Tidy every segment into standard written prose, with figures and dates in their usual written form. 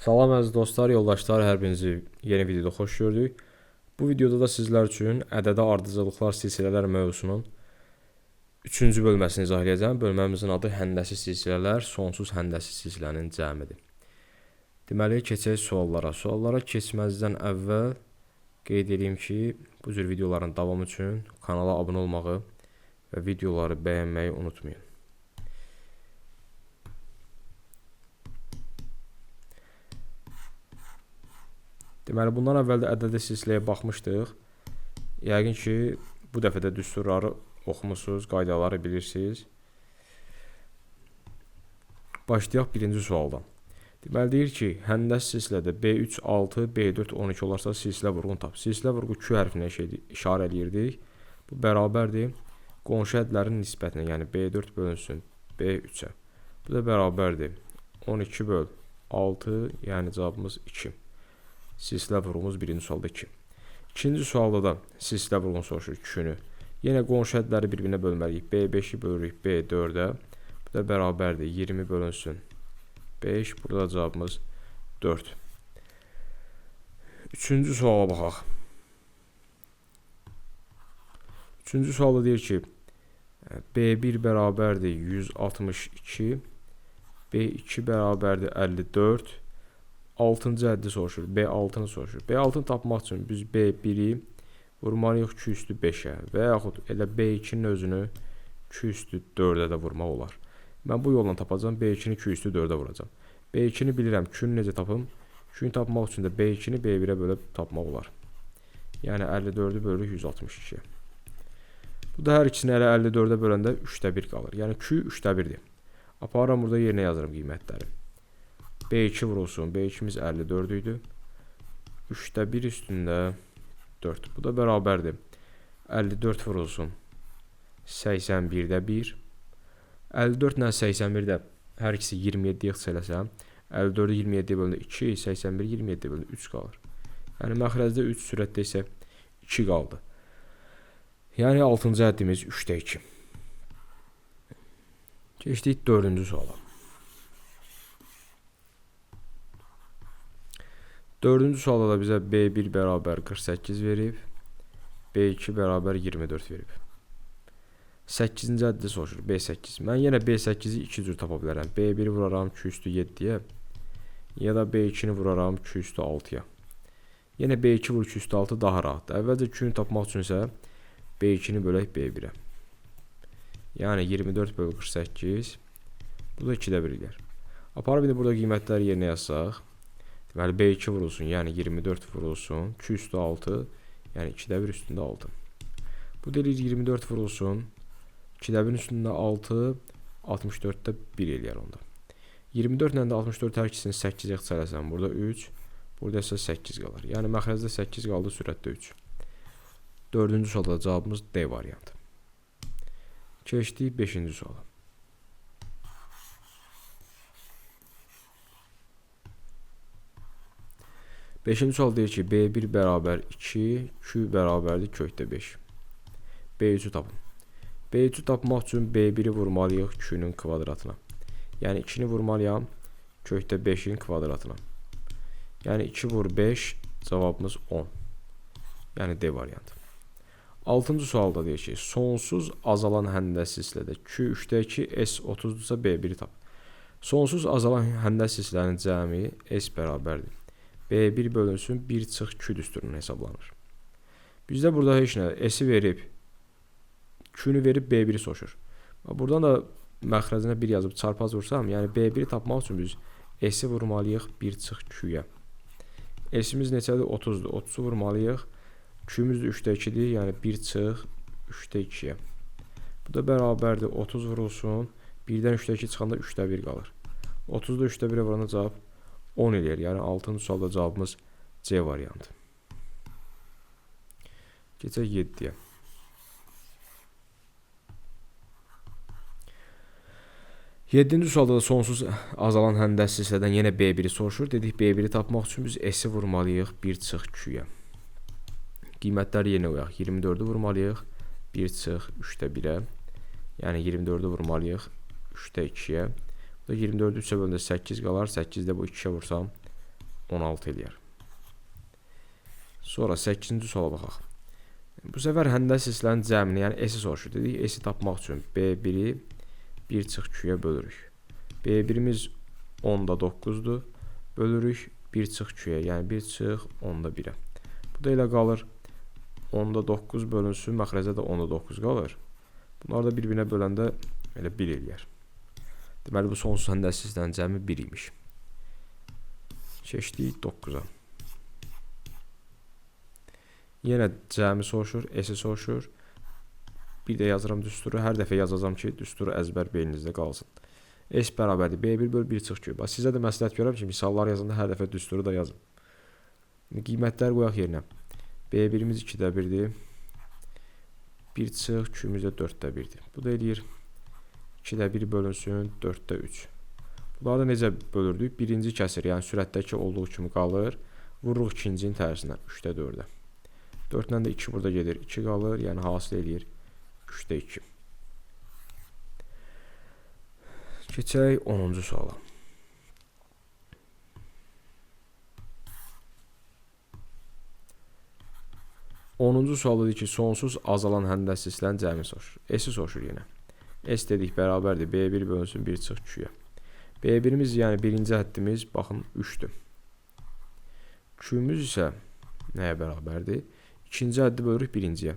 Salam əziz dostlar, yoldaşlar, hər birinizi yeni videoda xoş gördük. Bu videoda da sizlər üçün ədədi ardıcıllıqlar silsilələr mövzusunun 3-cü bölməsini izah edəcəm. Bölməmizin adı həndəsi silsilələr, sonsuz həndəsi silsilənin cəmidir. Deməli, keçək suallara. Suallara keçməzdən əvvəl qeyd edeyim ki, bu cür videoların davamı üçün kanala abunə olmağı və videoları bəyənməyi unutmayın. Deməli, bundan əvvəl də ədədi silsiləyə baxmışdıq. Yəqin ki, bu dəfə də düsturları oxumusunuz, qaydaları bilirsiniz. Başlayaq birinci sualdan. Deməli, deyir ki, həndəs silsilədə B3, 6, B4, 12 olarsa silsilə vurğunu tap. Silsilə vurğu Q hərfinə işarə eləyirdik. Bu bərabərdir qonşu hədlərin nisbətinə, yəni B4 bölünsün B3-ə. Bu da bərabərdir 12 böl 6, yəni cavabımız 2. Silsilə vurğumuz birinci sualda 2. İkinci sualda da silsilə vurğunu soruşur Q-nü. Yenə qonşu hədləri bir-birinə bölməliyik. B5-i bölürük B4-ə. Bu da bərabərdir 20 bölünsün 5. Burada cavabımız 4. Üçüncü suala baxaq. Üçüncü sualda deyir ki, B1 bərabərdir 162, B2 bərabərdir 54. 6-cı həddi soruşur, B6-nı soruşur. B6-nı tapmaq üçün biz B1-i vurmalıyıq 2 üstü 5-ə və yaxud elə B2-nin özünü 2 üstü 4-ə də vurmaq olar. Mən bu yolla tapacağam, B2-ni 2 üstü 4-ə vuracağam. B2-ni bilirəm, Q-nü necə tapım? Q-nü tapmaq üçün də B2-ni B1-ə bölüb tapmaq olar. Yəni 54-ü bölürük 162-yə. Bu da hər ikisini elə 54-ə böləndə 3-də 1 qalır. Yəni Q 3-də 1-dir. Aparıram burada yerinə yazıram qiymətləri. B2 vurulsun. B2-miz 54 idi. 3-də 1 üstündə 4. Bu da bərabərdir. 54 vurulsun. 81-də 1. 54 ilə 81-də hər ikisi 27-yə ixtisas eləsəm, 54-ü 27-yə böləndə 2, 81 27-yə böləndə 3 qalır. Yəni məxrəcdə 3, sürətdə isə 2 qaldı. Yəni 6-cı həddimiz 3-də 2. Keçdik 4-cü suala. 4-cü sualda da bizə B1 bərabər 48 verib, B2 bərabər 24 verib. 8-ci həddi soruşur, B8. Mən yenə B8-i iki cür tapa bilərəm. B1-i vuraram 2 üstü 7-yə ya da B2-ni vuraram 2 üstü 6-ya. Yenə B2 vur 2 üstü 6 daha rahatdır. Əvvəlcə Q-nü tapmaq üçün isə B2-ni bölək B1-ə. Yəni 24 bölü 48, bu da 2-də 1 eləyər. Aparıb indi burada qiymətləri yerinə yazsaq. Deməli, B2 vurulsun, yəni 24 vurulsun, 2 üstü 6, yəni 2-də 1 üstündə 6. Bu deyilir 24 vurulsun, 2-də 1 üstündə 6, 64-də 1 eləyər onda. 24 ilə də 64 hər ikisini 8-ə ixtisar eləsəm, burada 3, burada isə 8 qalır. Yəni, məxrəcdə 8 qaldı, sürətdə 3. 4-cü sualda cavabımız D variantı. Keçdik 5-ci suala. Beşinci sual deyir ki, B1 bərabər 2, Q bərabərdir kökdə 5. B3-ü tapın. B3-ü tapmaq üçün B1-i vurmalıyıq Q-nün kvadratına. Yəni 2-ni vurmalıyam kökdə 5-in kvadratına. Yəni 2 vur 5, cavabımız 10. Yəni D variantı. 6-cı sualda deyir ki, sonsuz azalan həndəs silsilədə Q 3-də 2, S 30-dursa B1-i tap. Sonsuz azalan həndəs silsilənin cəmi S bərabərdir. B1 bölünsün 1 çıx Q düsturundan hesablanır. Bizdə burada heç nə S-i verib, Q-nü verib B1-i soruşur. Buradan da məxrəcinə 1 yazıb çarpaz vursam, yəni B1-i tapmaq üçün biz S-i vurmalıyıq 1 çıx Q-yə. S-imiz neçədir? 30-dur. 30-u vurmalıyıq. Q-miz də 3-də 2-dir, yəni 1 çıx 3-də 2-yə. Bu da bərabərdir. 30 vurulsun. 1-dən 3-də 2 çıxanda 3-də 1 qalır. 30-da 3-də 1-ə vuranda cavab 10 eləyər. Yəni 6-cı sualda cavabımız C variantı. Keçək 7-yə. Yeddinci sualda da sonsuz azalan həndəs silsilədən yenə B1-i soruşur. Dedik B1-i tapmaq üçün biz S-i vurmalıyıq 1 çıx Q-yə. Qiymətləri yerinə qoyaq. 24-ü vurmalıyıq 1 çıx 3-də 1-ə. Yəni 24-ü vurmalıyıq 3-də 2-yə. Bu da 24-ü 3-ə böləndə 8 qalar. 8-də bu 2-yə vursam 16 eləyər. Sonra 8-ci suala baxaq. Bu səfər həndəs hissələrin cəmini, yəni S-i soruşur. Dedik, S-i tapmaq üçün B1-i 1 çıx Q-yə bölürük. B1-imiz 10-da 9-dur. Bölürük 1 çıx Q-yə, yəni 1 çıx 10-da 1-ə. Bu da elə qalır. 10-da 9 bölünsün, məxrəcə də 10-da 9 qalır. Bunlar da bir-birinə böləndə elə 1 eləyər. Deməli, bu sonsuz həndəs hissələrin cəmi 1 imiş. Keçdik 9-a. Yenə cəmi soruşur, S-i soruşur. Bir də yazıram düsturu. Hər dəfə yazacağam ki, düsturu əzbər beyninizdə qalsın. S bərabərdir B1 böl 1 çıx Q. Bax, sizə də məsləhət görürəm ki, misallar yazanda hər dəfə düsturu da yazın. Qiymətlər qoyaq yerinə. B1-imiz 2-də 1-dir. 1 çıx Q-miz də 4-də 1-dir. Bu da eləyir 2-də 1 bölünsün 4-də 3. Bunları da necə bölürdük? Birinci kəsir, yəni sürətdəki olduğu kimi qalır. Vururuq ikincinin tərsinə 3-də 4-ə. 4 ilə də 2 burada gedir. 2 qalır, yəni hasil eləyir 3-də 2. Keçək 10-cu suala. Onuncu sualda deyir ki, sonsuz azalan həndəs hissələrin cəmi soruşur. S-i soruşur yenə. S dedik bərabərdir B1 bölünsün 1 çıx Q-yə. B1-imiz, yəni birinci həddimiz, baxın, 3-dür. Q-miz isə nəyə bərabərdir? İkinci həddi bölürük birinciyə.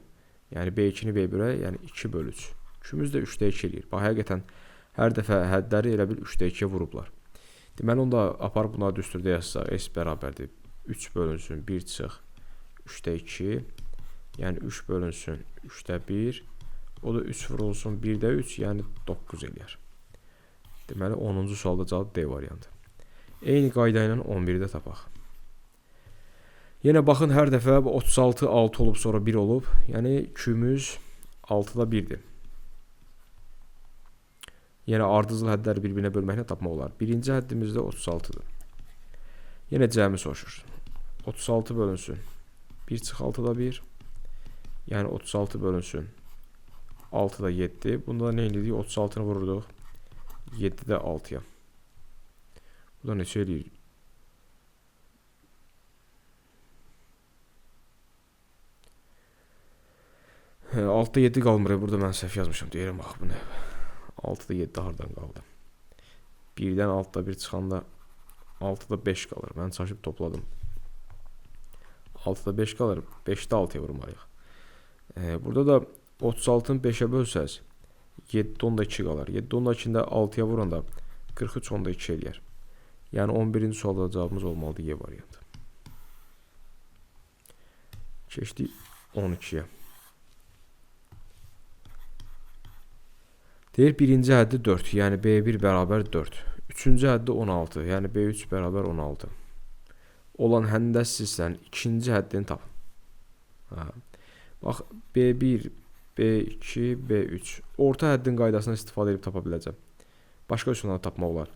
Yəni B2-ni B1-ə, yəni 2 bölü 3. Q-miz də 3-də 2 eləyir. Bax, həqiqətən hər dəfə hədləri elə bil 3-də 2-yə vurublar. Deməli, onu da aparıb bunları düsturda yazsaq, S bərabərdir 3 bölünsün 1 çıx 3-də 2. Yəni 3 bölünsün 3-də 1. O da 3 vurulsun 1-də 3, yəni 9 eləyər. Deməli, 10-cu sualda cavab D variantı. Eyni qayda ilə 11-də tapaq. Yenə baxın, hər dəfə 36 6 olub, sonra 1 olub. Yəni Q-müz 6-da 1-dir. Yenə ardıcıl hədləri bir-birinə bölməklə tapmaq olar. Birinci həddimiz də 36-dır. Yenə cəmi soruşur. 36 bölünsün 1 çıx 6-da 1. Yəni 36 bölünsün 6-da 7. Bunda da nə elədik? 36-nı vururduq 7-də 6-ya. Bu da neçə eləyir? Hə, 6-da 7 qalmır. Burada mən səhv yazmışam. Deyirəm, bax, bu nə? 6-da 7 hardan qaldı? 1-dən 6-da 1 çıxanda 6-da 5 qalır. Mən çaşıb topladım. 6-da 5 qalır. 5-də 6-ya vurmalıyıq. Burada da 36-nı 5-ə bölsəz 7.2 qalar. 7.2-ni də 6-ya vuranda 43.2 eləyər. Yəni 11-ci sualda cavabımız olmalıdır Y variantı. Keçdik 12-yə. Deyir, birinci həddi 4, yəni B1 bərabər 4. Üçüncü həddi 16, yəni B3 bərabər 16. Olan həndəs hissənin ikinci həddini tapın. Hə. Bax, B1, B2, B3. Orta həddin qaydasından istifadə edib tapa biləcəm. Başqa üsullarla tapmaq olar.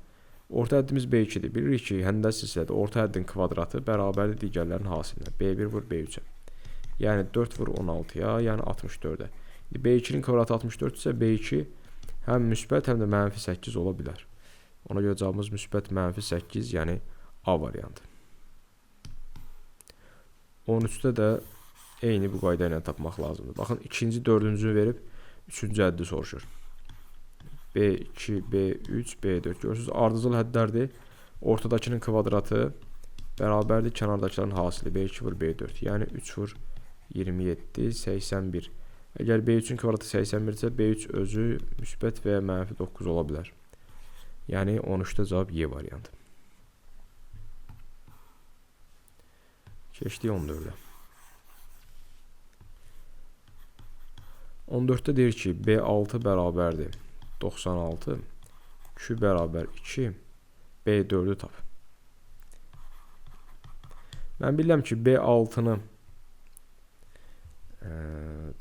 Orta həddimiz B2-dir. Bilirik ki, həndəs hissədə orta həddin kvadratı bərabərdir digərlərin hasilinə. B1 vur B3-ə. Yəni 4 vur 16-ya, yəni 64-ə. B2-nin kvadratı 64 isə B2 həm müsbət, həm də mənfi 8 ola bilər. Ona görə cavabımız müsbət mənfi 8, yəni A variantı. 13-də də eyni bu qayda ilə tapmaq lazımdır. Baxın, ikinci, dördüncünü verib, üçüncü həddi soruşur. B2, B3, B4. Görürsünüz, ardıcıl hədlərdir. Ortadakının kvadratı bərabərdir kənardakıların hasili. B2 vur B4. Yəni 3 vur 27, 81. Əgər B3-ün kvadratı 81 isə B3 özü müsbət və ya mənfi 9 ola bilər. Yəni 13-də cavab Y variantı. Keçdik 14-ə. 14-də deyir ki, B6 bərabərdir 96, Q bərabər 2, B4-ü tap. Mən bilirəm ki, B6-nı,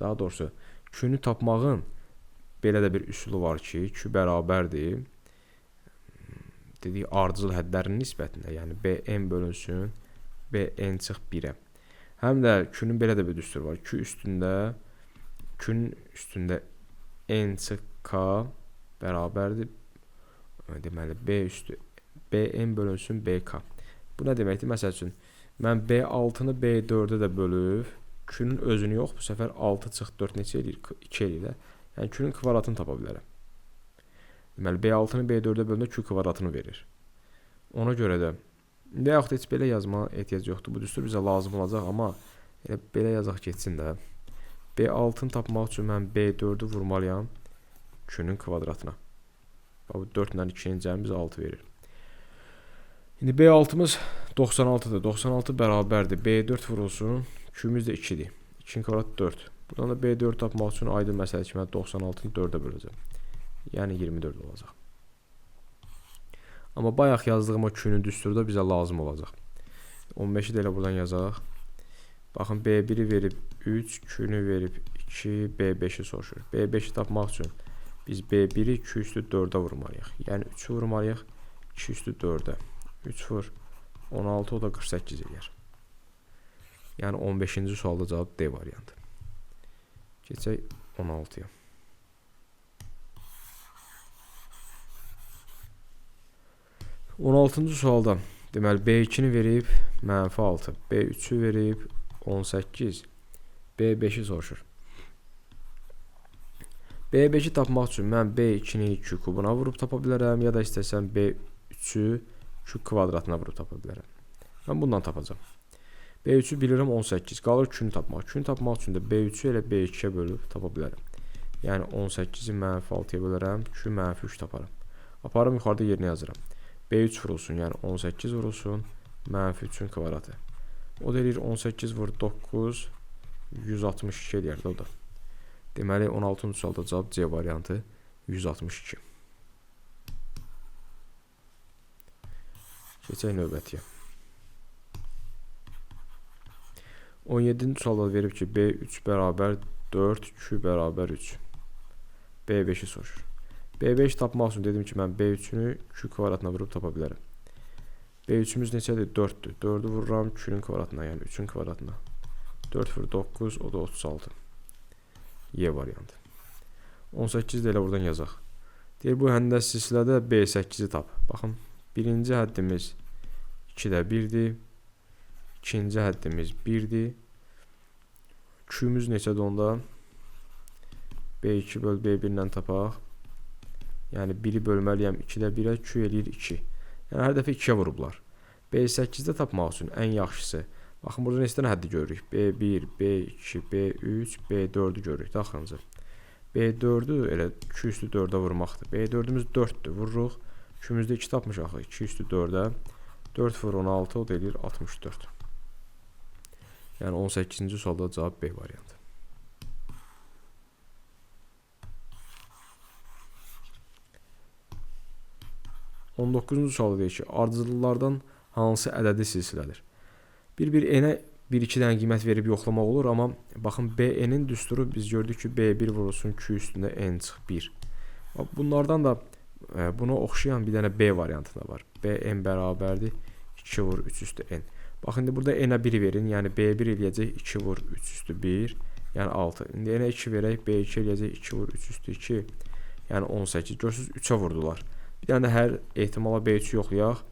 daha doğrusu, Q-nü tapmağın belə də bir üsulu var ki, Q bərabərdir, dedik, ardıcıl hədlərin nisbətində, yəni BN bölünsün, BN çıx 1-ə. Həm də Q-nün belə də bir düsturu var. Q üstündə, Q-nün üstündə N çıx K bərabərdir. Deməli, B üstü BN bölünsün BK. Bu nə deməkdir? Məsəl üçün, mən B6-nı B4-ə də bölüb, Q-nün özünü yox, bu səfər 6 çıx 4 neçə eləyir? 2 eləyir də. Yəni, Q-nün kvadratını tapa bilərəm. Deməli, B6-nı B4-ə böləndə Q kvadratını verir. Ona görə də, və yaxud heç belə yazmağa ehtiyac yoxdur. Bu düstur bizə lazım olacaq, amma elə belə yazaq getsin də. B6-nı tapmaq üçün mən B4-ü vurmalıyam Q-nün kvadratına. Bax, bu 4 ilə 2-nin cəmi bizə 6 verir. İndi B6-mız 96-dır. 96 bərabərdir. B4 vurulsun. Q-miz də 2-dir. 2-nin kvadratı 4. Buradan da B4 tapmaq üçün aydın məsələ ki, mən 96-nı 4-ə böləcəm. Yəni 24 olacaq. Amma bayaq yazdığım o Q-nün düsturu da bizə lazım olacaq. 15-i də elə buradan yazaq. Baxın, B1-i verib 3, Q-nü verib 2, B5-i soruşur. B5-i tapmaq üçün biz B1-i Q üstü 4-ə vurmalıyıq. Yəni 3-ü vurmalıyıq 2 üstü 4-ə. 3 vur 16, o da 48 eləyər. Yəni 15-ci sualda cavab D variantı. Keçək 16-ya. 16-cı sualda deməli B2-ni verib mənfi 6, B3-ü verib 18, B5-i soruşur. B5-i tapmaq üçün mən B2-ni Q kubuna vurub tapa bilərəm, ya da istəsəm B3-ü Q kvadratına vurub tapa bilərəm. Mən bundan tapacağam. B3-ü bilirəm 18, qalır Q-nü tapmaq. Q-nü tapmaq üçün də B3-ü elə B2-yə bölüb tapa bilərəm. Yəni 18-i mənfi 6-ya bölərəm, Q mənfi 3 taparam. Aparım yuxarıda yerinə yazıram. B3 vurulsun, yəni 18 vurulsun, mənfi 3-ün kvadratı. O da eləyir 18 vur 9, 162 eləyər də o da. Deməli, 16-cı sualda cavab C variantı 162. Keçək növbətiyə. 17-ci sualda verib ki, B3 bərabər 4, Q bərabər 3. B5-i soruşur. B5 tapmaq üçün dedim ki, mən B3-ünü Q kvadratına vurub tapa bilərəm. B3-ümüz neçədir? 4-dür. 4-ü vururam Q-nün kvadratına, yəni 3-ün kvadratına. 4 vur 9, o da 36. Y variantı. 18 də elə buradan yazaq. Deyir, bu həndəs silsilədə B8-i tap. Baxın, birinci həddimiz 2-də 1-dir. İkinci həddimiz 1-dir. Q-müz neçədir onda? B2 böl B1 ilə tapaq. Yəni 1-i bölməliyəm 2-də 1-ə, Q eləyir 2. Yəni hər dəfə 2-yə vurublar. B8-də tapmaq üçün ən yaxşısı. Baxın, burada neçə dənə həddi görürük? B1, B2, B3, B4-ü görürük də axırıncı. B4-ü elə Q üstü 4-ə vurmaqdır. B4-ümüz 4-dür. Vururuq. Q-müzdə 2 tapmışıq axı. 2 üstü 4-ə. 4 vur 16, o da eləyir 64. Yəni 18-ci sualda cavab B variantı. 19-cu sualda deyir ki, ardıcıllardan hansı ədədi silsilədir? Bir-bir n-ə 1-2 dənə qiymət verib yoxlamaq olur, amma baxın BN-in düsturu biz gördük ki, B1 vurulsun Q üstündə N çıx 1. Bunlardan da buna oxşayan bir dənə B variantı da var. BN bərabərdir 2 vur 3 üstü N. Baxın, indi burada N-ə 1 verin, yəni B1 eləyəcək 2 vur 3 üstü 1, yəni 6. İndi N-ə 2 verək, B2 eləyəcək 2 vur 3 üstü 2, yəni 18. Görürsünüz, 3-ə vurdular. Bir dənə də hər ehtimala B3-ü yoxlayaq.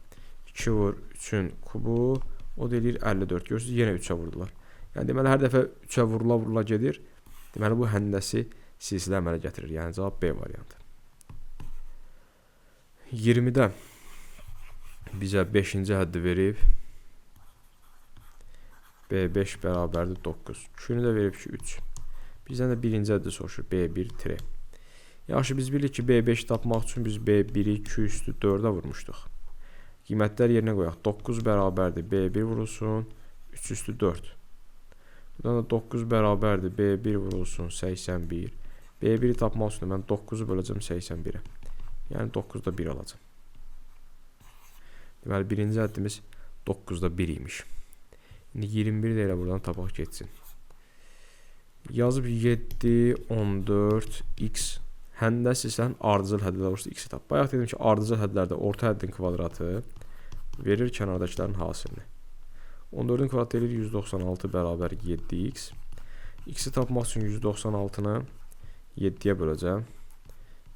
2 vur 3-ün kubu, o da eləyir 54. Görürsünüz, yenə 3-ə vurdular. Yəni, deməli, hər dəfə 3-ə vurula-vurula gedir. Deməli, bu həndəsi silsilə əmələ gətirir. Yəni, cavab B variantı. 20-də bizə 5-ci həddi verib. B5 bərabərdir 9. Q-nü də verib ki, 3. Bizdən də birinci həddi soruşur. B1 tire. Yaxşı, biz bilirik ki, B5 tapmaq üçün biz B1-i Q üstü 4-ə vurmuşduq. Qiymətlər yerinə qoyaq. 9 bərabərdir B1 vurulsun 3 üstü 4. Buradan da 9 bərabərdir B1 vurulsun 81. B1-i tapmaq üçün mən 9-u böləcəm 81-ə. Yəni 9-da 1 alacam. Deməli, birinci həddimiz 9-da 1 imiş. İndi 21 də elə buradan tapaq getsin. Yazıb 7, 14, x. Həndəs silsilənin ardıcıl hədləri olursa x-i tap. Bayaq dedim ki, ardıcıl hədlərdə orta həddin kvadratı verir kənardakıların hasilini. 14-ün kvadratı eləyir 196 bərabər 7x. X-i tapmaq üçün 196-nı 7-yə böləcəm.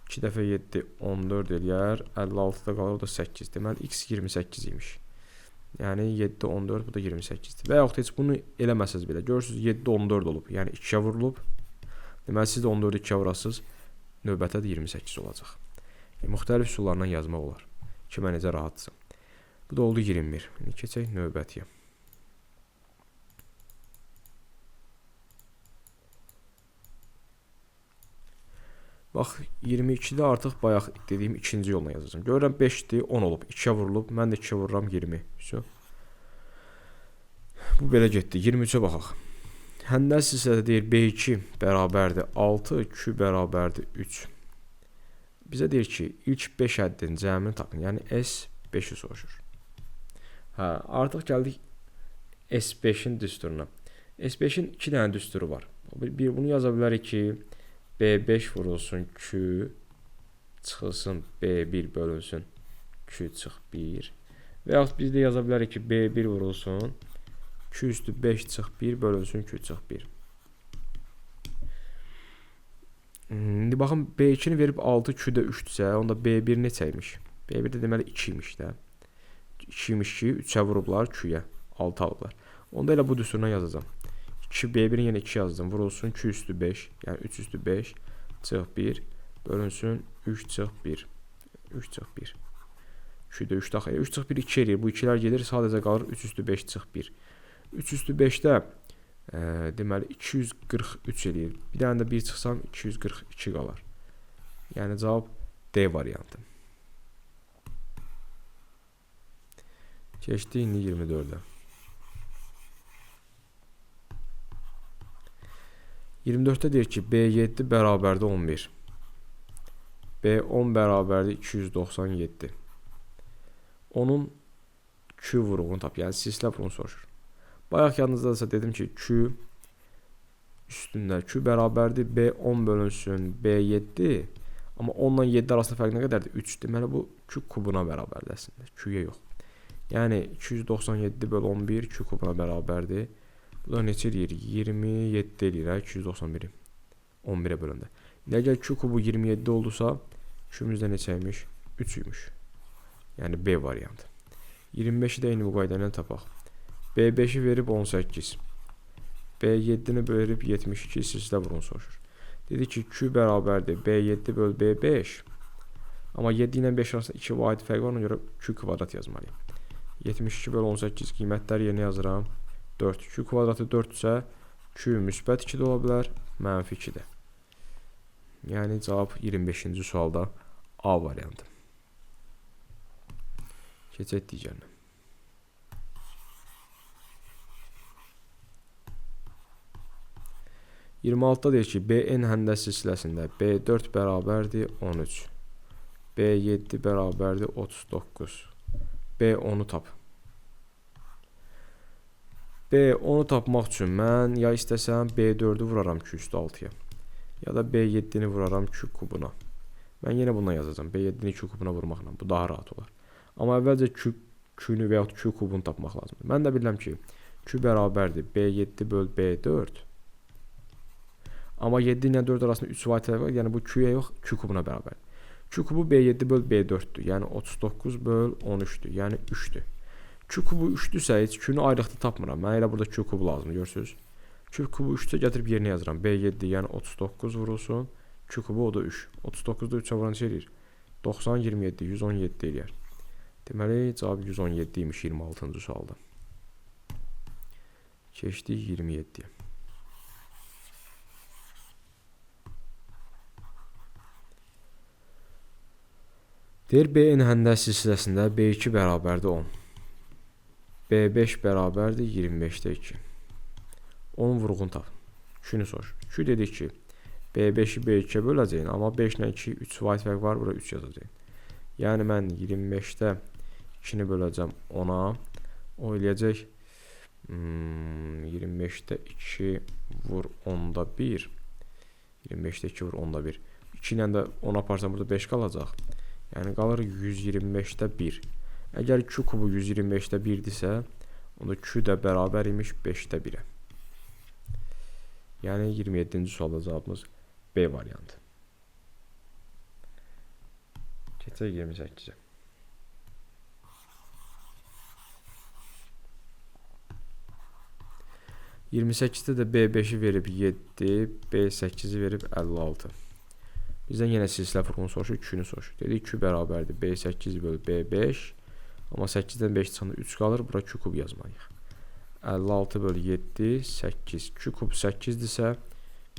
2 dəfə 7, 14 eləyər. 56 da qalır, o da 8. Deməli, x 28 imiş. Yəni 7, 14, bu da 28-dir. Və yaxud heç bunu eləməsəz belə. Görürsünüz 7, 14 olub. Yəni 2-yə vurulub. Deməli siz də 14-ü 2-yə vurasınız. Növbətə də 28 olacaq. Müxtəlif üsullarla yazmaq olar. Kimə necə rahatdırsa. Bu da oldu 21. İndi keçək növbətiyə. Bax, 22-də artıq bayaq dediyim ikinci yolla yazacağım. Görürəm 5-dir, 10 olub. 2-yə vurulub. Mən də 2-yə vururam 20. Vəsə. Bu belə getdi. 23-ə baxaq. Həndəs hissədə deyir B2 bərabərdir 6, Q bərabərdir 3. Bizə deyir ki, ilk 5 həddin cəmini tapın. Yəni S5-i soruşur. Hə, artıq gəldik S5-in düsturuna. S5-in 2 dənə düsturu var. Bir bunu yaza bilərik ki, B5 vurulsun Q çıxılsın B1 bölünsün Q çıx 1. Və yaxud biz də yaza bilərik ki, B1 vurulsun Q üstü 5 çıx 1 bölünsün Q çıx 1. İndi baxın B2-ni verib 6, Q də 3-dürsə, onda B1 neçə imiş? B1 də deməli 2 imiş də. 2 imiş ki, 3-ə vurublar Q-yə, 6 alıblar. Onda elə bu düsturdan yazacağam. 2 B1-in yenə 2 yazdım. Vurulsun Q üstü 5, yəni 3 üstü 5 çıx 1 bölünsün 3 çıx 1. 3 çıx 1. Q-də 3 daxil. 3 çıx 1 2 eləyir. Bu 2-lər gedir, sadəcə qalır 3 üstü 5 çıx 1. 3 üstü 5-də deməli 243 eləyir. Bir dənə də 1 çıxsam 242 qalar. Yəni cavab D variantı. Keçdik indi 24-ə. 24-də deyir ki, B7 bərabərdir 11. B10 bərabərdir 297. Onun Q vuruğunu tap. Yəni silsilə vurğunu soruşur. Bayaq yadınızdadırsa dedim ki, Q üstündə Q bərabərdir B10 bölünsün B7. Amma 10 ilə 7 arasında fərq nə qədərdir? 3. Deməli bu Q kubuna bərabərdir əslində. Q-yə yox. Yəni 297 böl 11 Q kubuna bərabərdir. Bu da neçə eləyir? 27 eləyir, hə? 291-i. 11-ə böləndə. İndi əgər Q kubu 27 oldusa, Q-miz də neçə imiş? 3 imiş. Yəni B variantı. 25-i də eyni bu qayda ilə tapaq. B5-i verib 18. B7-ni verib 72, silsilə vurğunu soruşur. Dedi ki, Q bərabərdir B7 böl B5. Amma 7 ilə 5 arasında 2 vahid fərq var, ona görə Q kvadrat yazmalıyım. 72 böl 18 qiymətlər yerinə yazıram. 4. Q kvadratı 4 isə Q müsbət 2 də ola bilər, mənfi 2 də. Yəni cavab 25-ci sualda A variantı. Keçək digərinə. 26-da deyir ki, BN həndəs silsiləsində B4 bərabərdir 13. B7 bərabərdir 39. B10-u tap. B10-u tapmaq üçün mən ya istəsəm B4-ü vuraram Q üstü 6-ya. Ya da B7-ni vuraram Q kubuna. Mən yenə bundan yazacağam. B7-ni Q kubuna vurmaqla. Bu daha rahat olar. Amma əvvəlcə Q-nü və yaxud Q kubunu tapmaq lazımdır. Mən də bilirəm ki, Q bərabərdir B7 böl B4. Amma 7 ilə 4 arasında 3 vahid fərq var. Yəni bu Q-yə yox, Q kubuna bərabərdir. Q kubu B7 böl B4-dür. Yəni 39 böl 13-dür. Yəni 3-dür. Q kubu 3-dürsə heç Q-nü ayrıqda tapmıram. Mənə elə burada Q kubu lazımdır, görürsünüz. Q kubu 3-dürsə gətirib yerinə yazıram. B7 yəni 39 vurulsun. Q kubu o da 3. 39-da 3-ə vuran neçə eləyir? 90, 27, 117 eləyər. Deməli, cavab 117 imiş 26-cı sualda. Keçdik 27-yə. Deyir, BN həndəs silsiləsində B2 bərabərdir 10. B5 bərabərdir 25-də 2. Onun vurğunu tap. Q-nü soruşur. Q dedik ki, B5-i B2-yə böləcəyin, amma 5 ilə 2, 3 vahid fərq var, bura 3 yazacağım. Yəni mən 25-də 2-ni böləcəm 10-a. O eləyəcək 25-də 2 vur 10-da 1. 25-də 2 vur 10-da 1. 2 ilə də 10 aparsam burada 5 qalacaq. Yəni qalır 125-də 1. Əgər Q kubu 125-də 1-dirsə, onda Q də bərabər imiş 5-də 1-ə. Yəni 27-ci sualda cavabımız B variantı. Keçək 28-ə. 28-də də B5-i verib 7, B8-i verib 56. Bizdən yenə silsilə vurğunu soruşur, Q-nü soruşur. Dedik Q bərabərdir B8 bölü B5. Amma 8-dən 5 çıxanda 3 qalır. Bura Q kub yazmalıyıq. 56 bölü 7, 8. Q kub 8-dirsə,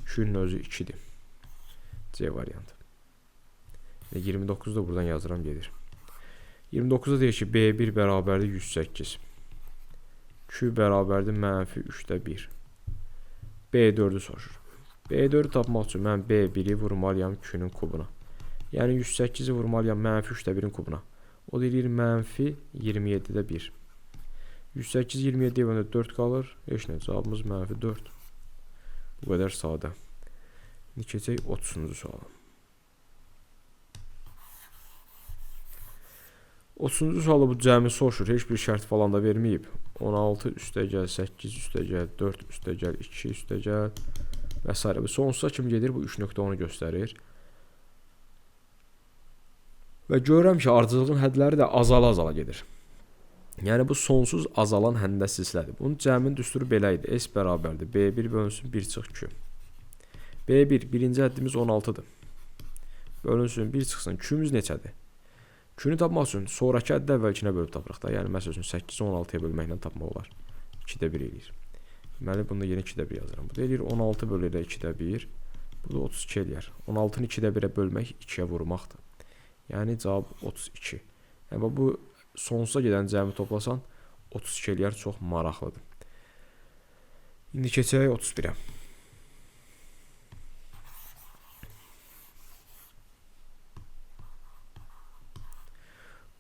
Q-nün özü 2-dir. C variantı. 29-u da buradan yazıram, gedir. 29-da deyir ki, B1 bərabərdir 108. Q bərabərdir mənfi 3-də 1. B4-ü soruşur. B4-ü tapmaq üçün mən B1-i vurmalıyam Q-nün kubuna. Yəni 108-i vurmalıyam mənfi 3-də 1-in kubuna. O deyir mənfi 27-də 1. 108 27-yə böləndə 4 qalır. Heç nə, cavabımız mənfi 4. Bu qədər sadə. İndi keçək 30-cu suala. 30-cu sualda bu cəmi soruşur. Heç bir şərt falan da verməyib. 16 üstəgəl 8 üstəgəl 4 üstəgəl 2 üstəgəl və s. Bu sonsuza kimi gedir. Bu 3.10-u göstərir. Və görürəm ki, ardıcılığın hədləri də azala-azala gedir. Yəni bu sonsuz azalan həndəs silsilədir. Bunun cəminin düsturu belə idi. S bərabərdir. B1 bölünsün 1 çıx Q. B1 birinci həddimiz 16-dır. Bölünsün 1 çıxsın. Q-müz neçədir? Q-nü tapmaq üçün sonrakı həddə əvvəlkinə bölüb tapırıq da. Yəni məsəl üçün 8-i 16-ya bölməklə tapmaq olar. 2-də 1 eləyir. Deməli bunu da yenə 2-də 1 yazıram. Bu da eləyir 16 bölü elə 2-də 1. Bu da 32 eləyər. 16-nı 2-də 1-ə bölmək 2-yə vurmaqdır. Yəni cavab 32. Yəni bu sonsuza gedən cəmi toplasan 32 eləyər, çox maraqlıdır. İndi keçək 31-ə.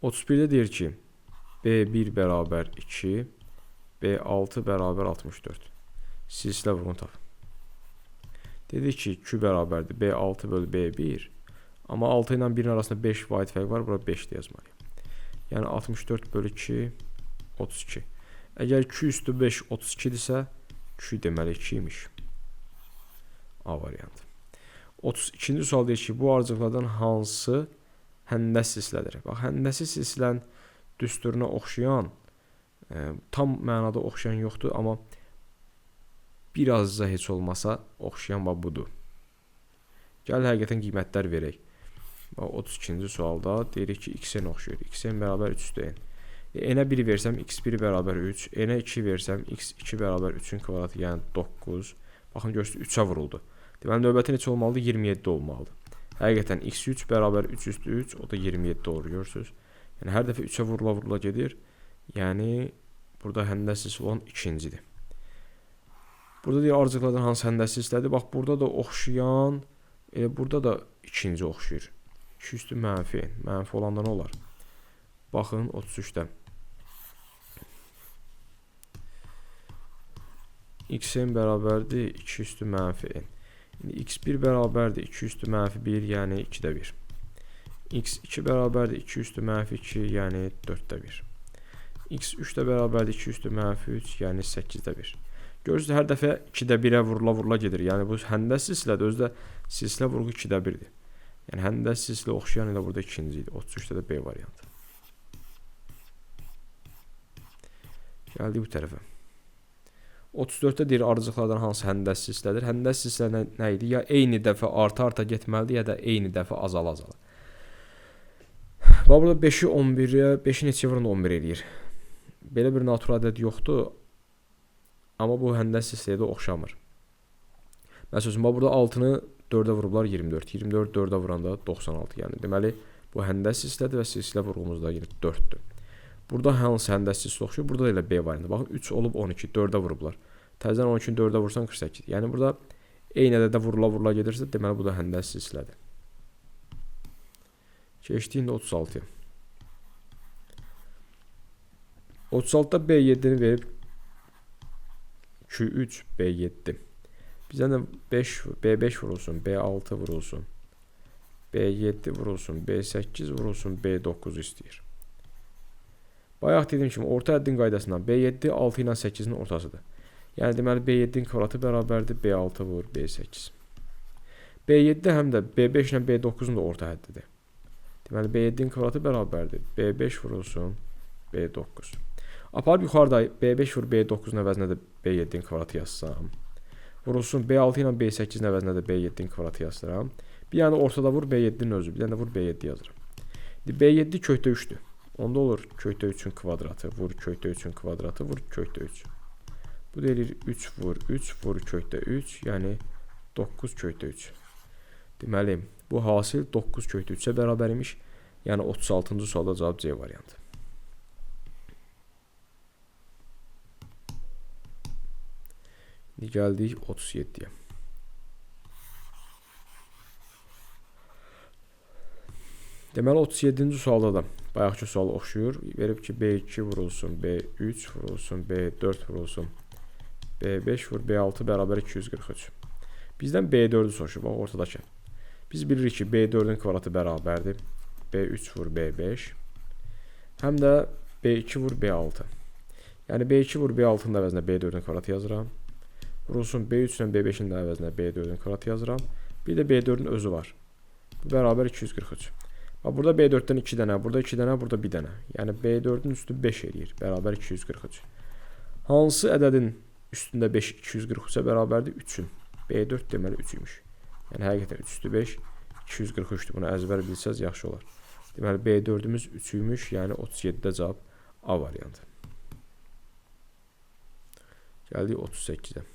31-də deyir ki, B1 bərabər 2, B6 bərabər 64. Silsilə vurğunu tap. Dedik ki, Q bərabərdir B6 bölü B1. Amma 6 ilə 1-in arasında 5 vahid fərq var. Bura 5 də yazmalıyım. Yəni 64 bölü 2, 32. Əgər Q üstü 5 32-dirsə, Q deməli 2 imiş. A variantı. 32-ci sual deyir ki, bu ardıcıllardan hansı həndəs silsilədir? Bax, həndəsi silsilənin düsturuna oxşayan, tam mənada oxşayan yoxdur, amma birazca heç olmasa oxşayan bax budur. Gəl həqiqətən qiymətlər verək. Bax, 32-ci sualda deyirik ki, xn oxşayır. Xn bərabər 3 üstə n. N-ə 1 versəm, x1 bərabər 3. N-ə 2 versəm, x2 bərabər 3-ün kvadratı, yəni 9. Baxın, görürsünüz, 3-ə vuruldu. Deməli, növbəti neçə olmalıdır? 27 olmalıdır. Həqiqətən x3 bərabər 3 üstü 3, o da 27 olur, görürsünüz. Yəni, hər dəfə 3-ə vurula-vurula gedir. Yəni, burada həndəs silsilə olan ikincidir. Burada deyir, ardıcıllardan hansı həndəs silsilədir? Bax, burada da oxşayan, elə burada da ikinci oxşayır. 2 üstü mənfi n. Mənfi olanda nə olar? Baxın, 33-də. Xn bərabərdir 2 üstü mənfi n. İndi x1 bərabərdir 2 üstü mənfi 1, yəni 2-də 1. x2 bərabərdir 2 üstü mənfi 2, yəni 4-də 1. x3 də bərabərdir 2 üstü mənfi 3, yəni 8-də 1. Görürsünüz, hər dəfə 2-də 1-ə vurula-vurula gedir. Yəni bu həndəs silsilədir, özü də silsilə vurğu 2-də 1-dir. Yəni həndəs silsilə oxşayan elə burada ikinci idi. 33-də də B variantı. Gəldik bu tərəfə. 34-də deyir ardıcıllardan hansı həndəs silsilədir? Həndəs silsilə nə idi? Ya eyni dəfə arta-arta getməlidir, ya da eyni dəfə azala-azala. Bax, burada 5-i 11-ə, 5-i neçəyə vuranda 11 eləyir. Belə bir natural ədəd yoxdur. Amma bu həndəs silsiləyə də oxşamır. Məsəl üçün, bax, burada 6-nı 4-ə vurublar 24. 24 4-ə vuranda 96. Yəni, deməli, bu həndəs silsilədir və silsilə vurğumuz da yenə 4-dür. Burada hansı həndəs silsilə oxşayır? Burada da elə B variantı. Baxın, 3 olub 12, 4-ə vurublar. Təzədən 12-ni 4-ə vursan 48. Yəni, burada eyni ədədə vurula-vurula gedirsə, deməli, bu da həndəs silsilədir. Keçdik indi 36-ya. 36-da B7-ni verib Q3, B7. Bizdən də B5 vurulsun, B6 vurulsun, B7 vurulsun, B8 vurulsun, B9 istəyir. Bayaq dediyim kimi, orta həddin qaydasından B7 6 ilə 8-in ortasıdır. Yəni, deməli, B7-in kvadratı bərabərdir, B6 vur, B8. B7 həm də B5 ilə B9-un da orta həddidir. Deməli, B7-in kvadratı bərabərdir, B5 vurulsun, B9. Aparıb yuxarıda B5 vur B9-un əvəzinə də B7-nin kvadratı yazsam. Vurulsun B6 ilə B8-in əvəzinə də B7-nin kvadratı yazıram. Bir yəni ortada vur B7-nin özü, bir dənə də vur B7 yazıram. B7 kökdə 3-dür. Onda olur kökdə 3-ün kvadratı vur kökdə 3-ün kvadratı vur kökdə 3. Bu da eləyir 3 vur 3 vur kökdə 3, yəni 9 kökdə 3. Deməli, bu hasil 9 kökdə 3-ə bərabər imiş. Yəni 36-cı sualda cavab C variantı. İndi gəldik 37-yə. Deməli 37-ci sualda da bayaqki sual oxşuyur. Verib ki B2 vurulsun, B3 vurulsun, B4 vurulsun, B5 vur, B6 bərabər 243. Bizdən B4-ü soruşur, bax ortadakı. Biz bilirik ki B4-ün kvadratı bərabərdir B3 vur B5. Həm də B2 vur B6. Yəni B2 vur B6-nın əvəzinə B4-ün kvadratı yazıram. Vurulsun B3 ilə B5-in də əvəzinə B4-ün kvadratı yazıram. Bir də B4-ün özü var. Bu bərabər 243. Bax, burada B4-dən 2 dənə, burada 2 dənə, burada 1 dənə. Yəni B4-ün üstü 5 eləyir, bərabər 243. Hansı ədədin üstündə 5 243-ə bərabərdir? 3-ün. B4 deməli 3 imiş. Yəni həqiqətən 3 üstü 5 243-dür. Bunu əzbər bilsəz yaxşı olar. Deməli B4-ümüz 3 imiş, yəni 37-də cavab A variantı. Gəldik 38-ə.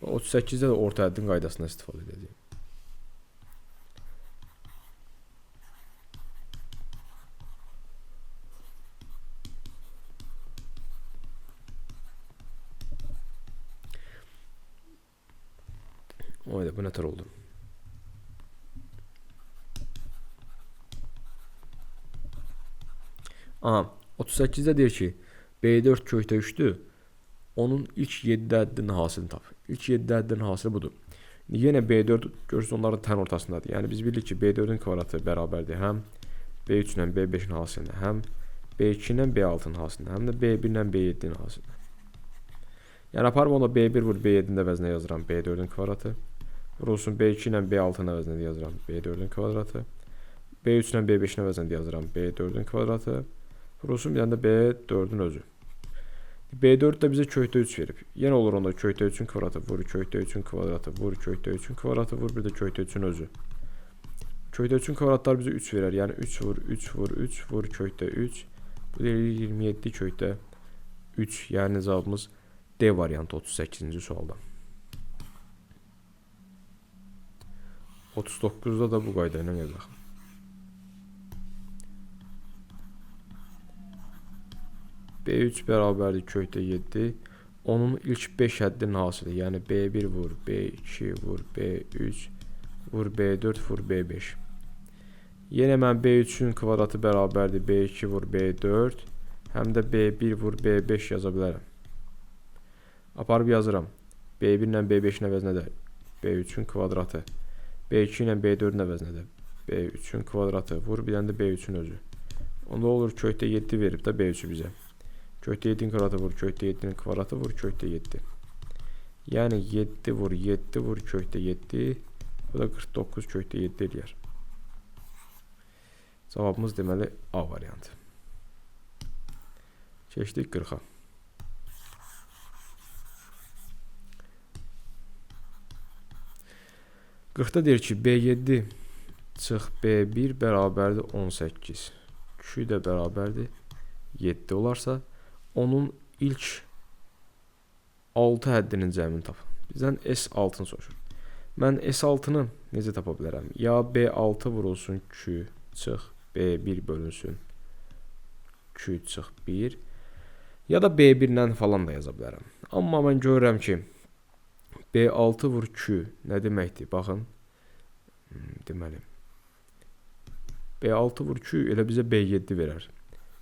38-də də orta həddin qaydasından istifadə edəcəyik. Oyda bu nətər oldu? Aha, 38-də deyir ki, B4 kökdə 3-dür. Onun ilk 7 həddinin hasilini tap. İlk 7 həddinin hasili budur. Yenə B4 görürsünüz onların tən ortasındadır. Yəni biz bilirik ki, B4-ün kvadratı bərabərdir həm B3 ilə B5-in hasilinə, həm B2 ilə B6-nın hasilinə, həm də B1 ilə B7-nin hasilinə. Yəni aparıb onda B1 vur B7-nin əvəzinə yazıram B4-ün kvadratı. Vurulsun B2 ilə B6-nın əvəzinə də yazıram B4-ün kvadratı. B3 ilə B5-in əvəzinə də yazıram B4-ün kvadratı. Vurulsun bir dənə də B4-ün özü. B4 də bizə kökdə 3 verib. Yenə olur onda kökdə 3-ün kvadratı vur kökdə 3-ün kvadratı vur kökdə 3-ün kvadratı vur bir də kökdə 3-ün özü. Kökdə 3-ün kvadratları bizə 3 verər. Yəni 3 vur 3 vur 3 vur kökdə 3. Bu deyir 27 kökdə 3. Yəni cavabımız D variantı 38-ci sualda. 39-da da bu qayda ilə yazaq. B3 bərabərdir kökdə 7. Onun ilk 5 həddinin hasili. Yəni B1 vur, B2 vur, B3 vur, B4 vur, B5. Yenə mən B3-ün kvadratı bərabərdir B2 vur, B4. Həm də B1 vur, B5 yaza bilərəm. Aparıb yazıram. B1 ilə B5-in əvəzinə də B3-ün kvadratı. B2 ilə B4-ün əvəzinə də B3-ün kvadratı. Vur bir dənə də B3-ün özü. Onda olur kökdə 7 verib də B3-ü bizə. Kökdə 7-nin kvadratı vur, kökdə 7-nin kvadratı vur, kökdə 7. Yəni 7 vur, 7 vur, kökdə 7. Bu da 49 kökdə 7 eləyər. Cavabımız deməli A variantı. Keçdik 40-a. 40-da deyir ki, B7 çıx B1 bərabərdir 18. Q də bərabərdir 7 olarsa, onun ilk 6 həddinin cəmini tap. Bizdən S6-nı soruşur. Mən S6-nı necə tapa bilərəm? Ya B6 vurulsun Q çıx B1 bölünsün Q çıx 1 ya da B1 ilə falan da yaza bilərəm. Amma mən görürəm ki, B6 vur Q nə deməkdir? Baxın. Deməli, B6 vur Q elə bizə B7 verər.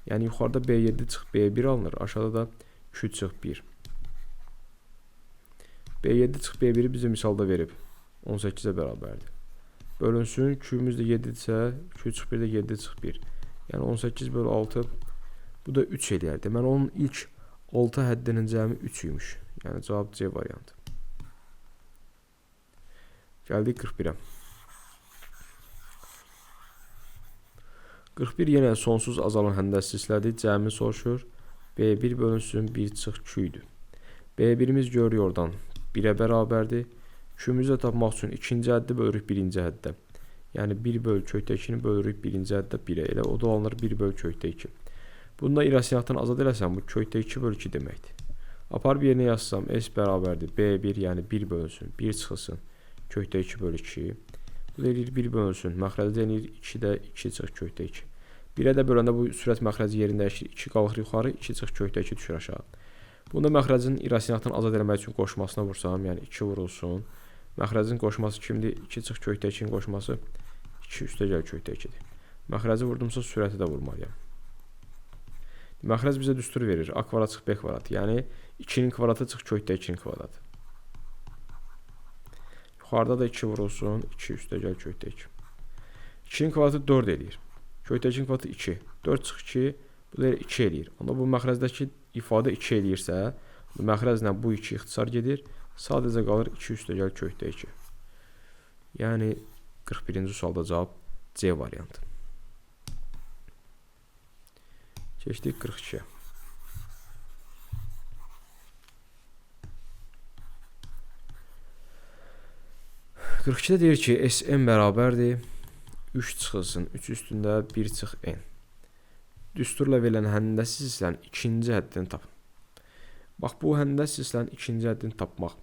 Yəni yuxarıda B7 çıx B1 alınır, aşağıda da Q çıx 1. B7 çıx B1-i bizə misalda verib. 18-ə bərabərdir. Bölünsün, Q-miz də 7-dirsə, Q çıx 1 də 7 çıx 1. Yəni 18 bölü 6, bu da 3 eləyər. Deməli, onun ilk 6 həddinin cəmi 3 imiş. Yəni cavab C variantı. Gəldik 41-ə. 41 yenə sonsuz azalan həndəs silsilədir. Cəmi soruşur. B1 bölünsün 1 çıx Q idi. B1-imiz görürük oradan 1-ə bərabərdir. Q-müzü də tapmaq üçün ikinci həddi bölürük birinci həddə. Yəni 1 böl kökdə 2-ni bölürük birinci həddə 1-ə. Elə o da alınır 1 böl kökdə 2. Bunu da irrasionallıqdan azad eləsəm, bu kökdə 2 böl 2 deməkdir. Aparıb yerinə yazsam, S bərabərdir B1, yəni 1 bölünsün, 1 çıxılsın, kökdə 2 böl 2. Bu da eləyir 1 bölünsün, məxrəci eləyir 2 də 2 çıx kökdə 2. 1-ə də böləndə bu sürət məxrəci yerini dəyişir, 2 qalxır yuxarı, 2 çıx kökdə 2 düşür aşağı. Bunu da məxrəcin irrasionallıqdan azad eləmək üçün qoşmasına vursam, yəni 2 vurulsun. Məxrəcin qoşması kimdir? 2 çıx kökdə 2-nin qoşması 2 üstəgəl kökdə 2-dir. Məxrəci vurdumsa sürəti də vurmalıyam. Məxrəc bizə düstur verir. A kvadrat çıx B kvadrat. Yəni 2-nin kvadratı çıx kökdə 2-nin kvadratı. Yuxarıda da 2 vurulsun. 2 üstəgəl kökdə 2. 2-nin kvadratı 4 eləyir. Kökdə 2-nin kvadratı 2. 4 çıx 2, bu da 2 eləyir. Onda bu məxrəzdəki ifadə 2 eləyirsə, məxrəzlə bu 2 ixtisar gedir. Sadəcə qalır 2 üstəgəl kökdə 2. Yəni 41-ci sualda cavab C variantı. Keçdik 42-yə. 42-də deyir ki, Sn bərabərdir 3 çıxılsın, 3 üstündə 1 çıx n. Düsturla verilən həndəsi silsilənin ikinci həddini tapın. Bax, bu həndəsi silsilənin ikinci həddini tapmaq.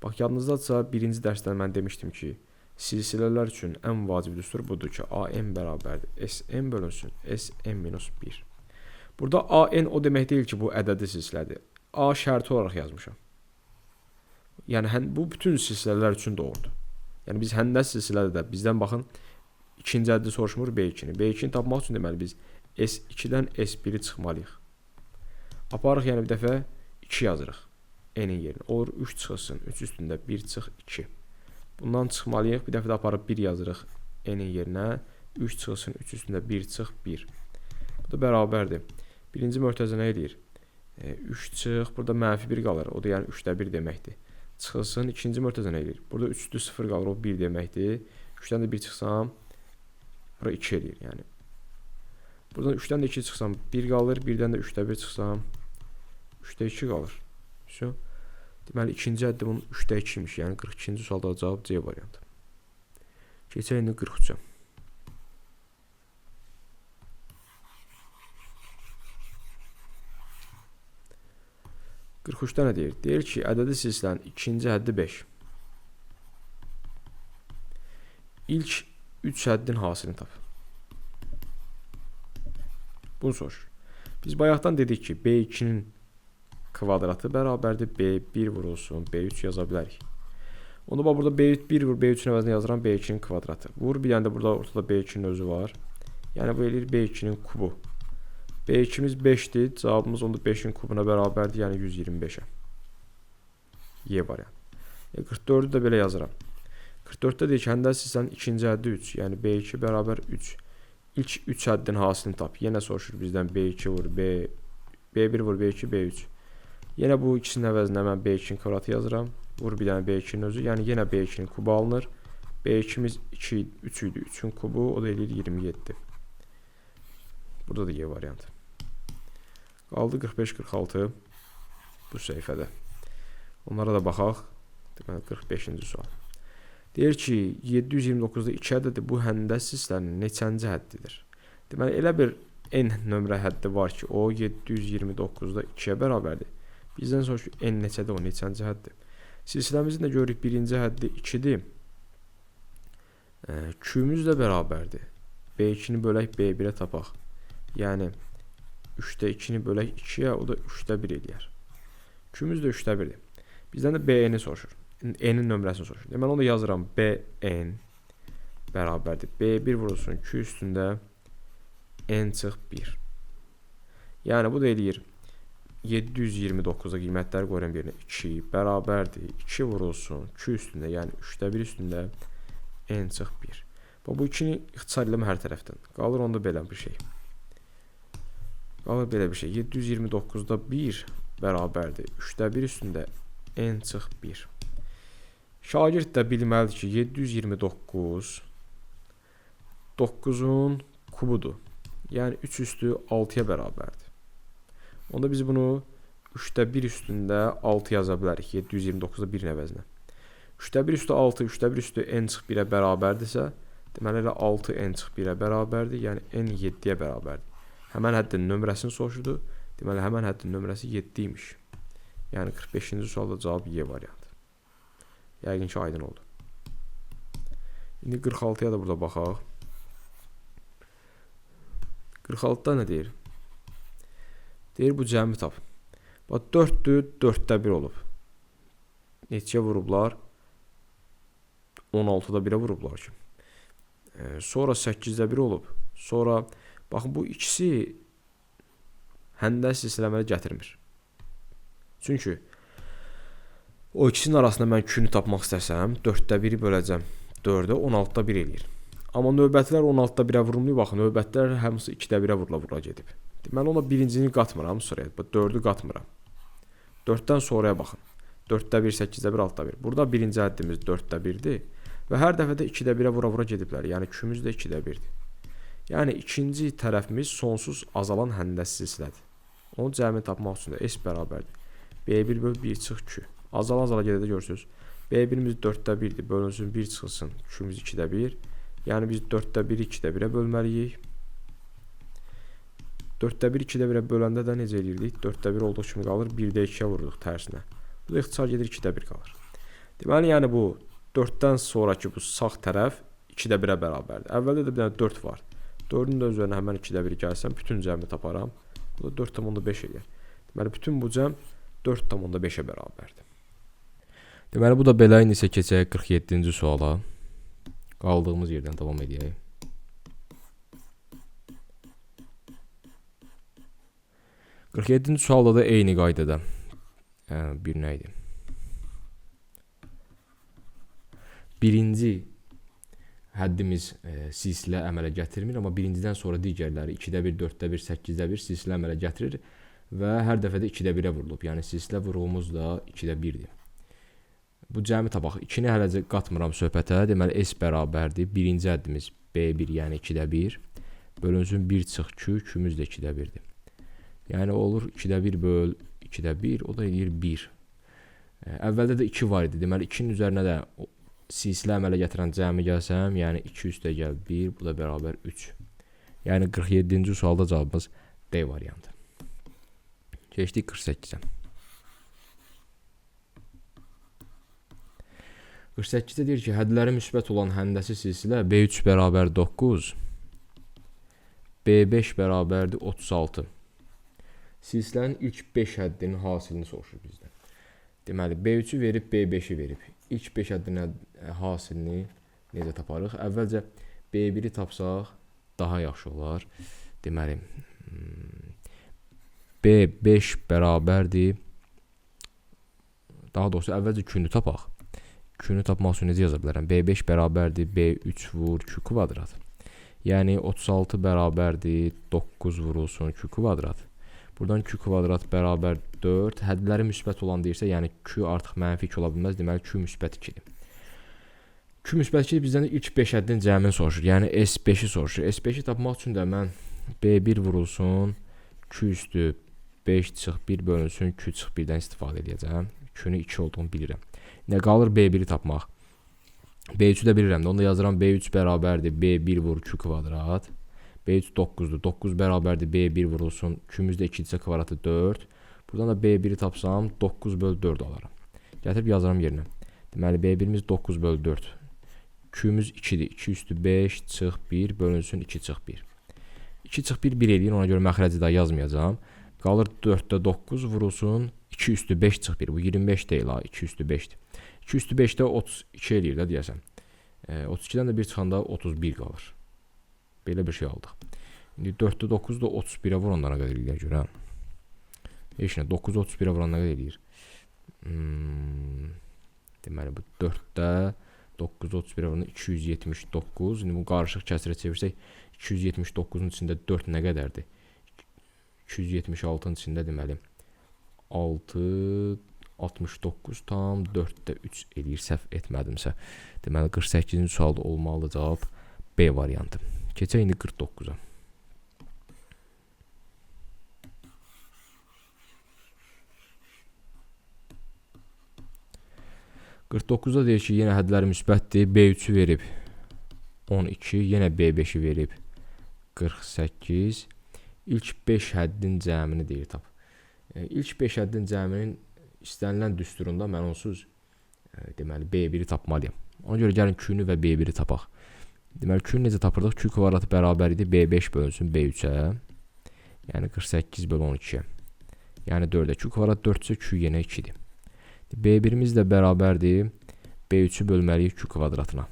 Bax, yadınızdadırsa, birinci dərsdən mən demişdim ki, silsilələr üçün ən vacib düstur budur ki, AN bərabərdir Sn bölünsün Sn minus 1. Burada AN o demək deyil ki, bu ədədi silsilədir. A şərti olaraq yazmışam. Yəni, bu bütün silsilələr üçün doğrudur. Yəni, biz həndəs silsilədə də bizdən baxın, ikinci həddi soruşmur B2-ni. B2-ni tapmaq üçün deməli biz S2-dən S1-i çıxmalıyıq. Aparıq, yəni bir dəfə 2 yazırıq n-in yerinə. Olur 3 çıxılsın, 3 üstündə 1 çıx 2. Bundan çıxmalıyıq, bir dəfə də aparıb 1 yazırıq n-in yerinə. 3 çıxılsın, 3 üstündə 1 çıx 1. Bu da bərabərdir. Birinci mötərizə nə eləyir? 3 çıx, burada mənfi 1 qalır. O da yəni 3-də 1 deməkdir. Çıxılsın, ikinci mötərizə nə eləyir? Burada 3 üstü 0 qalır, o 1 deməkdir. 3-dən də 1 çıxsam, bura 2 eləyir. Yəni. Buradan 3-dən də 2 çıxsam 1 qalır, 1-dən də 3-də 1 çıxsam 3-də 2 qalır. Deməli, ikinci həddi bunun 3-də 2 imiş. Yəni 42-ci sualda cavab C variantı. Keçək indi 43-ə. 43-də nə deyir? Deyir ki, ədədi silsilənin ikinci həddi 5. İlk 3 həddin hasilini tap. Bunu soruşur. Biz bayaqdan dedik ki, B2-nin kvadratı bərabərdir B1 vurulsun, B3 yaza bilərik. Onda bax, burada B1 vur, B3-ün əvəzinə yazıram B2-nin kvadratı. Vur, bir dənə də burada ortada B2-nin özü var. Yəni, bu eləyir B2-nin kubu. B2-miz 5-dir. Cavabımız onda 5-in kubuna bərabərdir, yəni 125-ə. Y variantı. 44-ü də belə yazıram. 44-də deyir ki, həndəs silsilənin ikinci həddi 3. Yəni B2 bərabər 3. İlk 3 həddin hasilini tap. Yenə soruşur bizdən B2 vur, B1 vur, B2, B3. Yenə bu ikisinin əvəzinə mən B2-nin kvadratı yazıram. Vur bir dənə B2-nin özü. Yəni yenə B2-nin kubu alınır. B2-miz 2, 3 idi. 3-ün kubu, o da eləyir 27. Burada da Y variantı. Qaldı 45-46 bu səhifədə. Onlara da baxaq. Deməli 45-ci sual. Deyir ki, 729-da 2 ədədi bu həndəs silsilənin neçənci həddidir? Deməli, elə bir n nömrə həddi var ki, o 729-da 2-yə bərabərdir. Bizdən soruşur ki, n neçədir, o neçənci həddir? Silsiləmizin də görürük, birinci həddi 2-dir. Q-müz də bərabərdir. B2-ni bölək B1-ə tapaq. Yəni, 3-də 2-ni bölək 2-yə, o da 3-də 1 eləyər. Q-müz də 3-də 1-dir. Bizdən də BN-i soruşur. N-in nömrəsini soruşur. Deməli, onu da yazıram. BN bərabərdir. B1 vurulsun Q üstündə N çıx 1. Yəni, bu da eləyir 729-da qiymətləri qoyuram yerinə 2 bərabərdir. 2 vurulsun Q üstündə, yəni 3-də 1 üstündə N çıx 1. Bax, bu 2-ni ixtisar eləmə hər tərəfdən. Qalır onda belə bir şey. Qalır belə bir şey. 729-da 1 bərabərdir. 3-də 1 üstündə N çıx 1. Şagird də bilməlidir ki, 729 9-un kubudur. Yəni 3 üstü 6-ya bərabərdir. Onda biz bunu 3-də 1 üstündə 6 yaza bilərik. 729-da 1 əvəzinə. 3-də 1 üstü 6, 3-də 1 üstü n çıx 1-ə bərabərdirsə, deməli elə 6 n çıx 1-ə bərabərdir. Yəni n 7-yə bərabərdir. Həmən həddin nömrəsini soruşurdu. Deməli həmən həddin nömrəsi 7 imiş. Yəni 45-ci sualda cavab Y variantı. Yəqin ki aydın oldu. İndi 46-ya da burada baxaq. 46-da nə deyir? Deyir bu cəmi tap. Bax 4-dür, 4-də 1 olub. Neçəyə vurublar? 16-da 1-ə vurublar ki. Sonra 8-də 1 olub. Sonra baxın bu ikisi həndəs silsilə əmələ gətirmir. Çünki o ikisinin arasında mən Q-nü tapmaq istəsəm, 4-də 1-i böləcəm. 4-ə 16-da 1 eləyir. Amma növbətlər 16-da 1-ə vurulmuyor. Baxın, növbətlər hamısı 2-də 1-ə vurula-vurula gedib. Deməli, ona birincini qatmıram sıraya. 4-ü qatmıram. 4-dən sonraya baxın. 4-də 1, 8-də 1, 6-da 1. Burada birinci həddimiz 4-də 1-dir. Və hər dəfə də 2-də 1-ə vura-vura gediblər. Yəni, Q-müz də 2-də 1-dir. Yəni, ikinci tərəfimiz sonsuz azalan həndəs silsilədir. Onun cəmini tapmaq üçün də S bərabərdir. B1 böl 1 çıx Q. Azala-azala gedədə görürsünüz. B1-imiz 4-də 1-dir. Bölünsün 1 çıxılsın. Q-müz 2-də 1. Yəni biz 4-də 1-i 2-də 1-ə bölməliyik. 4-də 1 2-də 1-ə böləndə də necə eləyirdik? 4-də 1 olduğu kimi qalır, 1-də 2-yə vururuq tərsinə. Bu da ixtisar gedir 2-də 1 qalır. Deməli, yəni bu 4-dən sonraki bu sağ tərəf 2-də 1-ə bərabərdir. Əvvəldə də bir dənə 4 var. 4-ün də üzərinə həmən 2-də 1 gəlsəm, bütün cəmi taparam. Bu da 4,5 eləyər. Deməli, bütün bu cəm 4,5-ə bərabərdir. Deməli, bu da belə. İndi isə keçək 47-ci suala. Qaldığımız yerdən davam edək. 47-ci sualda da eyni qaydada. Bir nə idi? Birinci həddimiz silsilə əmələ gətirmir, amma birincidən sonra digərləri 2-də 1, 4-də 1, 8-də 1 silsilə əmələ gətirir və hər dəfə də 2-də 1-ə vurulub. Yəni silsilə vurğumuz da 2-də 1-dir. Bu cəmi tapaq. 2-ni hələcə qatmıram söhbətə. Deməli, S bərabərdir. Birinci həddimiz B1, yəni 2-də 1. Bölünsün 1 çıx Q, Q-müz də 2-də 1-dir. Yəni olur 2-də 1 böl 2-də 1, o da eləyir 1. Əvvəldə də 2 var idi. Deməli, 2-nin üzərinə də silsilə əmələ gətirən cəmi gəlsəm, yəni 2 üstə gəl 1, bu da bərabər 3. Yəni 47-ci sualda cavabımız D variantı. Keçdik 48-ə. 48-də deyir ki, hədləri müsbət olan həndəsi silsilə B3 bərabər 9, B5 bərabərdir 36. Silsilənin ilk 5 həddinin hasilini soruşur bizdən. Deməli, B3-ü verib, B5-i verib. İlk 5 həddinin hasilini necə taparıq? Əvvəlcə B1-i tapsaq daha yaxşı olar. Deməli, B5 bərabərdir. Daha doğrusu, əvvəlcə Q-nü tapaq. Q-nü tapmaq üçün necə yaza bilərəm? B5 bərabərdir B3 vur Q kvadrat. Yəni 36 bərabərdir 9 vurulsun Q kvadrat. Buradan Q kvadrat bərabər 4. Hədləri müsbət olan deyirsə, yəni Q artıq mənfi 2 ola bilməz. Deməli, Q müsbət 2-dir. Q müsbət 2 bizdən də ilk 5 həddin cəmini soruşur. Yəni S5-i soruşur. S5-i tapmaq üçün də mən B1 vurulsun, Q üstü 5 çıx 1 bölünsün, Q çıx 1-dən istifadə edəcəm. Q-nü 2 olduğunu bilirəm. Nə qalır B1-i tapmaq. B3-ü də bilirəm də. Onu da yazıram. B3 bərabərdir B1 vur Q kvadrat. B3 9-dur. 9 bərabərdir B1 vurulsun. Q-müz də 2-dirsə kvadratı 4. Buradan da B1-i tapsam 9 böl 4 alaram. Gətirib yazıram yerinə. Deməli B1-imiz 9 böl 4. Q-müz 2-dir. 2 üstü 5 çıx 1 bölünsün 2 çıx 1. 2 çıx 1 1 eləyir. Ona görə məxrəci də yazmayacağam. Qalır 4-də 9 vurulsun 2 üstü 5 çıx 1. Bu 25 deyil ha. 2 üstü 5-dir. 2 üstü 5-də 32 eləyir də deyəsən. 32-dən də 1 çıxanda 31 qalır. Belə bir şey aldıq. İndi 4-də 9 da 31-ə vuranda nə qədər eləyir görəm. Heç nə, 9 31-ə vuranda nə qədər eləyir? Deməli bu 4-də 9 31-ə vuranda 279. İndi bu qarışıq kəsirə çevirsək 279-un içində 4 nə qədərdir? 276-nın içində deməli 6 69 tam 4-də 3 eləyir, səhv etmədimsə. Deməli 48-ci sualda olmalıdır cavab B variantı. Keçək indi 49-a. 49-da deyir ki, yenə hədləri müsbətdir. B3-ü verib 12, yenə B5-i verib 48. İlk 5 həddin cəmini deyir tap. İlk 5 həddin cəminin istənilən düsturunda mən onsuz deməli B1-i tapmalıyam. Ona görə gəlin Q-nü və B1-i tapaq. Deməli Q-nü necə tapırdıq? Q kvadratı bərabər idi B5 bölünsün B3-ə. Yəni 48 bölü 12-yə. Yəni 4-ə. Q kvadrat 4-sə Q yenə 2-dir. B1-imiz də bərabərdir. B3-ü bölməliyik Q kvadratına.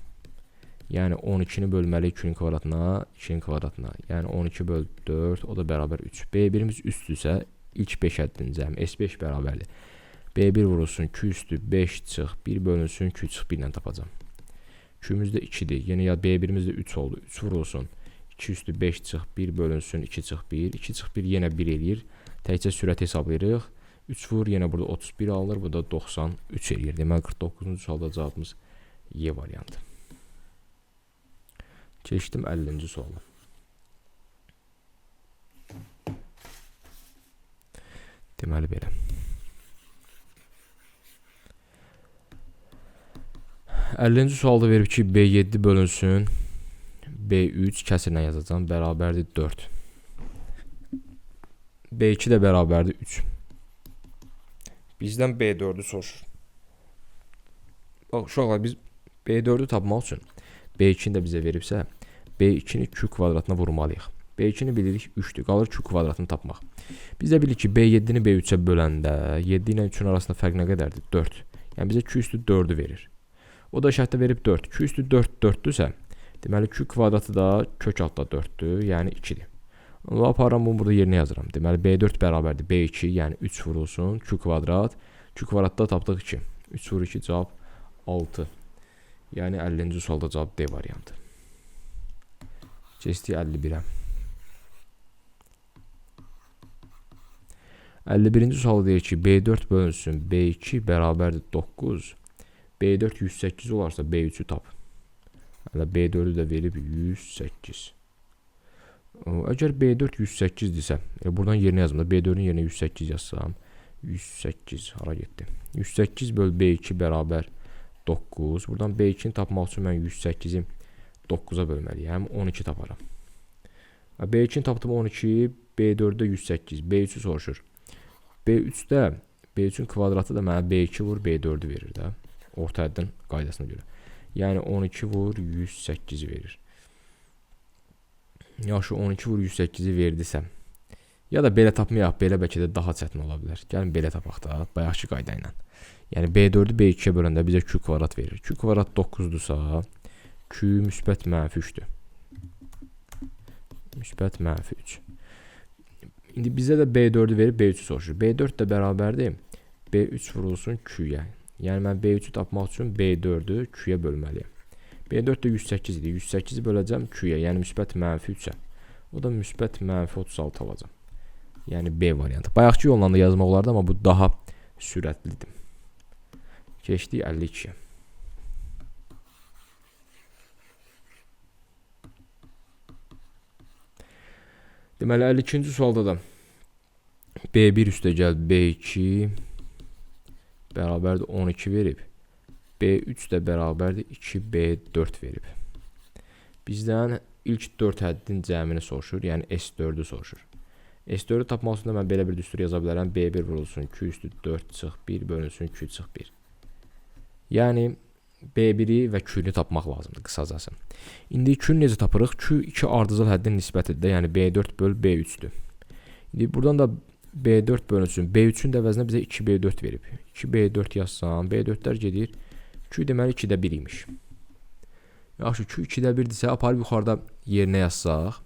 Yəni 12-ni bölməliyik Q-nin kvadratına, 2-nin kvadratına. Yəni 12 böl 4, o da bərabər 3. B1-imiz üstdürsə ilk 5 həddin cəmi S5 bərabərdir. B1 vurulsun Q üstü 5 çıx 1 bölünsün Q çıx 1 ilə tapacağam. Q'miz də 2-dir. Yenə ya B1-imiz də 3 oldu. 3 vurulsun 2 üstü 5 çıx 1 bölünsün 2 çıx 1. 2 çıx 1 yenə 1 eləyir. Təkcə sürəti hesablayırıq. 3 vur, yenə burada 31 alınır. Bu da 93 eləyir. Deməli 49-cu sualda cavabımız Y variantı. Keçdim 50-ci suala. Deməli belə. 50-ci sualda verib ki, B7 bölünsün B3 kəsirlə yazacağam, bərabərdir 4. B2 də bərabərdir 3. Bizdən B4-ü soruşur. Bax, uşaqlar, biz B4-ü tapmaq üçün B2-ni də bizə veribsə, B2-ni Q kvadratına vurmalıyıq. B2-ni bilirik 3-dür, qalır Q kvadratını tapmaq. Biz də bilirik ki, B7-ni B3-ə böləndə 7 ilə 3-ün arasında fərq nə qədərdir? 4. Yəni bizə Q üstü 4-ü verir. O da şərtdə verib 4. Q üstü 4 4-dürsə, deməli Q kvadratı da kök altda 4-dür, yəni 2-dir. Onu aparıram, bunu burada yerinə yazıram. Deməli B4 bərabərdir B2, yəni 3 vurulsun Q kvadrat. Q kvadratda tapdıq 2. 3 vur 2 cavab 6. Yəni 50-ci sualda cavab D variantı. Keçdik 51-ə. 51-ci sualda deyir ki, B4 bölünsün B2 bərabərdir 9. B4 108 olarsa B3-ü tap. Hələ B4-ü də verib 108. Əgər B4 108-dirsə, buradan yerinə yazım da, B4-ün yerinə 108 yazsam, 108 hara getdi? 108 böl B2 bərabər 9. Buradan B2-ni tapmaq üçün mən 108-i 9-a bölməliyəm. 12 taparam. B2-ni tapdım 12, B4-də 108. B3-ü soruşur. B3-də B3-ün kvadratı da mənə B2 vur B4-ü verir də. Orta həddin qaydasına görə. Yəni 12 vur 108-i verir. Yaxşı, 12 vur 108-i verdisə, ya da belə tapmayaq, belə bəlkə də daha çətin ola bilər. Gəlin belə tapaq da, bayaqki qayda ilə. Yəni B4-ü B2-yə böləndə bizə Q kvadrat verir. Q kvadrat 9-dursa, Q müsbət mənfi 3-dür. Müsbət mənfi 3. İndi bizə də B4-ü verib B3-ü soruşur. B4 də bərabərdir B3 vurulsun Q-yə. Yəni mən B3-ü tapmaq üçün B4-ü Q-yə bölməliyəm. B4 də 108 idi. 108-i böləcəm Q-yə, yəni müsbət mənfi 3-ə. O da müsbət mənfi 36 alacam. Yəni B variantı. Bayaqki yolla da yazmaq olardı, amma bu daha sürətlidir. Keçdik 52-yə. Deməli 52-ci sualda da B1 üstəgəl B2 bərabərdir 12 verib. B3 də bərabərdir 2B4 verib. Bizdən ilk 4 həddin cəmini soruşur, yəni S4-ü soruşur. S4-ü tapmaq üçün də mən belə bir düstur yaza bilərəm. B1 vurulsun Q üstü 4 çıx 1 bölünsün Q çıx 1. Yəni B1-i və Q-nü tapmaq lazımdır qısacası. İndi Q-nü necə tapırıq? Q 2 ardıcıl həddin nisbətidir də, yəni B4 böl B3-dür. İndi buradan da B4 bölünsün. B3-ün də əvəzinə bizə 2B4 verib. 2B4 yazsam, B4-lər gedir. Q deməli 2-də 1 imiş. Yaxşı, Q 2-də 1-dirsə, aparıb yuxarıda yerinə yazsaq,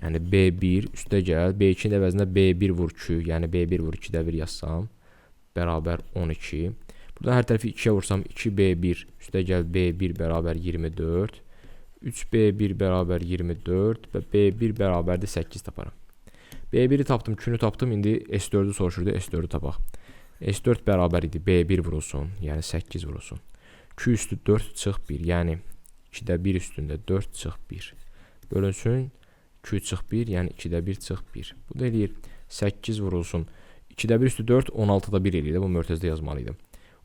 yəni B1 üstə gəl, B2-nin əvəzinə B1 vur Q, yəni B1 vur 2-də 1 yazsam, bərabər 12. Buradan hər tərəfi 2-yə vursam, 2B1 üstə gəl B1 bərabər 24, 3B1 bərabər 24 və B1 bərabərdir 8 taparam. B1-i tapdım, Q-nü tapdım, indi S4-ü soruşurdu, S4-ü tapaq. S4 bərabər idi, B1 vurulsun, yəni 8 vurulsun. Q üstü 4 çıx 1, yəni 2-də 1 üstündə 4 çıx 1. Bölünsün, Q çıx 1, yəni 2-də 1 çıx 1. Bu da eləyir 8 vurulsun. 2-də 1 üstü 4, 16-da 1 eləyir də, bu mötəzdə yazmalıydım.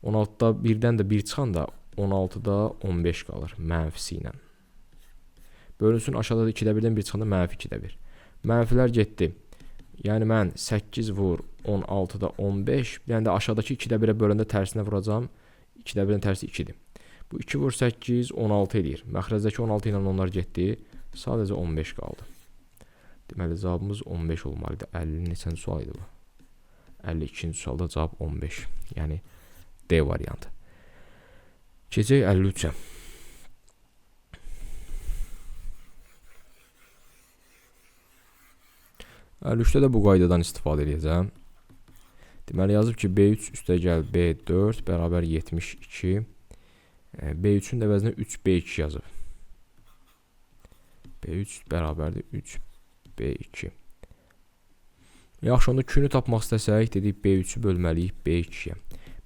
16-da 1-dən də 1 çıxanda 16-da 15 qalır mənfisi ilə. Bölünsün aşağıda da 2-də 1-dən 1 çıxanda mənfi 2-də 1. Mənfilər getdi. Yəni mən 8 vur 16-da 15. Bir dənə də aşağıdakı 2-də 1-ə böləndə tərsinə vuracağam. 2-də 1-in tərsi 2-dir. Bu 2 vur 8, 16 eləyir. Məxrəzdəki 16 ilə onlar getdi. Sadəcə 15 qaldı. Deməli, cavabımız 15 olmalıdır. 50 neçənci sual idi bu? 52-ci sualda cavab 15. Yəni D variantı. Keçək 53-ə. 53-də də bu qaydadan istifadə edəcəm. Deməli, yazıb ki, B3 üstəgəl B4 bərabər 72. B3-ün də əvəzinə 3B2 yazıb. B3 bərabərdir 3B2. Yaxşı, onda Q-nü tapmaq istəsək, dedik B3-ü bölməliyik B2-yə.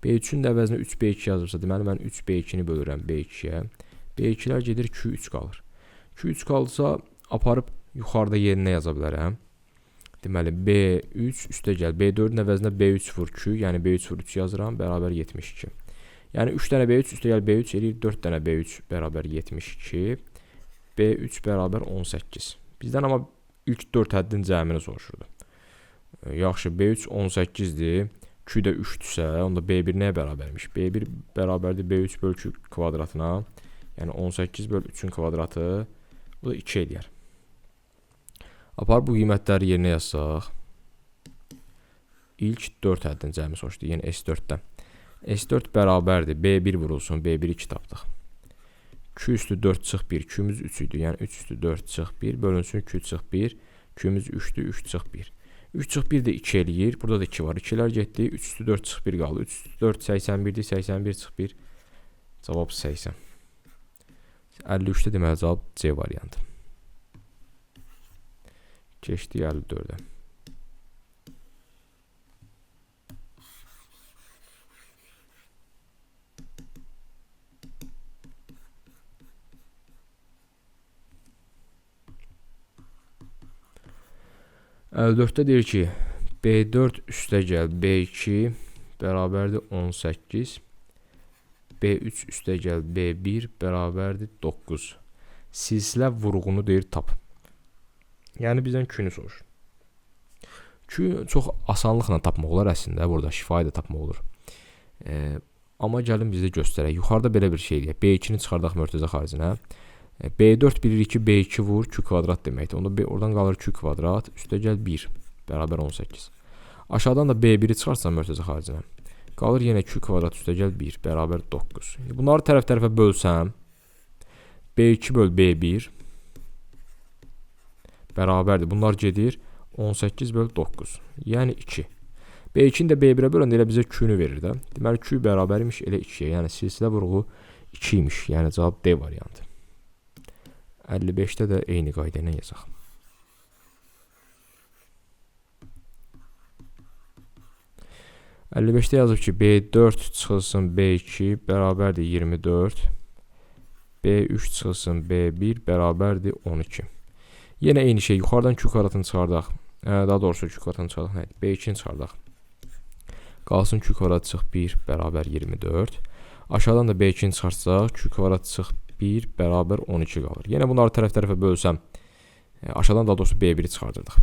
B3-ün də əvəzinə 3B2 yazıbsa, deməli mən 3B2-ni bölürəm B2-yə. B2-lər gedir, Q3 qalır. Q3 qalsa, aparıb yuxarıda yerinə yaza bilərəm. Deməli, B3 üstəgəl B4-ün əvəzinə B3 vur Q, yəni B3 vur 3 yazıram, bərabər 72. Yəni 3 dənə B3 üstəgəl B3 eləyir 4 dənə B3 bərabər 72. B3 bərabər 18. Bizdən amma ilk 4 həddin cəmini soruşurdu. Yaxşı, B3 18-dir. Q də 3-dürsə, onda B1 nəyə bərabərmiş? B1 bərabərdir B3 böl Q kvadratına. Yəni 18 böl 3-ün kvadratı. Bu da 2 eləyər. Apar bu qiymətləri yerinə yazsaq. İlk 4 həddin cəmi soruşdu. Yəni S4-dən. S4 bərabərdir. B1 vurulsun. B1 2 tapdıq. Q üstü 4 çıx 1. Q'miz 3 idi. Yəni 3 üstü 4 çıx 1. Bölünsün Q çıx 1. Q'miz 3-dür. 3 çıx 1. 3 çıx 1 də 2 eləyir. Burada da 2 var. 2-lər getdi. 3 üstü 4 çıx 1 qaldı. 3 üstü 4 81-dir. 81 çıx 1. Cavab 80. 53-də deməli cavab C variantı. Keçdik 54-ə. 54-də deyir ki, B4 üstəgəl B2 bərabərdir 18. B3 üstəgəl B1 bərabərdir 9. Silsilə vurğunu deyir tap. Yəni bizdən Q-nü soruşur. Q çox asanlıqla tapmaq olar əslində. Burada şifahi də tapmaq olur. Amma gəlin bizə göstərək. Yuxarıda belə bir şey deyək. B2-ni çıxardaq mörtəzə xaricinə. B4 bilirik ki, B2 vur Q kvadrat deməkdir. Onda oradan qalır Q kvadrat, üstəgəl 1 bərabər 18. Aşağıdan da B1-i çıxarsam mörtəzə xaricinə. Qalır yenə Q kvadrat üstəgəl 1 bərabər 9. İndi bunları tərəf-tərəfə bölsəm, B2 böl B1 bərabərdir. Bunlar gedir 18 böl 9. Yəni 2. B2-ni də B1-ə böləndə elə bizə Q-nü verir də. Deməli Q bərabər imiş elə 2-yə. Yəni silsilə vurğu 2 imiş. Yəni cavab D variantı. 55-də də eyni qayda ilə yazaq. 55-də yazıb ki, B4 çıxılsın B2 bərabərdir 24. B3 çıxılsın B1 bərabərdir 12. Yenə eyni şey. Yuxarıdan Q kvadratını çıxardaq. Daha doğrusu Q kvadratını çıxardaq. Nə idi? B2-ni çıxardaq. Qalsın Q kvadrat çıx 1 bərabər 24. Aşağıdan da B2-ni çıxartsaq, Q kvadrat çıx 1 bərabər 12 qalır. Yenə bunları tərəf-tərəfə bölsəm, aşağıdan daha doğrusu B1-i çıxardırdıq.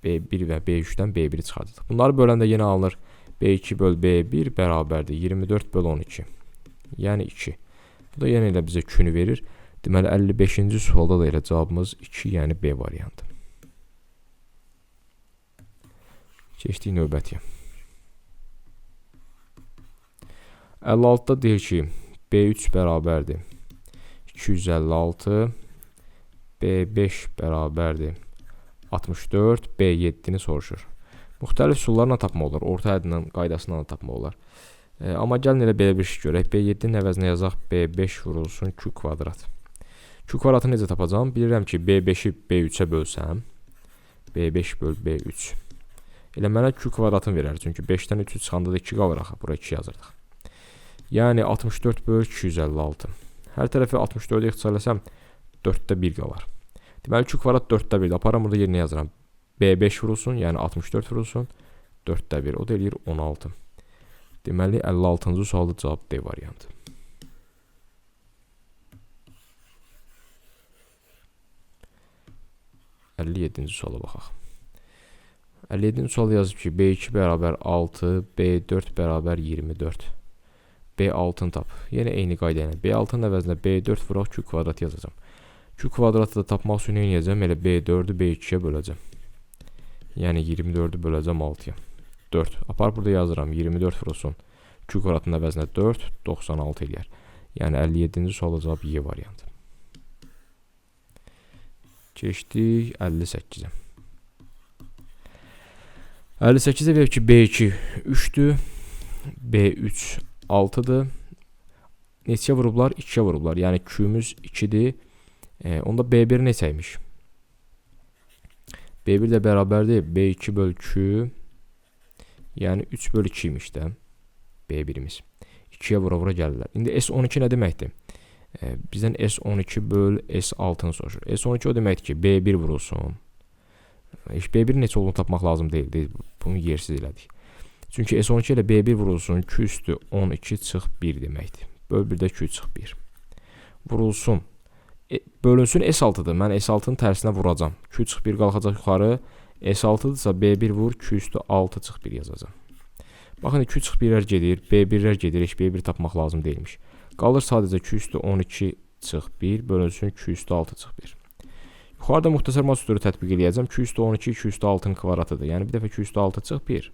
B1 və B3-dən B1-i çıxardırdıq. Bunları böləndə yenə alınır B2 böl B1 bərabərdir 24 böl 12. Yəni 2. Bu da yenə elə bizə Q-nü verir. Deməli 55-ci sualda da elə cavabımız 2, yəni B variantı. Keçdik növbətiyə. 56-da deyir ki, B3 bərabərdir 256, B5 bərabərdir 64, B7-ni soruşur. Müxtəlif üsullarla tapmaq olar, orta həddindən qaydasından da tapmaq olar. Amma gəlin elə belə bir şey görək. B7-nin əvəzinə yazaq B5 vurulsun Q kvadrat. Q kvadratı necə tapacağam? Bilirəm ki, B5-i B3-ə bölsəm, B5 böl B3. Elə mənə Q kvadratını verər. Çünki 5-dən 3-ü çıxanda da 2 qalır axı. Bura 2 yazırdıq. Yəni 64 böl 256. Hər tərəfi 64-ə ixtisar eləsəm 4-də 1 qalar. Deməli Q kvadrat 4-də 1-dir. Aparam burada yerinə yazıram. B5 vurulsun, yəni 64 vurulsun. 4-də 1. O da eləyir 16. Deməli, 56-cı sualda cavab D variantı. 57-ci suala baxaq. 57-ci sual yazıb ki, B2 bərabər 6, B4 bərabər 24. B6-nı tap. Yenə eyni qayda ilə. B6-nın əvəzinə B4 vuraq Q kvadrat yazacağam. Q kvadratı da tapmaq üçün nə edəcəm? Elə B4-ü B2-yə böləcəm. Yəni 24-ü böləcəm 6-ya. 4. Aparıb burada yazıram. 24 vurulsun. Q kvadratının əvəzinə 4, 96 eləyər. Yəni 57-ci sualda cavab Y variantı. Keçdik 58-ə. 58-ə verib ki, B2 3-dür, B3 6-dır. Neçəyə vurublar? 2-yə vurublar. Yəni Q-müz 2-dir. Onda B1 neçə imiş? B1 də bərabərdir. B2 böl Q, yəni 3 böl 2 imiş də B1-imiz. 2-yə vura-vura gəlirlər. İndi S12 nə deməkdir? Bizdən S12 böl S6-nı soruşur. S12 o deməkdir ki, B1 vurulsun. Heç B1 neçə olduğunu tapmaq lazım deyil. Bunu yersiz elədik. Çünki S12 ilə B1 vurulsun, Q üstü 12 çıx 1 deməkdir. Böl 1-də Q çıx 1. Vurulsun. Bölünsün S6-dır. Mən S6-nın tərsinə vuracam. Q çıx 1 qalxacaq yuxarı. S6-dırsa B1 vur, Q üstü 6 çıx 1 yazacam. Baxın, Q çıx 1-lər gedir, B1-lər gedir. Heç B1 tapmaq lazım deyilmiş. Qalır sadəcə Q üstü 12 çıx 1 bölünsün Q üstü 6 çıx 1. Yuxarıda müxtəsər mass düsturu tətbiq eləyəcəm. Q üstü 12 Q üstü 6-nın kvadratıdır. Yəni bir dəfə Q üstü 6 çıx 1.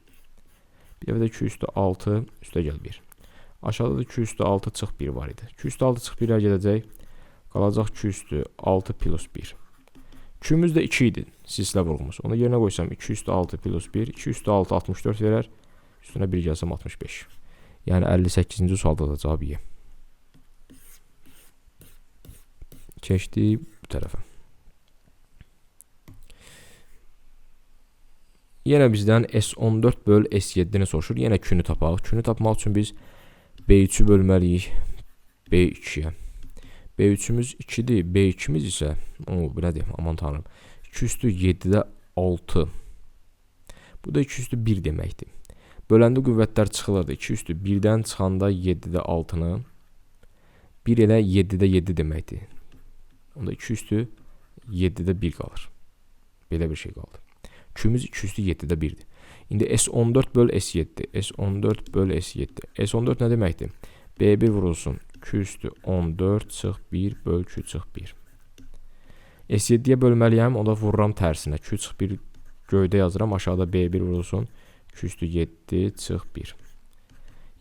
Bir dəfə də Q üstü 6 üstə gəl 1. Aşağıda da Q üstü 6 çıx 1 var idi. Q üstü 6 çıx 1-lər gedəcək. Qalacaq Q üstü 6 plus 1. Q'müz də 2 idi silsilə vurğumuz. Onu yerinə qoysam 2 üstü 6 plus 1. 2 üstü 6 64 verər. Üstünə 1 gəlsəm 65. Yəni 58-ci sualda da cavab Y. Keçdik bu tərəfə. Yenə bizdən S14 böl S7-ni soruşur. Yenə Q-nü tapaq. Q-nü tapmaq üçün biz B3-ü bölməliyik B2-yə. B3-ümüz 2-dir. B2-miz isə, bu nədir? Aman tanrım. 2 üstü 7-də 6. Bu da 2 üstü 1 deməkdir. Böləndə qüvvətlər çıxılırdı. 2 üstü 1-dən çıxanda 7-də 6-nı 1 elə 7-də 7 deməkdir. Onda 2 üstü 7-də 1 qalır. Belə bir şey qaldı. Q'müz 2 üstü 7-də 1-dir. İndi S14 böl S7. S14 böl S7. S14 nə deməkdir? B1 vurulsun. Q üstü 14 çıx 1 böl Q çıx 1. S7-yə bölməliyəm. Onda vururam tərsinə. Q çıx 1 göydə yazıram. Aşağıda B1 vurulsun. Q üstü 7 çıx 1.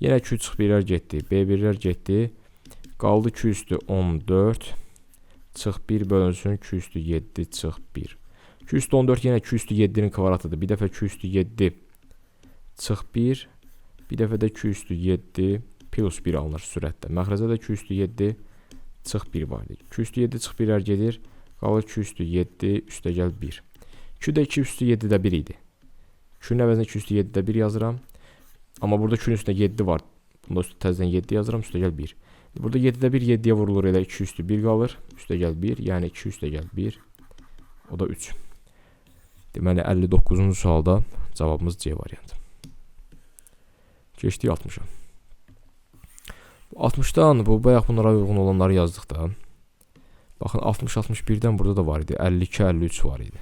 Yenə Q çıx 1-lər getdi. B1-lər getdi. Qaldı Q üstü 14 çıx 1 bölünsün Q üstü 7 çıx 1. Q üstü 14 yenə Q üstü 7-nin kvadratıdır. Bir dəfə Q üstü 7 çıx 1. Bir dəfə də Q üstü 7 plus 1 alınır sürətdə. Məxrəcə də Q üstü 7 çıx 1 var idi. Q üstü 7 çıx 1-lər gedir. Qalır Q üstü 7 üstə gəl 1. Q də 2 üstü 7-də 1 idi. Q-nin əvəzinə 2 üstü 7-də 1 yazıram. Amma burada Q-nin üstünə 7 var. Bunda üstə təzədən 7 yazıram, üstə gəl 1. Burada 7-də 1 7-yə vurulur elə 2 üstü 1 qalır. Üstə gəl 1, yəni 2 üstə gəl 1. O da 3. Deməli 59-cu sualda cavabımız C variantı. Keçdik 60-a. 60-dan bu bayaq bunlara uyğun olanları yazdıq da. Baxın 60-61-dən burada da var idi. 52-53 var idi.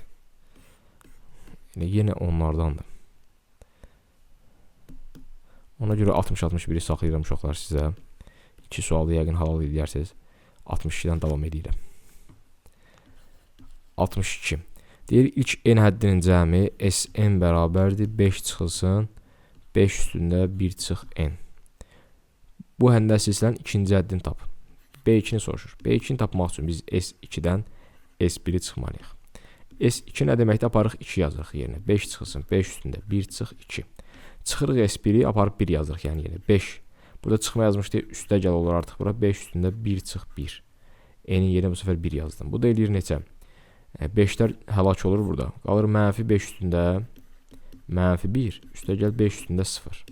Yəni yenə onlardandır. Ona görə 60-61-i saxlayıram uşaqlar sizə. İki sualı yəqin halal eləyərsiniz. 62-dən davam edirəm. 62. Deyir ilk n həddinin cəmi Sn bərabərdir 5 çıxılsın 5 üstündə 1 çıx n. Bu həndə silsilənin ikinci həddini tap. B2-ni soruşur. B2-ni tapmaq üçün biz S2-dən S1-i çıxmalıyıq. S2 nə deməkdir? Aparıq 2 yazırıq yerinə. 5 çıxılsın 5 üstündə 1 çıx 2. Çıxırıq S1-i, aparıb 1 yazırıq yəni yerinə. 5. Burada çıxma yazmışdı, üstə gəl olur artıq bura. 5 üstündə 1 çıx 1. N-in yerinə bu səfər 1 yazdım. Bu da eləyir neçə? 5-lər həlak olur burada. Qalır mənfi 5 üstündə mənfi 1. Üstə gəl 5 üstündə 0.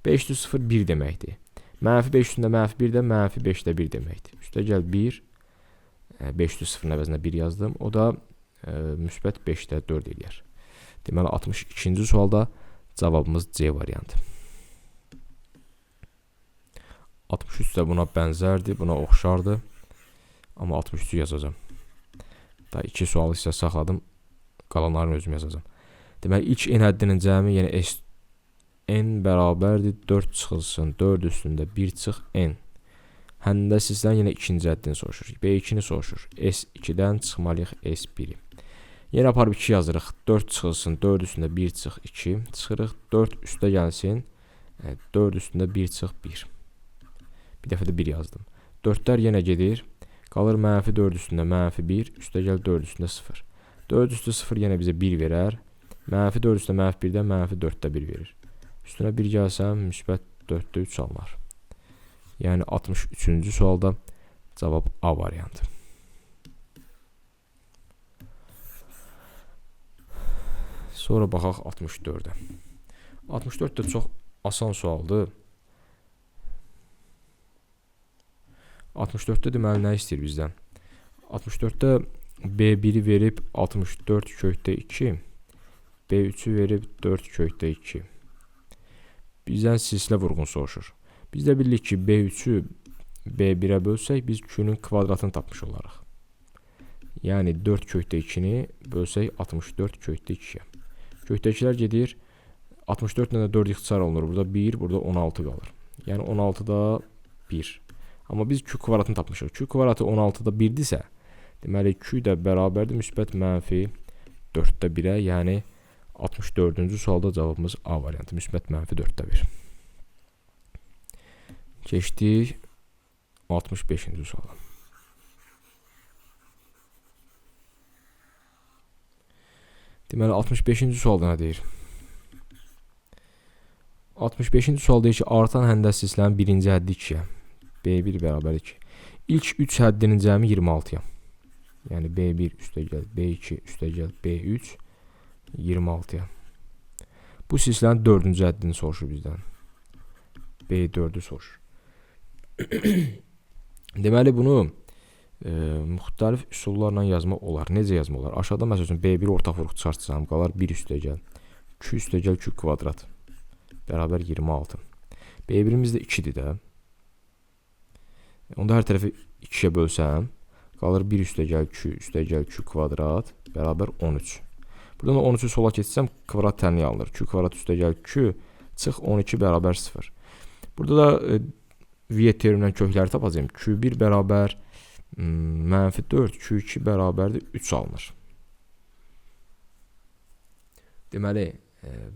5 üstü 0 1 deməkdir. Mənfi 5 üstündə mənfi 1 də mənfi 5-də 1 deməkdir. Üstə gəl 1. 5 üstü 0-ın əvəzinə 1 yazdım. O da müsbət 5-də 4 eləyər. Deməli 62-ci sualda cavabımız C variantı. 63 də buna bənzərdir, buna oxşardır. Amma 63-ü yazacağam. Daha 2 sualı sizə saxladım. Qalanlarını özüm yazacağam. Deməli, ilk n həddinin cəmi, yəni S n bərabərdir 4 çıxılsın 4 üstündə 1 çıx n. Həndə sizdən yenə ikinci həddini soruşur. B2-ni soruşur. S2-dən çıxmalıyıq S1-i. Yenə aparıb 2 yazırıq. 4 çıxılsın 4 üstündə 1 çıx 2. Çıxırıq 4 üstə gəlsin. 4 üstündə 1 çıx 1. Bir dəfə də 1 yazdım. 4-lər yenə gedir. Qalır mənfi 4 üstündə mənfi 1. Üstə gəl 4 üstündə 0. 4 üstü 0 yenə bizə 1 verər. Mənfi 4 üstündə mənfi 1-də mənfi 4-də 1 verir. Üstünə 1 gəlsəm müsbət 4-də 3 alınar. Yəni 63-cü sualda cavab A variantı. Sonra baxaq 64-ə. 64 də çox asan sualdır. 64-də deməli nə istəyir bizdən? 64-də B1-i verib 64 kökdə 2, B3-ü verib 4 kökdə 2. Bizdən silsilə vurğun soruşur. Biz də bilirik ki, B3-ü B1-ə bölsək, biz Q-nün kvadratını tapmış olarıq. Yəni 4 kökdə 2-ni bölsək 64 kökdə 2-yə. Kökdə 2-lər gedir. 64 ilə də 4 ixtisar olunur. Burada 1, burada 16 qalır. Yəni 16-da 1. Amma biz Q kvadratını tapmışıq. Q kvadratı 16-da 1-dirsə, deməli Q də bərabərdir müsbət mənfi 4-də 1-ə, yəni 64-cü sualda cavabımız A variantı, müsbət mənfi 4-də 1. Keçdik 65-ci suala. Deməli 65-ci sualda nə deyir? 65-ci sual deyir ki, artan həndəs silsilənin birinci həddi 2-yə. B1 bərabər 2. İlk 3 həddinin cəmi 26-ya. Yəni B1 üstə gəl, B2 üstə gəl, B3 26-ya. Bu silsilənin 4-cü həddini soruşur bizdən. B4-ü soruşur. Deməli bunu müxtəlif üsullarla yazmaq olar. Necə yazmaq olar? Aşağıda məsəl üçün B1 ortaq vuruq çıxartsam, qalar 1 üstə gəl, Q üstə gəl, Q kvadrat bərabər 26. B1-imiz də 2-dir də. Onda hər tərəfi 2-yə bölsəm, qalır 1 üstə gəl, Q üstə gəl, Q kvadrat bərabər 13. Buradan da 13-ü sola keçsəm, kvadrat tənliyi alınır. Q kvadrat üstə gəl, Q çıx 12 bərabər 0. Burada da V terimindən kökləri tapacağım. Q1 bərabər mənfi 4, Q2 bərabərdir 3 alınır. Deməli,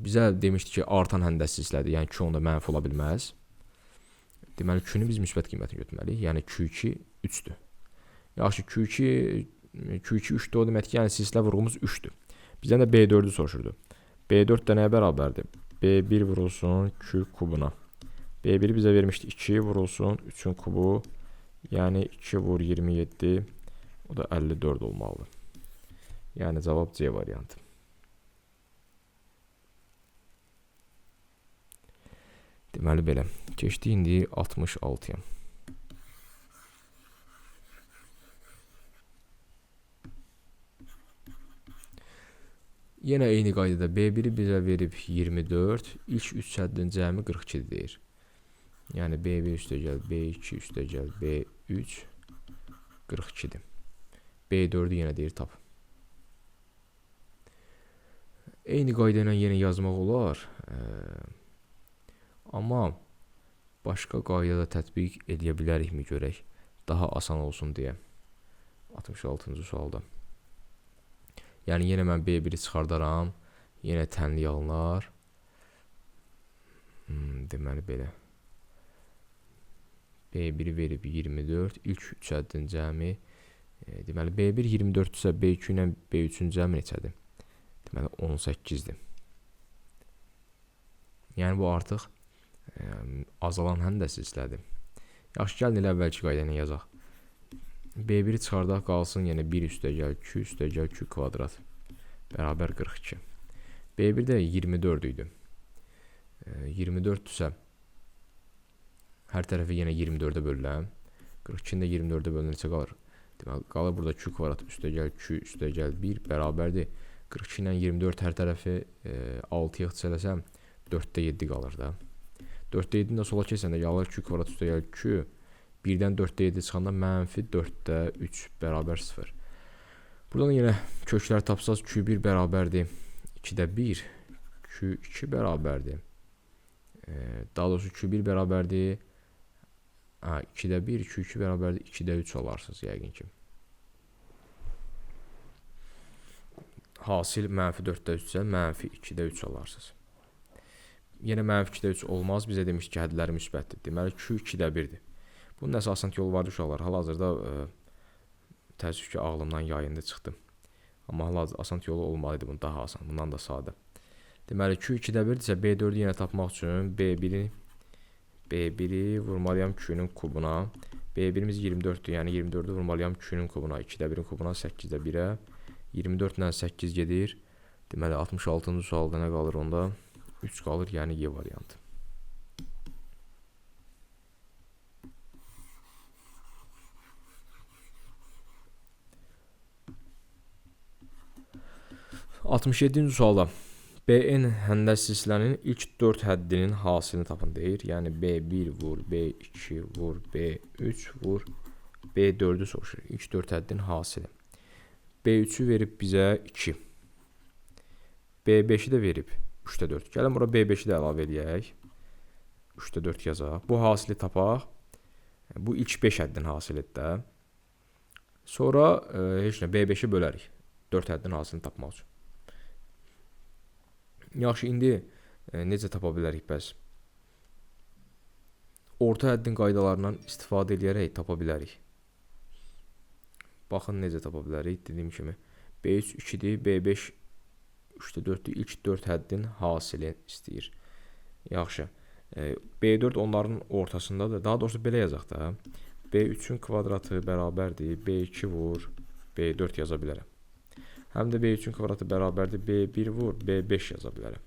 bizə demişdi ki, artan həndəs silsilədir. Yəni Q onda mənfi ola bilməz. Deməli, Q-nü biz müsbət qiymətini götürməliyik. Yəni Q2 3-dür. Yaxşı, Q2 3-dür, o deməkdir ki, yəni silsilə vurğumuz 3-dür. Bizdən də B4-ü soruşurdu. B4 də nəyə bərabərdir? B1 vurulsun Q kubuna. B1 bizə vermişdi 2 vurulsun 3-ün kubu. Yəni 2 vur 27, o da 54 olmalıdır. Yəni cavab C variantı. Deməli belə. Keçdik indi 66-ya. Yenə eyni qaydada B1-i bizə verib 24, ilk 3 həddin cəmi 42 deyir. Yəni B1 üstə gəl, B2 üstə gəl, B3 42-dir. B4-ü yenə deyir tap. Eyni qayda ilə yenə yazmaq olar. Amma başqa qaydada tətbiq edə bilərikmi görək, daha asan olsun deyə. 66-cı sualda. Yəni yenə mən B1-i çıxardaram, yenə tənlik alınar. Deməli belə. B1-i verib 24, ilk 3 həddin cəmi. Deməli B1 24-dürsə B2 ilə B3-ün cəmi neçədir? Deməli 18-dir. Yəni bu artıq azalan həndəs silsilədir. Yaxşı, gəlin elə əvvəlki qayda ilə yazaq. B1-i çıxardaq, qalsın yenə 1 üstə gəl, Q üstə gəl, Q kvadrat bərabər 42. B1 də 24 idi. 24-dürsə hər tərəfi yenə 24-ə bölürəm. 42-ni də 24-ə bölünür, neçə qalır? Deməli, qalır burada Q kvadrat üstə gəl, Q üstə gəl 1 bərabərdir. 42 ilə 24 hər tərəfi 6-ya ixtisar eləsəm 4-də 7 qalır da. 4-də 7-ni də sola keçəndə qalır Q kvadrat üstə gəlir Q. 1-dən 4-də 7 çıxanda mənfi 4-də 3 bərabər 0. Buradan yenə köklər tapsaz Q1 bərabərdir 2-də 1, Q2 bərabərdir. Daha doğrusu Q1 bərabərdir 2-də 1, Q2 bərabərdir 2-də 3 alarsınız yəqin ki. Hasil mənfi 4-də 3 isə mənfi 2-də 3 alarsınız. Yenə mənfi 2-də 3 olmaz. Bizə demiş ki, hədləri müsbətdir. Deməli, Q 2-də 1-dir. Bunun nəsə asan yolu vardı uşaqlar. Hal-hazırda təəssüf ki, ağlımdan yayındı çıxdı. Amma hal-hazırda asan yolu olmalıydı bunun, daha asan, bundan da sadə. Deməli, Q 2-də 1-dirsə, B4-ü yenə tapmaq üçün B1-i vurmalıyam Q-nün kubuna. B1-imiz 24-dür, yəni 24-ü vurmalıyam Q-nün kubuna. 2-də 1-in kubuna, 8-də 1-ə. 24 ilə 8 gedir. Deməli, 66-cı sualda nə qalır onda? 3 qalır, yəni Y variantı. ...67-ci sualda BN həndəs silsilənin ilk 4 həddinin hasilini tapın deyir. Yəni B1 vur, B2 vur, B3 vur, B4-ü soruşur. İlk 4 həddin hasili. B3-ü verib bizə 2. B5-i də verib 3-də 4. Gəlin bura B5-i də əlavə eləyək. 3-də 4 yazaq. Bu hasili tapaq. Bu ilk 5 həddin hasilidir də. Sonra heç nə B5-i bölərik. 4 həddin hasilini tapmaq üçün. Yaxşı, indi necə tapa bilərik bəs? Orta həddin qaydalarından istifadə eləyərək tapa bilərik. Baxın, necə tapa bilərik. Dediyim kimi, B3 2-dir, B5 3-də 4-dür. İlk 4 həddin hasili istəyir. Yaxşı. B4 onların ortasındadır. Daha doğrusu belə yazaq da. B3-ün kvadratı bərabərdir. B2 vur, B4 yaza bilərəm. Həm də B3-ün kvadratı bərabərdir. B1 vur, B5 yaza bilərəm.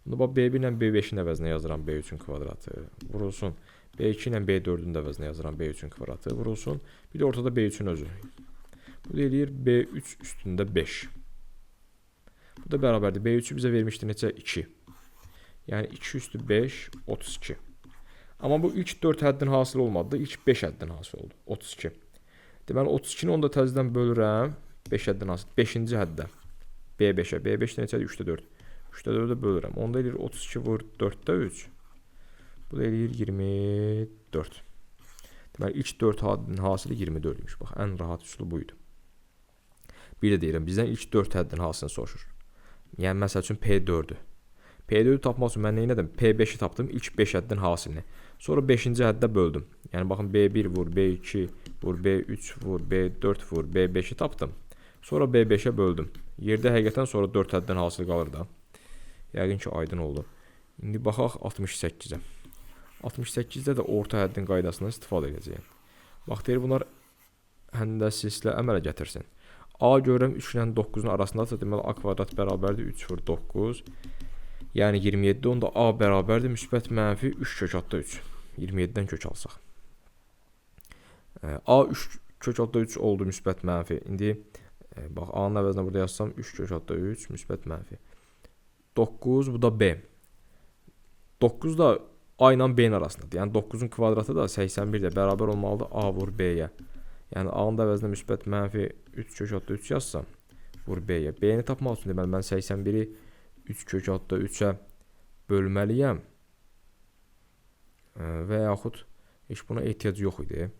Onda bax, B1 ilə B5-in əvəzinə yazıram B3-ün kvadratı. Vurulsun. B2 ilə B4-ün də əvəzinə yazıram B3-ün kvadratı. Vurulsun. Bir də ortada B3-ün özü. Bu da eləyir B3 üstündə 5. Bu da bərabərdir. B3-ü bizə vermişdi neçə? 2. Yəni 2 üstü 5, 32. Amma bu ilk 4 həddin hasil olmadı. İlk 5 həddin hasil oldu. 32. Deməli, 32-ni onda təzədən bölürəm. 5 həddin hasil. 5-ci həddə. B5-ə. B5 neçədir? 3-də 4. 3-də 4-ə bölürəm. Onda eləyir 32 vur 4-də 3. Bu da eləyir 24. Deməli, ilk 4 həddin hasili 24 imiş. Bax, ən rahat üsulu bu idi. Bir də deyirəm, bizdən ilk 4 həddin hasilini soruşur. Yəni, məsəl üçün P4-ü. P4-ü tapmaq üçün mən nə etdim? P5-i tapdım, ilk 5 həddin hasilini. Sonra 5-ci həddə böldüm. Yəni, baxın, B1 vur, B2 vur, B3 vur, B4 vur, B5-i tapdım. Sonra B5-ə böldüm. Yerdə həqiqətən sonra 4 həddin hasil qalır da. Yəqin ki, aydın oldu. İndi baxaq 68-ə. 68-də də orta həddin qaydasından istifadə edəcəyim. Bax, deyir, bunlar həndəs silsilə əmələ gətirsin. A görürəm 3 ilə 9-un arasındadır. Deməli, A kvadrat bərabərdir 3 vur 9. Yəni 27. Onda A bərabərdir müsbət mənfi 3 kök altda 3. 27-dən kök alsaq. A 3 kök altda 3 oldu müsbət mənfi. İndi bax, A-nın əvəzinə burada yazsam 3 kök altda 3 müsbət mənfi. 9, bu da B. 9 da A ilə B-nin arasındadır. Yəni 9-un kvadratı da 81 də bərabər olmalıdır A vur B-yə. Yəni A-nın da əvəzinə müsbət mənfi 3 kök altda 3 yazsam vur B-yə. B-ni tapmaq üçün deməli mən 81-i 3 kök altda 3-ə bölməliyəm. Və yaxud heç buna ehtiyac yox idi.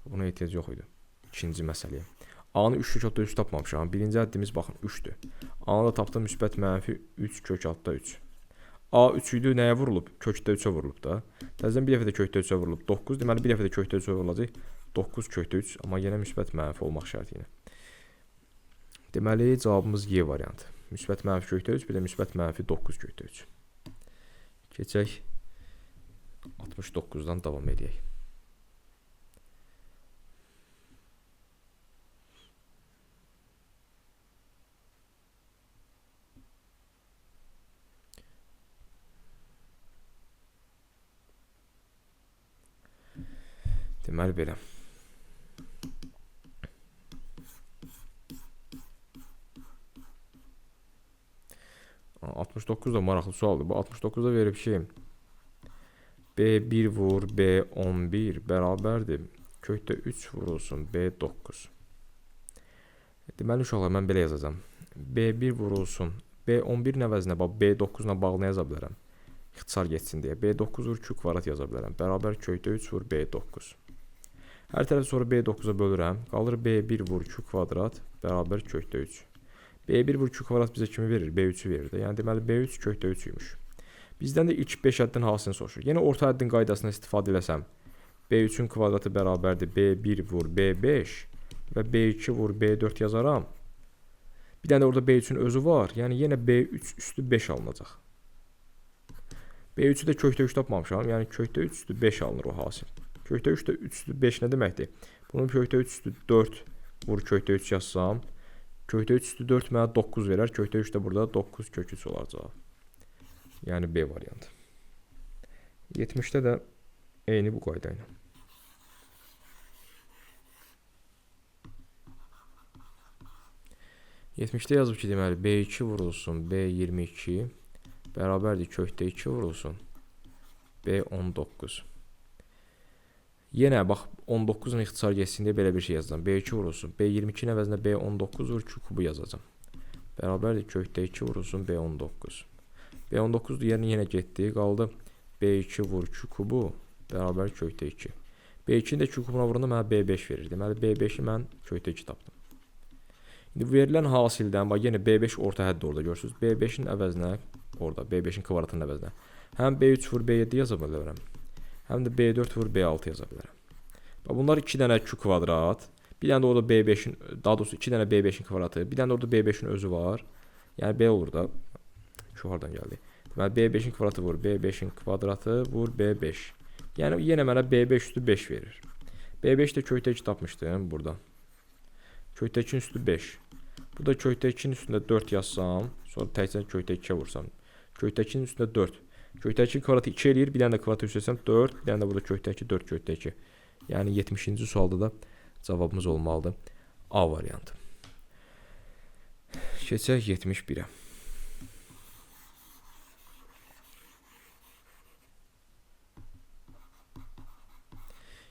Buna ehtiyac yox idi. İkinci məsələyə. A-nı 3 kök altda 3 tapmamışam. Birinci həddimiz baxın 3-dür. A-nı da tapdım müsbət mənfi 3 kök altda 3. A 3 idi, nəyə vurulub? Kökdə 3-ə vurulub da. Təzədən bir dəfə də kökdə 3-ə vurulub. 9, deməli bir dəfə də kökdə 3-ə vurulacaq. 9 kökdə 3, amma yenə müsbət mənfi olmaq şərti ilə. Deməli, cavabımız Y variantı. Müsbət mənfi kökdə 3, bir də müsbət mənfi 9 kökdə 3. Keçək 69-dan davam edək. Deməli belə. A, 69 da maraqlı sualdır. Bu 69-da verib ki, B1 vur B11 bərabərdir. Kökdə 3 vurulsun B9. Deməli, uşaqlar, mən belə yazacağam. B1 vurulsun. B11-in əvəzinə bax, B9 ilə bağlı nə yaza bilərəm? İxtisar getsin deyə. B9 vur Q kvadrat yaza bilərəm. Bərabər kökdə 3 vur B9. Hər tərəfi sonra B9-a bölürəm. Qalır B1 vur Q kvadrat bərabər kökdə 3. B1 vur Q kvadrat bizə kimi verir? B3-ü verir də. Yəni, deməli, B3 kökdə 3 imiş. Bizdən də ilk 5 həddin hasilini soruşur. Yenə orta həddin qaydasına istifadə eləsəm, B3-ün kvadratı bərabərdir B1 vur B5 və B2 vur B4 yazaram. Bir dənə də orada B3-ün özü var. Yəni, yenə B3 üstü 5 alınacaq. B3-ü də kökdə 3 tapmamışam. Yəni, kökdə 3 üstü 5 alınır o hasil. Kökdə 3 də 3 üstü 5 nə deməkdir? Bunu kökdə 3 üstü 4 vur kökdə 3 yazsam, kökdə 3 üstü 4 mənə 9 verər. Kökdə 3 də burada 9 kök 3 olar cavab. Yəni B variantı. 70-də də eyni bu qayda ilə. 70-də yazıb ki, deməli B2 vurulsun B22 bərabərdir kökdə 2 vurulsun B19. Yenə bax 19-un ixtisar getsin deyə belə bir şey yazacağam. B2 vurulsun B22-nin əvəzinə B19 vur Q kubu yazacağam. Bərabərdir kökdə 2 vurulsun B19. B19 yerinə yenə getdi, qaldı B2 vur Q kubu bərabər kökdə 2. B2-ni də Q kubuna vuranda mənə B5 verir. Deməli B5-i mən kökdə 2 tapdım. İndi verilən hasildən, bax yenə B5 orta həddə orada görürsünüz. B5-in əvəzinə orada, B5-in kvadratının əvəzinə həm B3 vur B7 yaza bilərəm, həm də B4 vur B6 yaza bilərəm. Bax bunlar 2 dənə Q kvadrat, bir dənə də orada B5-in, daha doğrusu 2 dənə B5-in kvadratı, bir dənə də orada B5-in özü var. Yəni B olur da. Q hardan gəldi? Deməli B5-in kvadratı vur B5-in kvadratı vur B5. Yəni yenə mənə B5 üstü 5 verir. B5 də kökdə 2 tapmışdım burada. Kökdə 2-nin üstü 5. Burada kökdə 2-nin üstündə 4 yazsam, sonra təkcə kökdə 2-yə vursam. Kökdə 2-nin üstündə 4. Kökdə 2 kvadratı 2 eləyir, bir dənə də kvadratı üstləsəm 4, bir dənə də burada kökdə 2, 4 kökdə 2. Yəni 70-ci sualda da cavabımız olmalıdır. A variantı. Keçək 71-ə.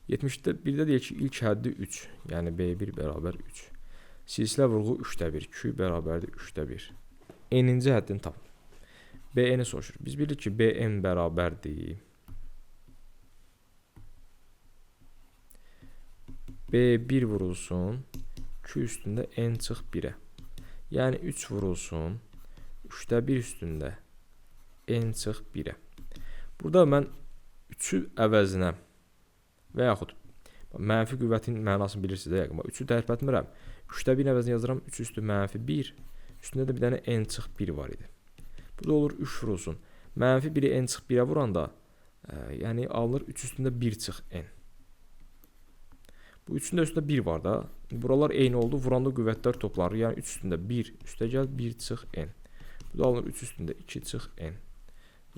71-də deyir ki, ilk həddi 3, yəni B1 bərabər 3. Silsilə vurğu 3-də 1, Q bərabərdir 3-də 1. N-inci həddini tapın. BN-i soruşur. Biz bilirik ki, BN bərabərdir B1 vurulsun Q üstündə N çıx 1-ə. Yəni 3 vurulsun 3-də 1 üstündə N çıx 1-ə. Burada mən 3-ü əvəzinə və yaxud mənfi qüvvətin mənasını bilirsiniz də yəqin. 3-ü tərpətmirəm. 3-də 1 əvəzinə yazıram 3 üstü mənfi 1. Üstündə də bir dənə n çıx 1 var idi. Bu da olur 3 vurulsun. Mənfi 1-i n çıx 1-ə vuranda, yəni alınır 3 üstündə 1 çıx n. Bu 3-ün də üstündə 1 var da. Buralar eyni oldu. Vuranda qüvvətlər toplanır. Yəni 3 üstündə 1 üstə gəl 1 çıx n. Bu da alınır 3 üstündə 2 çıx n.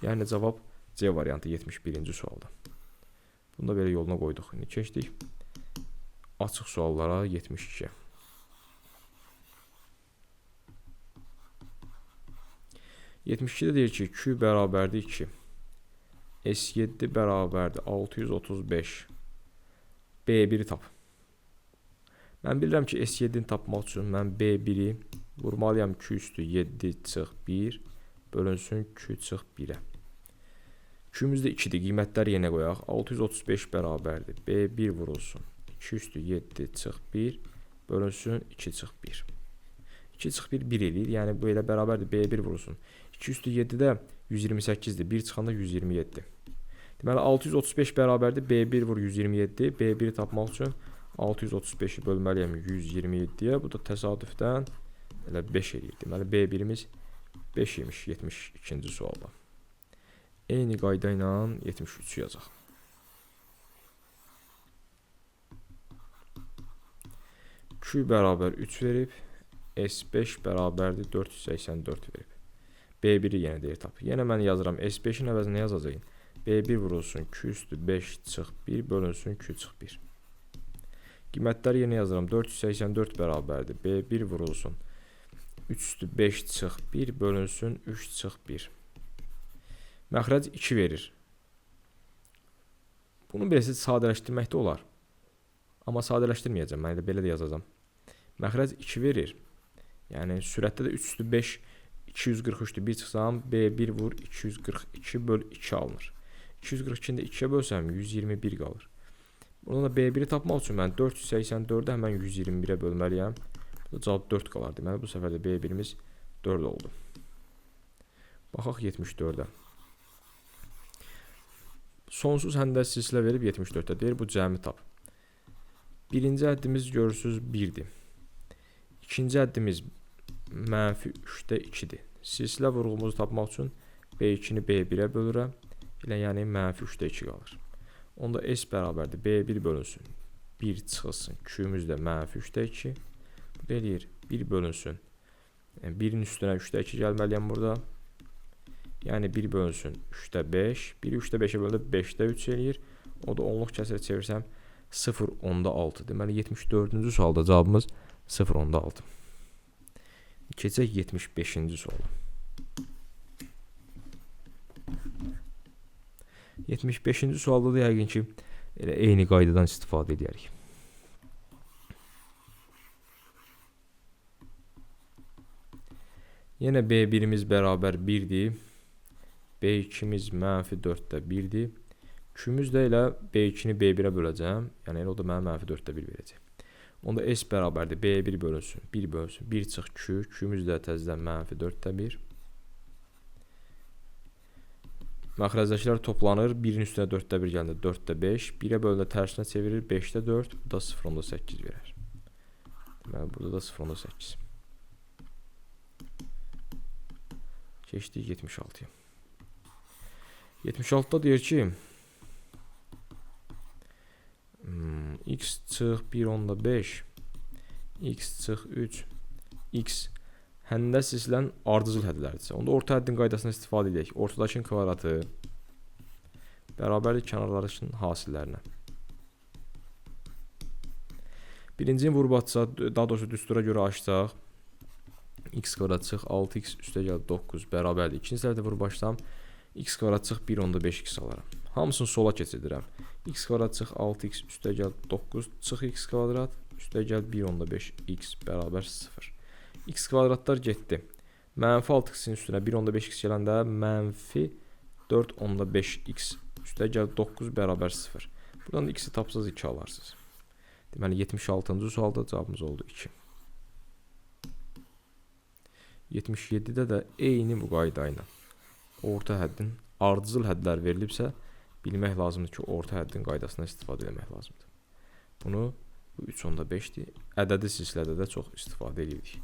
Yəni cavab C variantı 71-ci sualda. Bunu da belə yoluna qoyduq. İndi keçdik açıq suallara 72-yə. 72-də deyir ki, Q bərabərdir 2. S7 bərabərdir 635. B1-i tap. Mən bilirəm ki, S7-ni tapmaq üçün mən B1-i vurmalıyam Q üstü 7 çıx 1 bölünsün Q çıx 1-ə. Q'miz də 2-dir. Qiymətləri yenə qoyaq. 635 bərabərdir. B1 vurulsun. 2 üstü 7 çıx 1 bölünsün 2 çıx 1. 2 çıx 1 1 eləyir. Yəni bu elə bərabərdir. B1 vurulsun. 2 üstü 7-də 128-dir. 1 çıxanda 127. Deməli 635 bərabərdir. B1 vur 127. B1-i tapmaq üçün 635-i bölməliyəm 127-yə. Bu da təsadüfdən elə 5 eləyir. Deməli B1-imiz 5 imiş 72-ci sualda. Eyni qayda ilə 73-ü yazaq. Q bərabər 3 verib, S5 bərabərdir 484 verib. B1-i yenə deyir tap. Yenə mən yazıram S5-in əvəzinə nə yazacağım? B1 vurulsun Q üstü 5 çıx 1 bölünsün Q çıx 1. Qiymətləri yenə yazıram. 484 bərabərdir. B1 vurulsun 3 üstü 5 çıx 1 bölünsün 3 çıx 1. Məxrəc 2 verir. Bunu beləcə sadələşdirmək də olar. Amma sadələşdirməyəcəm. Mən elə belə də yazacağam. Məxrəc 2 verir. Yəni sürətdə də 3 üstü 5 243-dür. 1 çıxsam B1 vur 242 böl 2 alınır. 242-ni də 2-yə bölsəm 121 qalır. Buradan da B1-i tapmaq üçün mən 484-ü həmən 121-ə bölməliyəm. Bu da cavab 4 qalar. Deməli bu səfər də B1-imiz 4 oldu. Baxaq 74-ə. Sonsuz həndəs silsilə verib 74-də. Deyir bu cəmi tap. Birinci həddimiz görürsünüz 1-dir. İkinci həddimiz mənfi 3-də 2-dir. Silsilə vurğumuzu tapmaq üçün B2-ni B1-ə bölürəm. Elə yəni mənfi 3-də 2 qalır. Onda S bərabərdir. B1 bölünsün. 1 çıxılsın. Q-ümüz də mənfi 3-də 2. Bu da eləyir. 1 bölünsün. Yəni 1-in üstünə 3-də 2 gəlməliyəm burada. Yəni 1 bölünsün 3-də 5. 1-i 3-də 5-ə böləndə 5-də 3 eləyir. O da onluq kəsirə çevirsəm 0,6. Deməli 74-cü sualda cavabımız 0,6. Keçək 75-ci suala. 75-ci sualda da yəqin ki elə eyni qaydadan istifadə edərik. Yenə B1-imiz bərabər 1-dir. B2-miz mənfi 4-də 1-dir. Q-müz də elə B2-ni B1-ə böləcəm. Yəni elə o da mənə mənfi 4-də 1 verəcək. Onda S bərabərdir. B1 bölünsün. 1 bölünsün. 1 çıx Q. Q-müz də təzədən mənfi 4-də 1. Məxrəzdəkilər toplanır. 1-in üstünə 4-də 1 gələndə 4-də 5. 1-ə böləndə tərsinə çevirir. 5-də 4. Bu da 0,8 verər. Deməli, burada da 0,8. Keçdik 76-ya. 76-da deyir ki x çıx 1,5 x çıx 3 x həndəs silsilənin ardıcıl hədləridirsə, onda orta həddin qaydasından istifadə edək. Ortadakının kvadratı bərabərdir kənarlarının hasillərinə. Birincini vurub atsaq, daha doğrusu düstura görə açsaq, x kvadrat çıx 6x üstə gəl 9 bərabərdir. İkinci tərəfdə vurub açsam, x kvadrat çıx 1,5x alaram. Hamısını sola keçirdirəm. X kvadrat çıx 6x üstə gəl 9 çıx x kvadrat üstə gəl 1,5x bərabər 0. X kvadratlar getdi. Mənfi 6x-in üstünə 1,5x gələndə mənfi 4,5x üstə gəl 9 bərabər 0. Buradan da x-i tapsaz 2 alarsınız. Deməli 76-cı sualda cavabımız oldu 2. 77-də də eyni bu qayda ilə orta həddin ardıcıl hədlər verilibsə, bilmək lazımdır ki, orta həddin qaydasından istifadə etmək lazımdır. Bunu bu 3,5-dir. Ədədi silsilədə də çox istifadə edirik.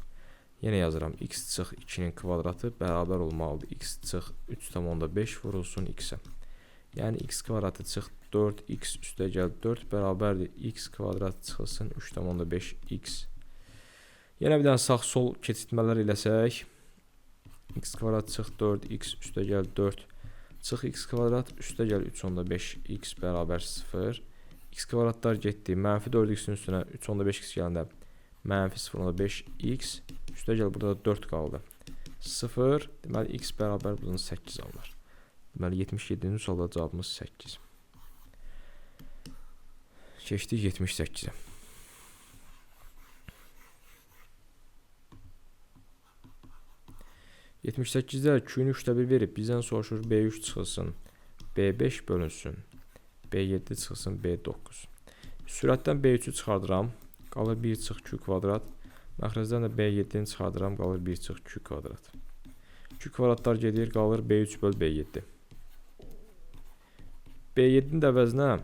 Yenə yazıram x çıx 2-nin kvadratı bərabər olmalıdır. X çıx 3,5 vurulsun x-ə. Yəni x kvadratı çıx 4x üstə gəl 4 bərabərdir. X kvadrat çıxılsın 3,5x. Yenə bir dənə sağ-sol keçirtmələr eləsək, x kvadrat çıx 4x üstə gəl 4 çıx x kvadrat üstə gəl 3,5x bərabər 0. X kvadratlar getdi. Mənfi 4x-in üstünə 3,5x gələndə mənfi 0,5x üstə gəl burada da 4 qaldı. 0. Deməli x bərabər buradan 8 alınır. Deməli 77-ci sualda cavabımız 8. Keçdik 78-ə. ...78-də Q-ni 3-də 1 verib, bizdən soruşur B3 çıxılsın, B5 bölünsün, B7 çıxılsın, B9. Sürətdən B3-ü çıxardıram, qalır 1 çıx Q kvadrat. Məxrəcdən də B7-ni çıxardıram, qalır 1 çıx Q kvadrat. Q kvadratlar gedir, qalır B3 böl B7. B7-nin də əvəzinə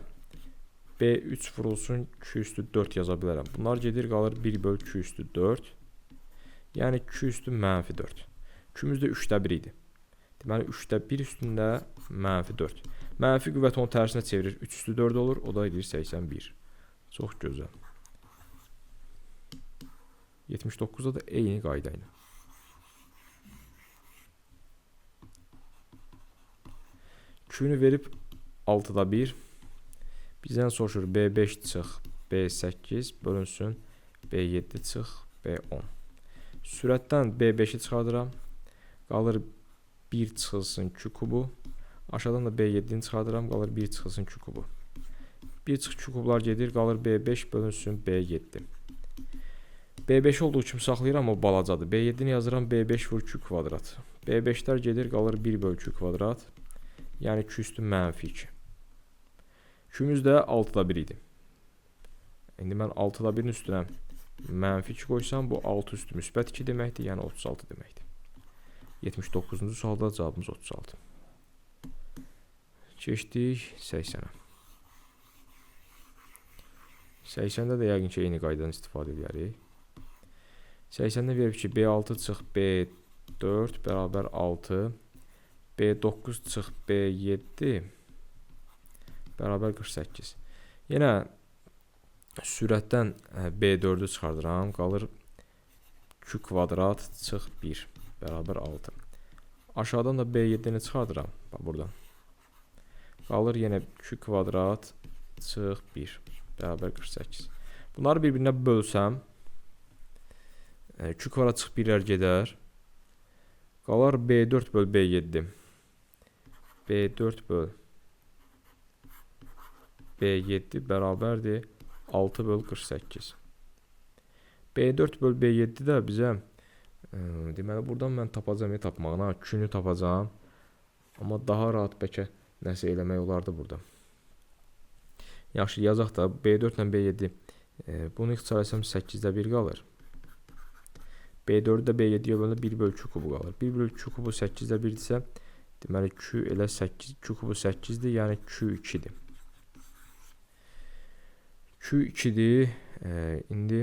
B3 vurulsun Q üstü 4 yaza bilərəm. Bunlar gedir, qalır 1 böl Q üstü 4. Yəni Q üstü mənfi 4. Q-miz də 3-də 1 idi. Deməli 3-də 1 üstündə mənfi 4. Mənfi qüvvət onu tərsinə çevirir. 3 üstü 4 olur. O da edir 81. Çox gözəl. 79-da da eyni qayda ilə. Q-nü verib 6-da 1. Bizdən soruşur B5 çıx B8 bölünsün B7 çıx B10. Sürətdən B5-i çıxardıram. Qalır 1 çıxılsın Q kubu. Aşağıdan da B7-ni çıxardıram. Qalır 1 çıxılsın Q kubu. 1 çıx Q kublar gedir, qalır B5 bölünsün B7. B5 olduğu kimi saxlayıram, o balacadır. B7-ni yazıram, B5 vur Q kvadrat. B5-lər gedir, qalır 1 böl Q kvadrat. Yəni Q üstü mənfi 2. Q'miz də 6-da 1 idi. İndi mən 6-da 1-in üstünə mənfi 2 qoysam, bu 6 üstü müsbət 2 deməkdir, yəni 36 deməkdir. 79-cu sualda cavabımız 36. Keçdik 80-ə. 80-də də yəqin ki, eyni qaydadan istifadə edərik. 80-də verib ki, B6 çıx B4 bərabər 6, B9 çıx B7 bərabər 48. Yenə sürətdən B4-ü çıxardıram. Qalır Q kvadrat çıx 1 bərabər 6. Aşağıdan da B7-ni çıxardıram. Bax, buradan. Qalır yenə Q kvadrat çıx 1 bərabər 48. Bunları bir-birinə bölsəm, Q kvadrat çıx 1-lər gedər. Qalar B4 böl B7. B4 böl B7 bərabərdir 6 böl 48. B4 böl B7 də bizə, deməli, buradan mən tapacam, tapmağına, Q-nü tapacam. Amma daha rahat bəlkə nəsə eləmək olardı burada. Yaxşı, yazaq da B4 ilə B7. Bunu ixtisar etsəm 8-də 1 qalır. B4-ü də B7-yə bölündə 1 böl Q kubu qalır. 1 böl Q kubu 8-də 1-dirsə, deməli Q elə 8, Q kubu 8-dir, yəni Q 2-dir. Q 2-dir. İndi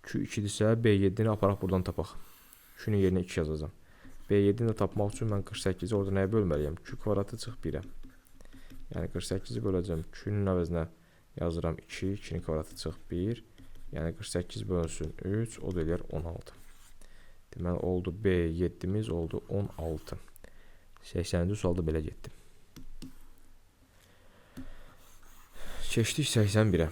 Q 2-dirsə B7-ni aparaq buradan tapaq. Q-nün yerinə 2 yazacağam. B7-ni də tapmaq üçün mən 48-i orada nəyə bölməliyəm? Q kvadratı çıx 1-ə. Yəni 48-i böləcəm. Q-nün əvəzinə yazıram 2, 2-nin kvadratı çıx 1. Yəni 48 bölünsün 3, o da eləyər 16. Deməli, oldu B7-miz oldu 16. 80-ci sualda belə getdi. Keçdik 81-ə.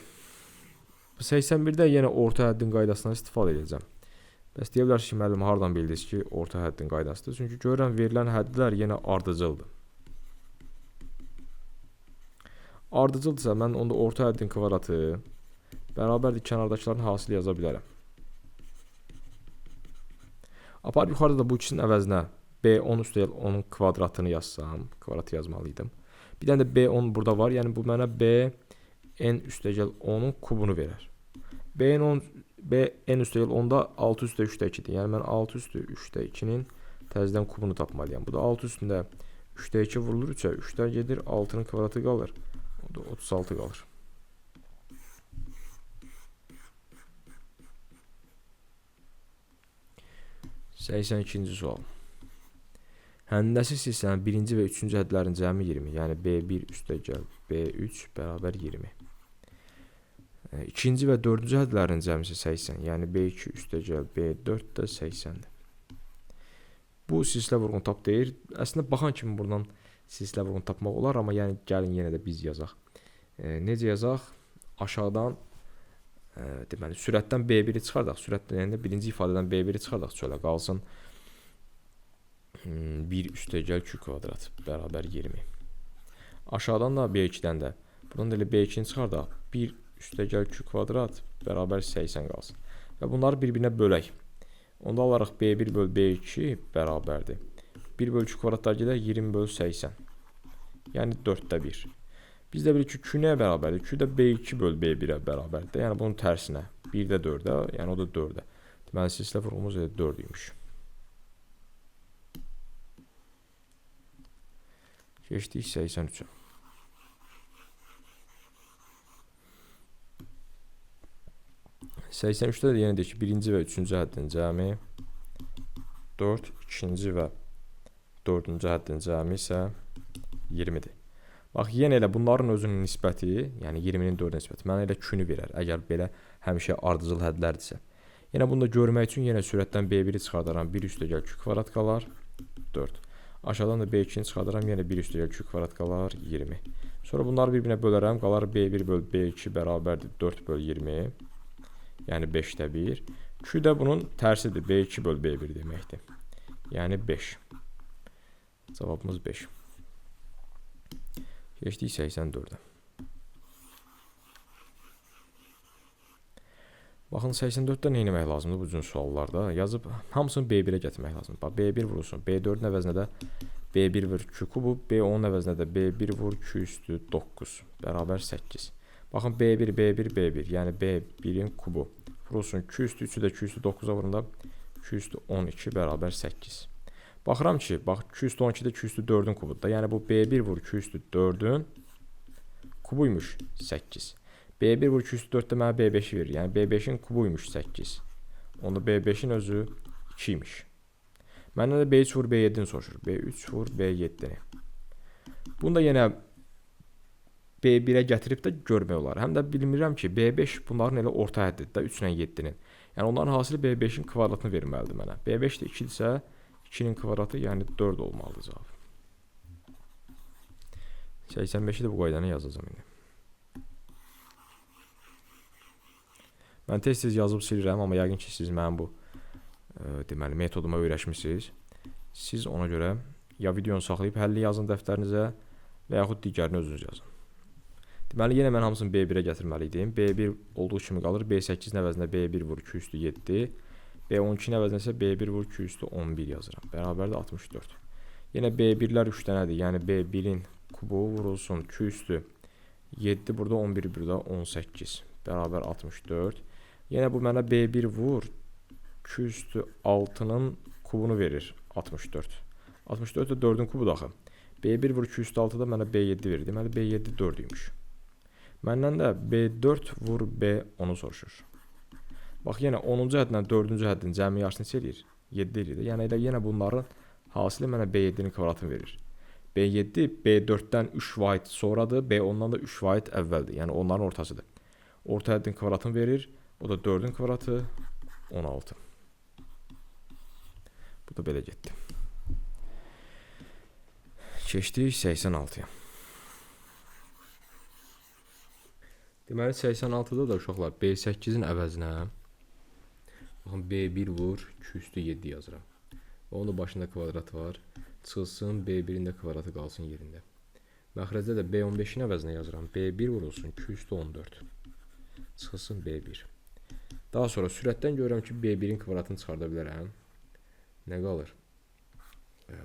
81-də yenə orta həddin qaydasından istifadə edəcəm. Bəs deyə bilərsiniz ki, müəllim, hardan bildiniz ki, orta həddin qaydasıdır? Çünki görürəm, verilən həddlər yenə ardıcıldır. Ardıcıldırsa, mən onda orta həddin kvadratı bərabərdir kənardakıların hasili yaza bilərəm. Aparıb yuxarıda da bu ikisinin əvəzinə B10 üstəgəl 10-un kvadratını yazsam, kvadratı yazmalıydım. Bir dənə də B10 burada var, yəni bu mənə B n üstəgəl 10-un kubunu verər. B n üstəgəl 10-da 6 üstə 3-də 2-dir. Yəni mən 6 üstü 3-də 2-nin təzədən kubunu tapmalıyam. Bu da 6 üstündə 3-də 2 vurulur 3-ə, 3-də gedir, 6-nın kvadratı qalır. O da 36 qalır. ...82-ci sual. Həndəsi silsilənin birinci və üçüncü hədlərin cəmi 20. Yəni B1 üstəgəl B3 bərabər 20. İkinci və dördüncü hədlərin cəmisi 80. Yəni B2 üstəgəl B4 də 80-dir. Bu silsilə vurğunu tap deyir. Əslində baxan kimi buradan silsilə vurğunu tapmaq olar, amma yəni gəlin yenə də biz yazaq. Necə yazaq? Aşağıdan deməli sürətdən B1-i çıxardaq. Sürətdən, yəni birinci ifadədən B1-i çıxardaq çölə qalsın. 1 üstəgəl Q kvadrat bərabər 20. Aşağıdan da B2-dən də. Buradan da elə B2-ni çıxardaq. 1 üstəgəl Q kvadrat bərabər 80 qalsın. Və bunları bir-birinə bölək. Onda alarıq B1 böl B2 bərabərdir. 1 böl Q kvadratlar gedər 20 böl 80. Yəni 4-də 1. Biz də bilirik ki, Q nəyə bərabərdir? Q də B2 böl B1-ə bərabərdir. Yəni bunun tərsinə. 1-də 4-ə, yəni o da 4-ə. Deməli, silsilə vurğumuz elə 4 imiş. Keçdik 83-ə. ...83-də də yenə deyir ki, birinci və üçüncü həddin cəmi 4, ikinci və dördüncü həddin cəmi isə 20-dir. Bax, yenə elə bunların özünün nisbəti, yəni 20-nin 4-ə nisbəti, mənə elə Q-nü verər, əgər belə həmişə ardıcıl hədlərdirsə. Yenə bunu da görmək üçün yenə sürətdən B1-i çıxardaram, 1 üstəgəl Q kvadrat qalar, 4. Aşağıdan da B2-ni çıxardaram, yenə 1 üstəgəl Q kvadrat qalar, 20. Sonra bunları bir-birinə bölərəm, qalar B1 böl B2 bərabərdir 4 böl 20, yəni 5-də 1. Q də bunun tərsidir, B2 böl B1 deməkdir. Yəni 5. Cavabımız 5. Keçdik 84-ə. Baxın, 84-də nə etmək lazımdır bu cür suallarda? Yazıb hamısını B1-ə gətirmək lazımdır. Bax, B1 vurulsun. B4-ün əvəzinə də B1 vur Q kubu, B10-un əvəzinə də B1 vur Q üstü 9 bərabər 8. Baxın, B1, B1, B1, yəni B1-in kubu vurulsun. Q üstü 3-ü də Q üstü 9-a vurunda Q üstü 12 bərabər 8. Baxıram ki, bax, Q üstü 12 də Q üstü 4-ün kubudur da. Yəni bu B1 vur Q üstü 4-ün kubuymuş 8. B1 vur Q üstü 4 də mənə B5-i verir. Yəni B5-in kubuymuş 8. Onda B5-in özü 2 imiş. Məndən də B3 vur B7-ni soruşur. B3 vur B7-ni. Bunu da yenə B1-ə gətirib də görmək olar. Həm də bilmirəm ki, B5 bunların elə orta həddidir də 3 ilə 7-nin. Yəni onların hasili B5-in kvadratını verməlidir mənə. B5 də 2-dirsə 2-nin kvadratı, yəni 4 olmalıdır cavab. 85-i də bu qaydanı yazacağam indi. Mən tez-tez yazıb silirəm, amma yəqin ki, siz mənim bu deməli metoduma öyrəşmişsiniz. Siz ona görə ya videonu saxlayıb həlli yazın dəftərinizə və yaxud digərini özünüz yazın. Deməli, yenə mən hamısını B1-ə gətirməli idim. B1 olduğu kimi qalır. B8-in əvəzinə B1 vur Q üstü 7. B12-nin əvəzinə isə B1 vur Q üstü 11 yazıram. Bərabərdir 64. Yenə B1-lər 3 dənədir. Yəni B1-in kubu vurulsun Q üstü 7 burada 11 burada 18. Bərabər 64. Yenə bu mənə B1 vur Q üstü 6-nın kubunu verir 64. 64 də 4-ün kubudur axı. B1 vur Q üstü 6 da mənə B7 verir. Deməli B7 4 imiş. Məndən də B4 vur B10-u soruşur. Bax, yenə 10-cu hədlə 4-cü həddin cəmi yarısını neçə eləyir? 7 eləyir. Yəni elə yenə bunların hasili mənə B7-nin kvadratını verir. B7 B4-dən 3 vahid sonradır, B10-dan da 3 vahid əvvəldir. Yəni onların ortasıdır. Orta həddin kvadratını verir. O da 4-ün kvadratı 16. Bu da belə getdi. Keçdik 86-ya. Deməli 86-da da uşaqlar B8-in əvəzinə baxın B1 vur Q üstü 7 yazıram. Və onun da başında kvadrat var. Çıxılsın B1-in də kvadratı qalsın yerində. Məxrəcdə də B15-in əvəzinə yazıram. B1 vurulsun Q üstü 14. Çıxılsın B1. Daha sonra sürətdən görürəm ki, B1-in kvadratını çıxarda bilərəm. Nə qalır?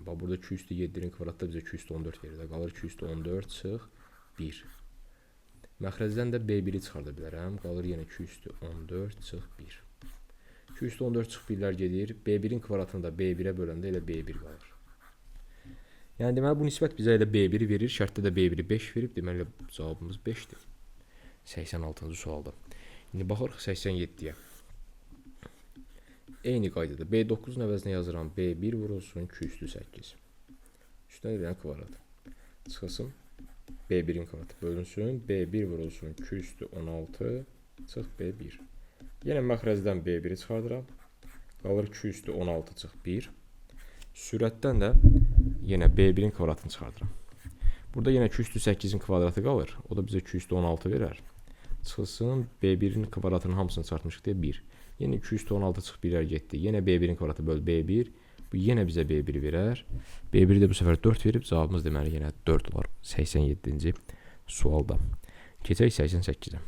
Bax, burada Q üstü 7-nin kvadratı da bizə Q üstü 14 verir. Qalır Q üstü 14 çıx 1. Məxrəcdən də B1-i çıxarda bilərəm. Qalır yenə Q üstü 14 çıx 1. Q üstü 14 çıx 1-lər gedir. B1-in kvadratını da B1-ə böləndə elə B1 qalır. Yəni deməli bu nisbət bizə elə B1-i verir. Şərtdə də B1-i 5 verib. Deməli cavabımız 5-dir. 86-cı sualda. İndi baxırıq 87-yə. Eyni qaydada B9-un əvəzinə yazıram B1 vurulsun Q üstü 8. Üstünə də bir dənə kvadrat. Çıxılsın B1-in kvadratı bölünsün. B1 vurulsun Q üstü 16 çıx B1. Yenə məxrəcdən B1-i çıxardıram. Qalır Q üstü 16 çıx 1. Sürətdən də yenə B1-in kvadratını çıxardıram. Burada yenə Q üstü 8-in kvadratı qalır. O da bizə Q üstü 16 verər. Çıxılsın B1-in kvadratının hamısını çıxartmışıq deyə 1. Yenə 2 üstü 16 çıx 1-lər getdi. Yenə B1-in kvadratı böl B1. Bu yenə bizə B1 verər. B1-i də bu səfər 4 verib. Cavabımız deməli yenə 4 olar 87-ci sualda. Keçək 88-ə.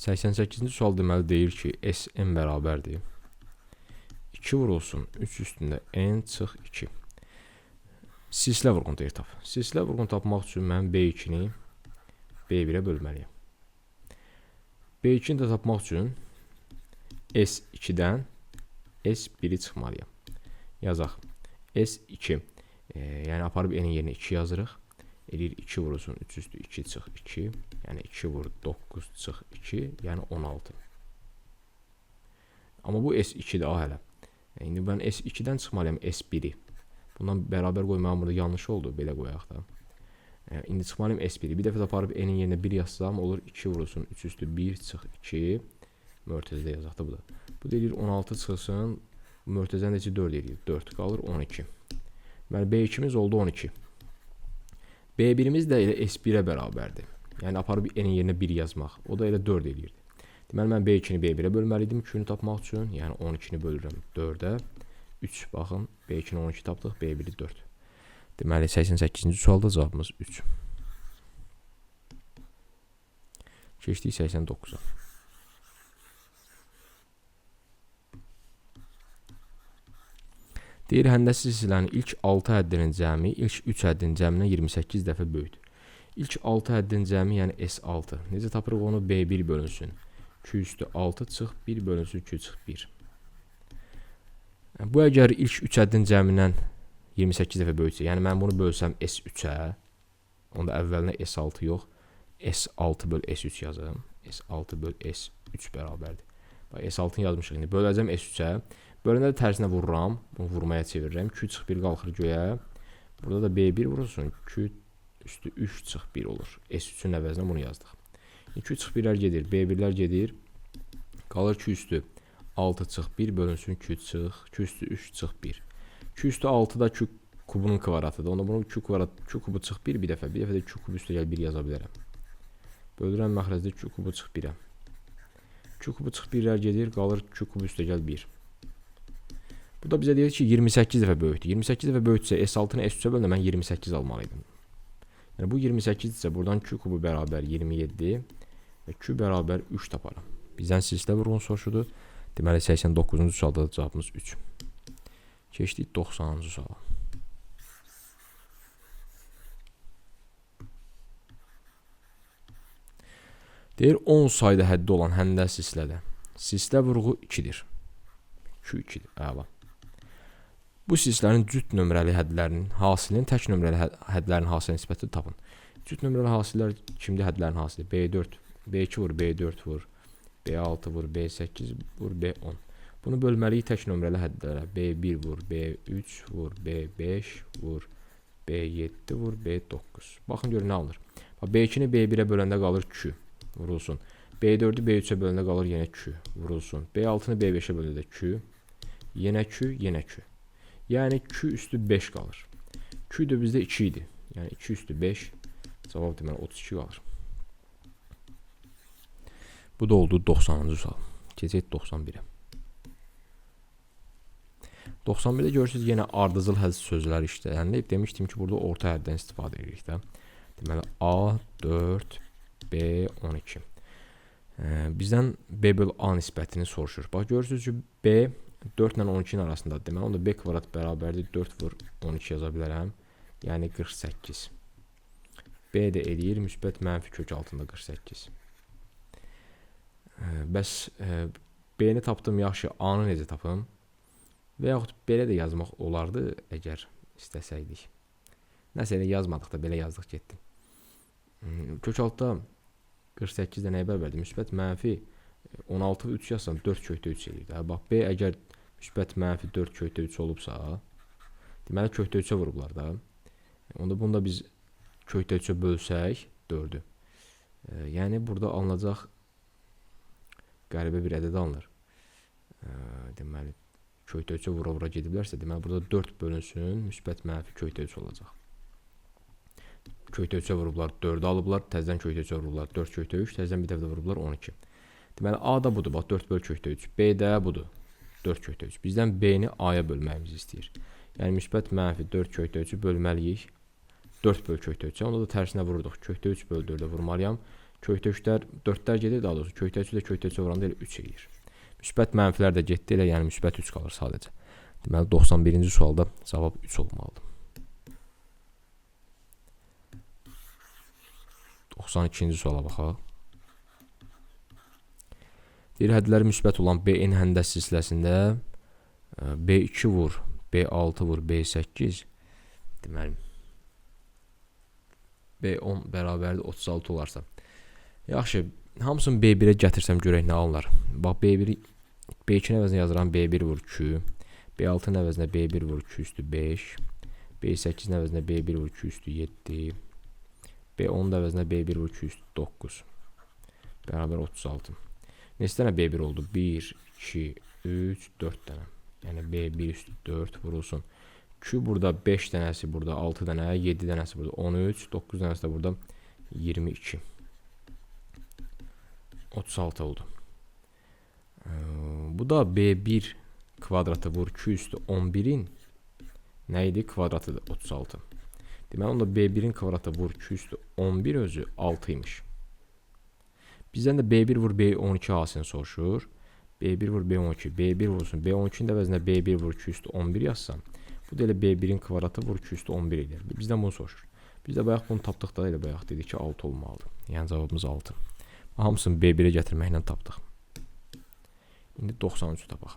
88-ci sual deməli deyir ki, Sn bərabərdir. 2 vurulsun 3 üstündə n çıx 2. Silsilə vurğun deyir tap. Silsilə vurğun tapmaq üçün mən B2-ni B1-ə bölməliyəm. B2-ni də tapmaq üçün S2-dən S1-i çıxmalıyam. Yazaq. S2. Yəni aparıb n-in yerinə 2 yazırıq. Eləyir 2 vurulsun 3 üstü 2 çıx 2. Yəni 2 vur 9 çıx 2. Yəni 16. Amma bu S2-dir hələ. İndi mən S2-dən çıxmalıyam S1-i. Bundan bərabər qoymağım burada yanlış oldu. Belə qoyaq da. İndi çıxmalıyam S1-i. Bir dəfə də aparıb n-in yerinə 1 yazsam olur 2 vurulsun 3 üstü 1 çıx 2. Mörtəzədə yazaq da bu da. Bu da eləyir 16 çıxılsın. Mörtəzənin də içi 4 eləyir. 4 qalır 12. Deməli B2-miz oldu 12. B1-imiz də elə S1-ə bərabərdir. Yəni aparıb n-in yerinə 1 yazmaq. O da elə 4 eləyirdi. Deməli mən B2-ni B1-ə bölməli idim Q-nü tapmaq üçün. Yəni 12-ni bölürəm 4-ə. 3 baxın. B2-ni 12 tapdıq, B1-i 4. Deməli 88-ci sualda cavabımız 3. Keçdik 89-a. Deyir, həndəsi silsilənin ilk 6 həddinin cəmi ilk 3 həddin cəmindən 28 dəfə böyükdür. İlk 6 həddin cəmi, yəni S6. Necə tapırıq onu? B1 bölünsün. Q üstü 6 çıx 1 bölünsün Q çıx 1. Bu əgər ilk 3 həddin cəmindən 28 dəfə böyüksə, yəni mən bunu bölsəm S3-ə, onda əvvəlinə S6 yox, S6 böl S3 yazım. S6 böl S3 bərabərdir. Bax, S6-nı yazmışıq indi. Böləcəm S3-ə. Böləndə də tərsinə vururam. Bunu vurmaya çevirirəm. Q çıx 1 qalxır göyə. Burada da B1 vurulsun. Q üstü 3 çıx 1 olur. S3-ün əvəzinə bunu yazdıq. Q çıx 1-lər gedir. B1-lər gedir. Qalır Q üstü 6 çıx 1 bölünsün Q çıx. Q üstü 3 çıx 1. Q üstü 6 da Q kubunun kvadratıdır. Onda bunu Q kvadrat, Q kubu çıx 1 bir dəfə. Bir dəfə də Q kubu üstə gəl 1 yaza bilərəm. Bölürəm məxrəcdə Q kubu çıx 1-ə. Q kubu çıx 1-lər gedir. Qalır Q kubu üstə gəl 1. Bu da bizə deyir ki, 28 dəfə böyükdür. 28 dəfə böyükdürsə S6-nı S3-ə böləndə mən 28 almalıydım. Yəni bu 28 isə buradan Q kubu bərabər 27 və Q bərabər 3 taparam. Bizdən silsilə vurğunu soruşurdu. Deməli 89-cu sualda da cavabımız 3. Keçdik 90-cı suala. Deyir 10 sayda həddi olan həndəs silsilədə silsilə vurğu 2-dir. Q 2-dir. Əla. Bu silsilənin cüt nömrəli hədlərinin hasilinin tək nömrəli hədlərin hasilinə nisbəti tapın. Cüt nömrəli hasillər kimdir hədlərin hasili? B4, B2 vur, B4 vur, B6 vur, B8 vur, B10. Bunu bölməliyik tək nömrəli hədlərə. B1 vur, B3 vur, B5 vur, B7 vur, B9. Baxın görün nə alınır. Bax, B2-ni B1-ə böləndə qalır Q vurulsun. B4-ü B3-ə böləndə qalır yenə Q vurulsun. B6-nı B5-ə böləndə Q, yenə Q, yenə Q. Yəni Q üstü 5 qalır. Q də bizdə 2 idi. Yəni 2 üstü 5 cavab deməli 32 qalır. Bu da oldu 90-cı sual. Keçək 91-ə. 91-də görürsünüz yenə ardıcıl hədd sözləri işlənilib. Demişdim ki, burada orta həddən istifadə edirik də. Deməli A 4 B 12. Bizdən B böl A nisbətini soruşur. Bax görürsünüz ki, B 4 ilə 12-nin arasındadır. Deməli, onda B kvadrat bərabərdir 4 vur 12 yaza bilərəm. Yəni 48. B də eləyir müsbət mənfi kök altında 48. Bəs B-ni tapdım, yaxşı. A-nı necə tapım? Və yaxud belə də yazmaq olardı, əgər istəsəydik. Nəsə elə yazmadıq da, belə yazdıq getdi. Kök altda 48 də nəyə bərabərdir? Müsbət mənfi 16 3 yazsam 4 kökdə 3 eləyir də. Bax, B əgər müsbət mənfi 4 kökdə 3 olubsa, deməli kökdə 3-ə vurublar da. Onda bunu da biz kökdə 3-ə bölsək 4-ü. Yəni burada alınacaq qəribə bir ədəd alınır. Deməli kökdə 3-ə vura-vura gediblərsə, deməli burada 4 bölünsün, müsbət mənfi kökdə 3 olacaq. Kökdə 3-ə vurublar, 4-ü alıblar, təzədən kökdə 3-ə vurublar, 4 kökdə 3, təzədən bir dəfə də vurublar 12. Deməli A da budur, bax 4 böl kökdə 3, B də budur, 4 kökdə 3. Bizdən B-ni A-ya bölməyimizi istəyir. Yəni müsbət mənfi 4 kökdə 3-ü bölməliyik. 4 böl kökdə 3-ə, onda da tərsinə vururduq. Kökdə 3 böl 4-ə vurmalıyam. Kökdə 3-lər, 4-lər gedir, daha doğrusu kökdə 3-ü də kökdə 3-ə vuranda elə 3 eləyir. Müsbət mənfilər də getdi, elə yəni müsbət 3 qalır sadəcə. Deməli 91-ci sualda cavab 3 olmalıdır. 92-ci suala baxaq. Deyir, hədləri müsbət olan BN həndəs silsiləsində B2 vur, B6 vur, B8. Deməli, B10 bərabərdir 36 olarsa. Yaxşı, hamısını B1-ə gətirsəm görək nə alınır. Bax, B1-i B2-nin əvəzinə yazıram B1 vur Q, B6-nın əvəzinə B1 vur Q üstü 5, B8-in əvəzinə B1 vur Q üstü 7, B10-un əvəzinə B1 vur Q üstü 9. Bərabər 36. Neçə dənə B1 oldu? 1, 2, 3, 4 dənə. Yəni B1 üstü 4 vurulsun. Q burada 5 dənəsi burada 6 dənə, 7 dənəsi burada 13, 9 dənəsi də burada 22. 36 oldu. Bu da B1 kvadratı vur Q üstü 11-in nə idi? Kvadratıdır 36. Deməli onda B1-in kvadratı vur Q üstü 11 özü 6 imiş. Bizdən də B1 vur B12 hasilini soruşur. B1 vur B12. B1 vursun. B12-nin də əvəzinə B1 vur Q üstü 11 yazsam. Bu da elə B1-in kvadratı vur Q üstü 11 eləyər. Bizdən bunu soruşur. Biz də bayaq bunu tapdıq da, elə bayaq dedik ki 6 olmalıdır. Yəni cavabımız 6. Hamısını B1-ə gətirməklə tapdıq. İndi 93-ü tapaq.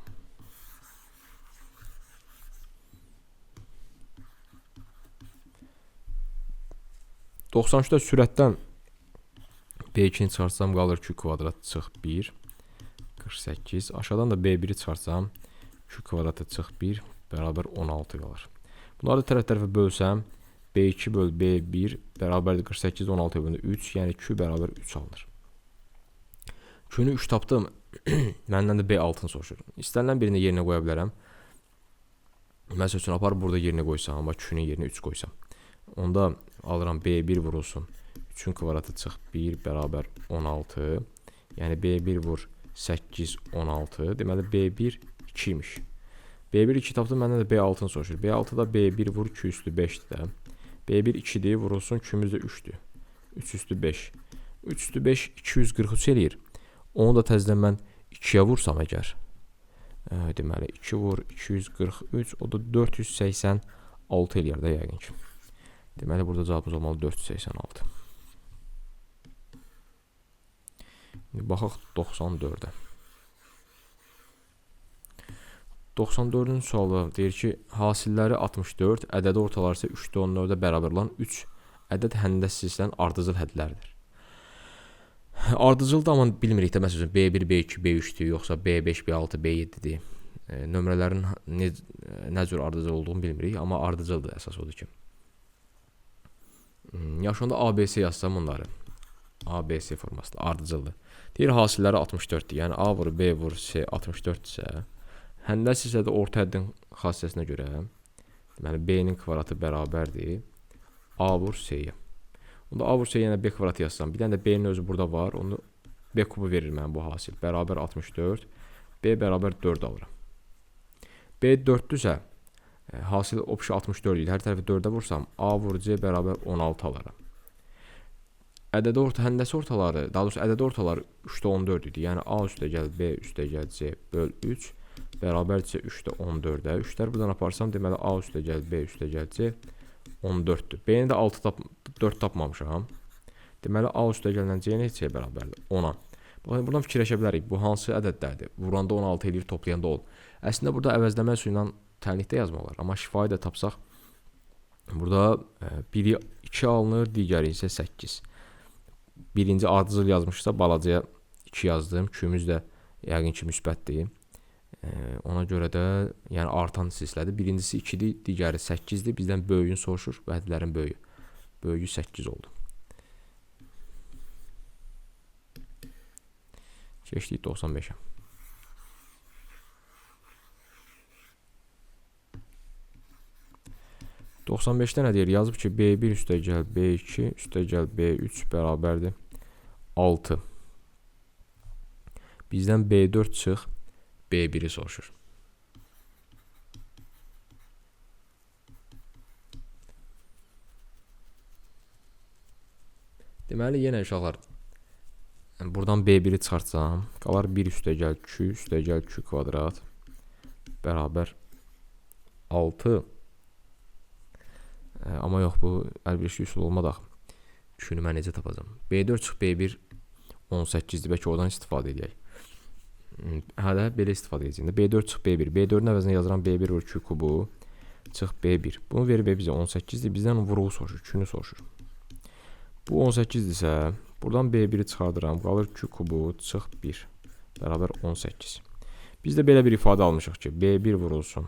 ...93-də sürətdən B2-ni çıxartsam qalır Q kvadrat çıx 1, 48. Aşağıdan da B1-i çıxartsam Q kvadratı çıx 1 bərabər 16 qalır. Bunları da tərəf-tərəfə bölsəm B2 böl B1 bərabərdir 48 16 bölündə 3, yəni Q bərabər 3 alınır. Q-nü 3 tapdım. Məndən də B6-nı soruşur. İstənilən birini yerinə qoya bilərəm. Məsəl üçün aparıb burada yerinə qoysam, amma Q-nün yerinə 3 qoysam. Onda alıram B1 vurulsun. 3-ün kvadratı çıx 1 bərabər 16. Yəni B1 vur 8, 16. Deməli B1 2 imiş. B1 2 tapdım, məndən də B6-nı soruşur. B6 da B1 vur Q üstü 5-dir də. B1 2-dir, vurulsun, Q-miz də 3-dür. 3 üstü 5. 3 üstü 5 243 eləyir. Onu da təzədən mən 2-yə vursam əgər. Deməli 2 vur 243, o da 486 eləyər də yəqin ki. Deməli burada cavabımız olmalı 486. İndi baxaq 94-ə. 94-cü sualı deyir ki, hasilləri 64, ədədi ortalar isə 3,14-ə bərabər olan 3 ədəd həndəs silsilənin ardıcıl hədləridir. Ardıcıldır, amma bilmirik də, məsəl üçün B1, B2, B3-dür, yoxsa B5, B6, B7-dir. Nömrələrin nə cür ardıcıl olduğunu bilmirik, amma ardıcıldır əsas odur ki. Yaxşı, onda ABC yazsam bunları. ABC formasında ardıcıldır. Deyir, hasilləri 64-dür. Yəni A vur, B vur, C 64-dirsə, həndəs silsilədə orta həddin xassəsinə görə, deməli B-nin kvadratı bərabərdir A vur C-yə. Onda A vur C yenə B kvadratı yazsam, bir dənə də B-nin özü burada var, onu B kubu verir mənə bu hasil. Bərabər 64, B bərabər 4 alıram. B 4-dürsə, hasil opşu 64 idi. Hər tərəfi 4-ə vursam, A vur C bərabər 16 alaram. Ədədi orta, həndəsi ortaları, daha doğrusu ədədi ortaları 3,14 idi. Yəni A üstə gəl, B üstə gəl, C böl 3 bərabərdirsə 3,14-ə. 3-lər buradan aparsam, deməli A üstə gəl, B üstə gəl, C 14-dür. B-ni də 4 tapmamışam. Deməli A üstə gələn C neçəyə bərabərdir? 10-a. Baxın, buradan fikirləşə bilərik. Bu hansı ədədlərdir? Vuranda 16 eləyir, toplayanda 10. Əslində burada əvəzləmə üsulu ilə tənlikdə yazmaq olar. Amma şifahi də tapsaq, burada biri 2 alınır, digəri isə 8. Birinci ardıcıl yazmışsa balacaya 2 yazdım. Q-müz də yəqin ki müsbətdir. Ona görə də yəni artan silsilədir. Birincisi 2-dir, digəri 8-dir. Bizdən böyüyünü soruşur. Bu hədlərin böyüyü. Böyüyü 8 oldu. Keçdik 95-ə. ...95-də nə deyir? Yazıb ki, B1 üstə gəl B2 üstə gəl B3 bərabərdir 6. Bizdən B4 çıx, B1-i soruşur. Deməli, yenə uşaqlar, buradan B1-i çıxartsam, qalar 1 üstə gəl Q üstə gəl Q kvadrat bərabər 6. Amma yox, bu əlverişli üsul olmadı axı. Q-nü mən necə tapacam? B4 çıx B1 18-dir. Bəlkə oradan istifadə edək. Hələ belə istifadə edəcəyim. B4 çıx B1. B4-ün əvəzinə yazıram B1 vur Q kubu çıx B1. Bunu verib bizə 18-dir. Bizdən vurğu soruşur, Q-nü soruşur. Bu 18-dirsə, buradan B1-i çıxardıram. Qalır Q kubu çıx 1 bərabər 18. Biz də belə bir ifadə almışıq ki, B1 vurulsun.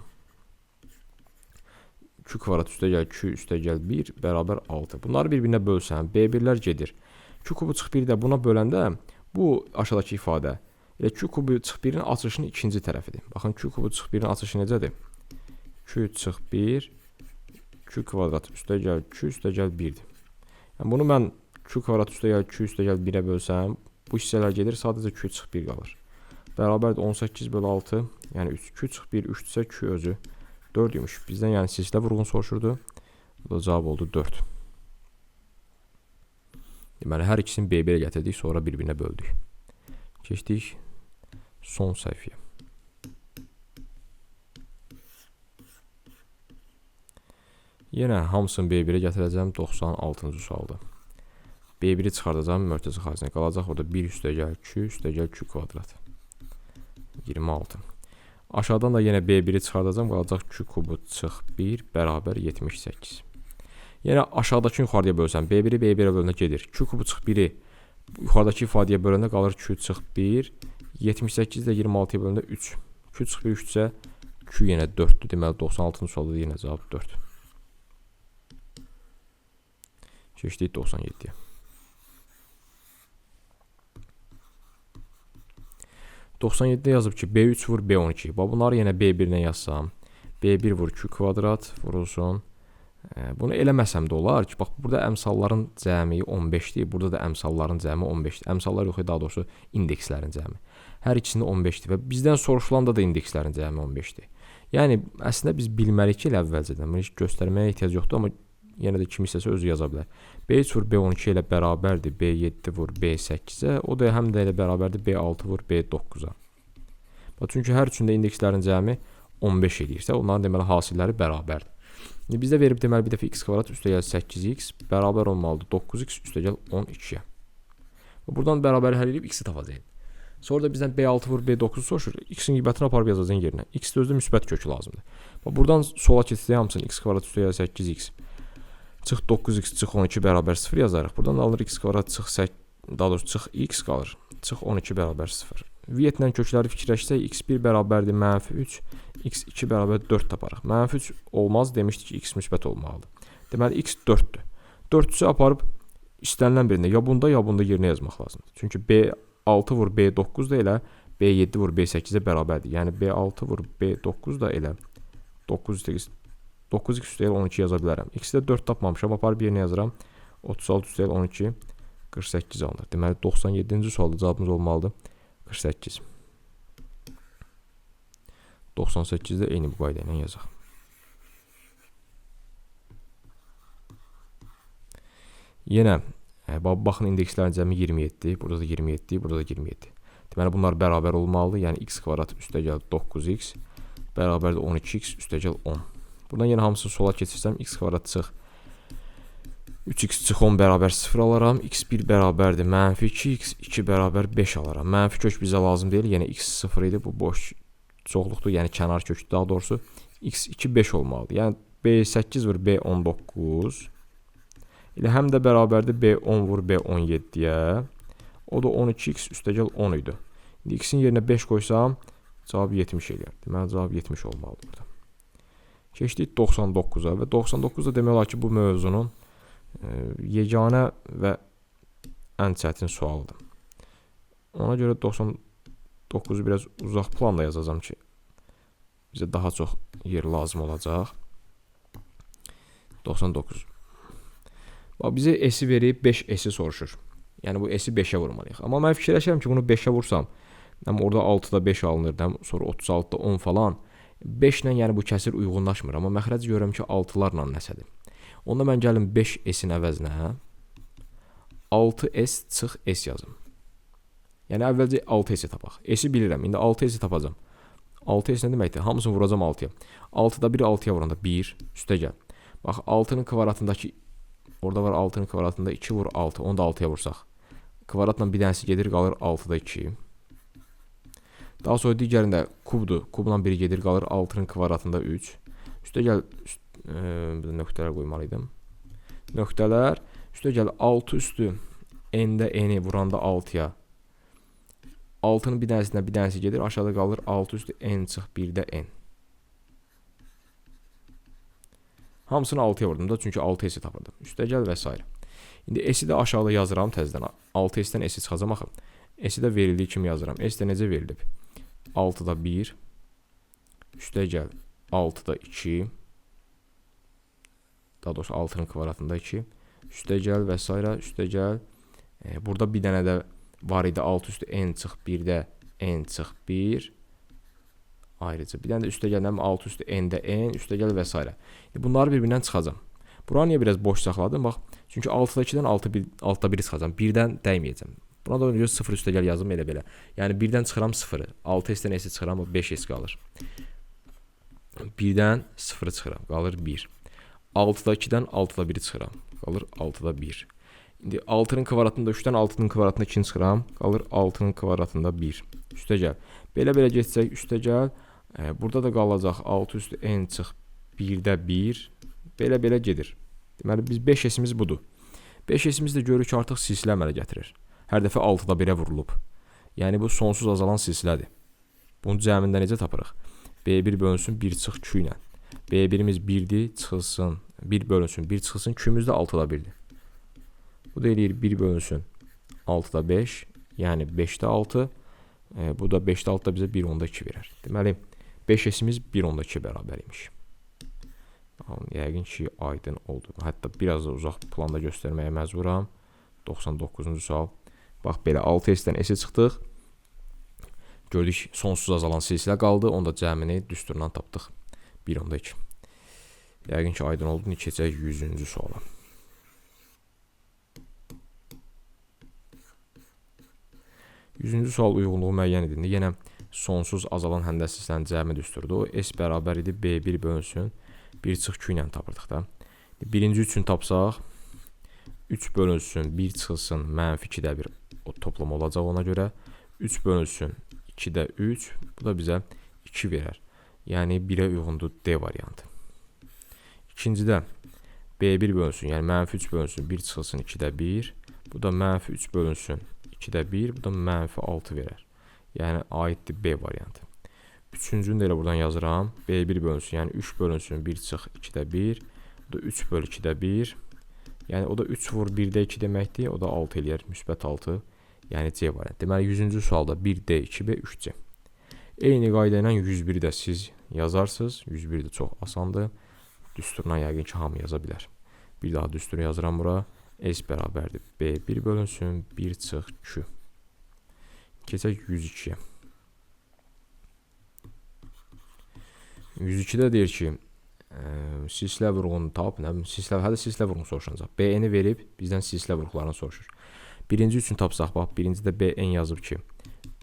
Q kvadrat üstə gəl, Q üstə gəl 1 bərabər 6. Bunları bir-birinə bölsəm, B1-lər gedir. Q kubu çıx 1-i də buna böləndə bu aşağıdakı ifadə elə Q kubu çıx 1-in açılışının ikinci tərəfidir. Baxın, Q kubu çıx 1-in açılışı necədir? Q çıx 1, Q kvadrat üstə gəl, Q üstə gəl 1-dir. Yəni bunu mən Q kvadrat üstə gəl, Q üstə gəl 1-ə bölsəm, bu hissələr gedir, sadəcə Q çıx 1 qalır. Bərabərdir 18 bölü 6, yəni 3. Q çıx 1, 3-dürsə Q özü 4 imiş. Bizdən yəni silsilə vurğunu soruşurdu. Bu da cavab oldu 4. Deməli, hər ikisini B1-ə gətirdik, sonra bir-birinə böldük. Keçdik son səhifəyə. Yenə hamısını B1-ə gətirəcəm, 96-cı sualda. B1-i çıxardacağam, mötərizə xaricinə qalacaq. Orada 1 üstəgəl Q üstəgəl Q kvadrat. 26. Aşağıdan da yenə B1-i çıxardacağam, qalacaq Q kubu çıx 1 bərabər 78. Yenə aşağıdakını yuxarıya bölsəm, B1-i B1-ə böləndə gedir. Q kubu çıx 1-i yuxarıdakı ifadəyə böləndə qalır Q çıx 1. 78 də 26-ya böləndə 3. Q çıx 1 3-sə Q yenə 4-dür. Deməli 96-cı sualda da yenə cavab 4. Keçdik 97-yə. 97-də yazıb ki, B3 vur B12. Bax, bunları yenə B1-lə yazsam, B1 vur Q kvadrat vurulsun. Bunu eləməsəm də olar ki, bax, burada əmsalların cəmi 15-dir, burada da əmsalların cəmi 15-dir. Əmsallar yox, daha doğrusu indekslərin cəmi. Hər ikisində 15-dir və bizdən soruşulanda da indekslərin cəmi 15-dir. Yəni, əslində biz bilməliyik ki, elə əvvəlcədən. Bunu heç göstərməyə ehtiyac yoxdur, amma yenə də kim istəsə özü yaza bilər. B3 vur B12 ilə bərabərdir B7 vur B8-ə. O da həm də elə bərabərdir B6 vur B9-a. Bax, çünki hər üçündə indekslərin cəmi 15 eləyirsə, onların deməli hasilləri bərabərdir. İndi bizdə verib deməli bir dəfə x kvadrat üstəgəl 8x bərabər olmalıdır 9x üstəgəl 12-yə. Buradan bərabər həll edib x-i tapacağıq. Sonra da bizdən B6 vur B9 soruşur. X-in qiymətini aparıb yazacağın yerinə. X də özü müsbət kökü lazımdır. Bax, buradan sola keçsək hamısını x kvadrat üstəgəl 8x çıx 9x çıx 12 bərabər 0 yazarıq. Buradan da alınır x kvadrat çıx 8, daha doğrusu çıx x qalır. Çıx 12 bərabər 0. Vietlə kökləri fikirləşsək x1 bərabərdir mənfi 3, x2 bərabər 4 taparıq. Mənfi 3 olmaz, demişdik ki, x müsbət olmalıdır. Deməli x 4-dür. 4-ü aparıb istənilən birində ya bunda ya bunda yerinə yazmaq lazımdır. Çünki B6 vur B9 da elə B7 vur B8-ə bərabərdir. Yəni B6 vur B9 da elə 9x üstəgəl 12 yaza bilərəm. X-də 4 tapmamışam, aparıb yerinə yazıram. 36 üstəgəl 12 48 alınır. Deməli 97-ci sualda cavabımız olmalıdır 48. 98-də eyni bu qayda ilə yazaq. Yenə baxın indekslərin cəmi 27, burada da 27, burada da 27. Deməli bunlar bərabər olmalıdır. Yəni x kvadrat üstəgəl 9x bərabərdir 12x üstəgəl 10. Buradan yenə hamısını sola keçirsəm x kvadrat çıx 3x çıx 10 bərabər 0 alaram. x1 bərabərdir mənfi 2, x2 bərabər 5 alaram. Mənfi kök bizə lazım deyil. Yəni x 0 idi. Bu boş çoxluqdur. Yəni kənar kökdür daha doğrusu. x2 5 olmalıdır. Yəni B8 vur B19. Elə həm də bərabərdir B10 vur B17-yə. O da 12x üstəgəl 10 idi. İndi x-in yerinə 5 qoysam cavab 70 eləyər. Deməli cavab 70 olmalıdır burada. Keçdik 99-a və 99 da demək olar ki, bu mövzunun yeganə və ən çətin sualıdır. Ona görə 99-u biraz uzaq planda yazacağam ki, bizə daha çox yer lazım olacaq. 99. Bax, bizə S-i verib 5S-i soruşur. Yəni bu S-i 5-ə vurmalıyıq. Amma mən fikirləşirəm ki, bunu 5-ə vursam, həm orada 6-da 5 alınır, həm sonra 36-da 10 falan. 5 ilə yəni bu kəsir uyğunlaşmır, amma məxrəc görürəm ki, 6-larla nəsədir. Onda mən gəlim 5S-in əvəzinə 6S çıx S yazım. Yəni əvvəlcə 6S-i tapaq. S-i bilirəm, indi 6S-i tapacam. 6S nə deməkdir? Hamısını vuracam 6-ya. 6-da 1 6-ya vuranda 1 üstə gəl. Bax 6-nın kvadratındakı orada var 6-nın kvadratında 2 vur 6, onu da 6-ya vursaq. Kvadratla bir dənəsi gedir, qalır 6-da 2. Daha sonra digərində kubdur. Kubla 1 gedir, qalır 6-nın kvadratında 3. Üstə gəl, nöqtələr qoymalıydım. Nöqtələr. Üstə gəl 6 üstü n-də n-i vuranda 6-ya. 6-nın bir dənəsindən bir dənəsi gedir, aşağıda qalır 6 üstü n çıx 1-də n. Hamısını 6-ya vurdum da, çünki 6S-i tapırdım. Üstə gəl və s. İndi S-i də aşağıda yazıram təzədən. 6S-dən S-i çıxacam axı. S-i də verildiyi kimi yazıram. S də necə verilib? 6-da 1, üstə gəl 6-da 2, daha doğrusu 6-nın kvadratında 2, üstə gəl və s. Üstə gəl. Burada bir dənə də var idi 6 üstü n çıx 1-də n çıx 1. Ayrıca bir dənə də üstə gələm 6 üstü n-də n, üstə gəl və s. Bunları bir-birindən çıxacam. Buranı niyə biraz boş saxladım? Bax, çünki 6-da 2-dən 6-da 1-i çıxacam. 1-dən dəyməyəcəm. Buna da görə 0 üstə gəl yazım elə belə. Yəni 1-dən çıxıram 0-ı. 6S-dən S-i çıxıram, 5S qalır. 1-dən 0-ı çıxıram, qalır 1. 6-da 2-dən 6-da 1-i çıxıram, qalır 6-da 1. İndi 6-nın kvadratında 3-dən 6-nın kvadratında 2-ni çıxıram, qalır 6-nın kvadratında 1. Üstə gəl. Belə-belə getsək, üstə gəl. Burada da qalacaq 6 üstü n çıx 1-də 1. Belə-belə gedir. Deməli, biz 5S-imiz budur. 5S-imiz də görürük ki, artıq silsilə əmələ gətirir. Hər dəfə 6-da 1-ə vurulub. Yəni, bu sonsuz azalan silsilədir. Bunun cəmində necə tapırıq? B1 bölünsün 1 çıx Q ilə. B1-imiz 1-dir, çıxılsın. 1 bölünsün, 1 çıxılsın. Q-miz də 6-da 1-dir. Bu da eləyir 1 bölünsün 6-da 5, yəni 5-də 6. Bu da 5-də 6 da bizə 1.2 verər. Deməli, 5S-imiz 1.2 bərabər imiş. Yəqin ki, aydın oldu. Hətta biraz da uzaq planda göstərməyə məcburam. 99-cu sual. Bax, belə 6S-dən S-ə çıxdıq. Gördük, sonsuz azalan silsilə qaldı. Onu da cəmini düsturdan tapdıq. 1.2. Yəqin ki, aydın oldu. İndi keçək 100-cü suala. Yüzüncü sual uyğunluğu müəyyən edildi. Yenə sonsuz azalan həndəs silsilənin cəmi düsturdur. S bərabər idi B1 bölünsün 1 çıx Q ilə tapırdıq da. Birinci üçün tapsaq 3 bölünsün 1 çıxılsın mənfi 2-də 1 o toplam olacaq ona görə. 3 bölünsün 2-də 3, bu da bizə 2 verər. Yəni 1-ə uyğundur D variantı. İkincidə B1 bölünsün, yəni mənfi 3 bölünsün 1 çıxılsın 2-də 1. Bu da mənfi 3 bölünsün 2-də 1, bu da mənfi 6 verər. Yəni aiddir B variantı. Üçüncünü də elə buradan yazıram. B1 bölünsün, yəni 3 bölünsün 1 çıx 2-də 1. Bu da 3 böl 2-də 1. Yəni o da 3 vur 1-də 2 deməkdir. O da 6 eləyər, müsbət 6. Yəni C variantı. Deməli 100-cü sualda 1D, 2B, 3C. Eyni qayda ilə 101-i də siz yazarsınız. 101 də çox asandır. Düsturla yəqin ki, hamı yaza bilər. Bir daha düsturu yazıram bura. S bərabərdir B1 bölünsün 1 çıx Q. Keçək 102-yə. 102-də deyir ki, silsilə vurğunu tap, nə bilim, silsilə, hədə silsilə vurğunu soruşacaq. BN-i verib bizdən silsilə vurğularını soruşur. Birinci üçün tapsaq, bax, birincidə BN yazıb ki,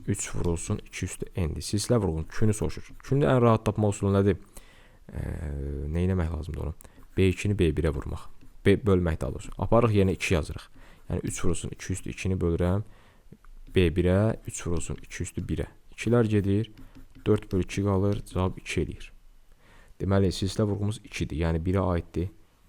3 vurulsun 2 üstü N-dir. Silsilə vurğunu Q-nü soruşur. Q-nü ən rahat tapmaq üsulu nədir? Nə eləmək lazımdır onu? B2-ni B1-ə vurmaq. B bölmək daha doğrusu. Aparırıq yerinə 2 yazırıq. Yəni 3 vurulsun 2 üstü 2-ni bölürəm. B1-ə, 3 vurulsun 2 üstü 1-ə. 2-lər gedir. 4 bölü 2 qalır. Cavab 2 eləyir. Deməli, silsilə vurğumuz 2-dir. Yəni 1-ə aiddir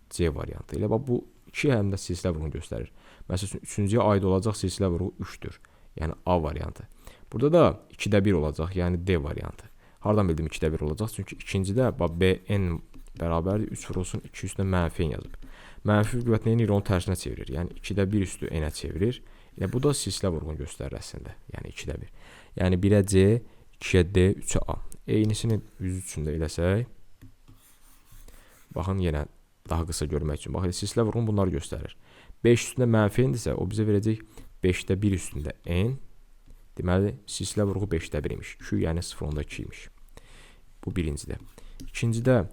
C variantı. Elə bax, bu 2 həm də silsilə vurğunu göstərir. Məsəl üçün, 3-cüyə aid olacaq silsilə vurğu 3-dür. Yəni A variantı. Burada da 2-də 1 olacaq, yəni D variantı. Hardan bildim 2-də 1 olacaq? Çünki ikincidə bax, BN bərabərdir 3 vurulsun 2 üstünə mənfi N yazıb. Mənfi qüvvət nə edir? Onu tərsinə çevirir. Yəni 2-də 1 üstü N-ə çevirir. Elə bu da silsilə vurğunu göstərir əslində. Yəni 2-də 1. Yəni 1-ə C, 2-yə D, 3-ə A. Eynisini 103-ün də eləsək. Baxın, yenə daha qısa görmək üçün. Bax, silsilə vurğunu bunları göstərir. 5 üstündə mənfi N-dirsə, o bizə verəcək 5-də 1 üstündə N. Deməli, silsilə vurğu 5-də 1 imiş. Q, yəni 0.2 imiş. Bu birincidə. İkincidə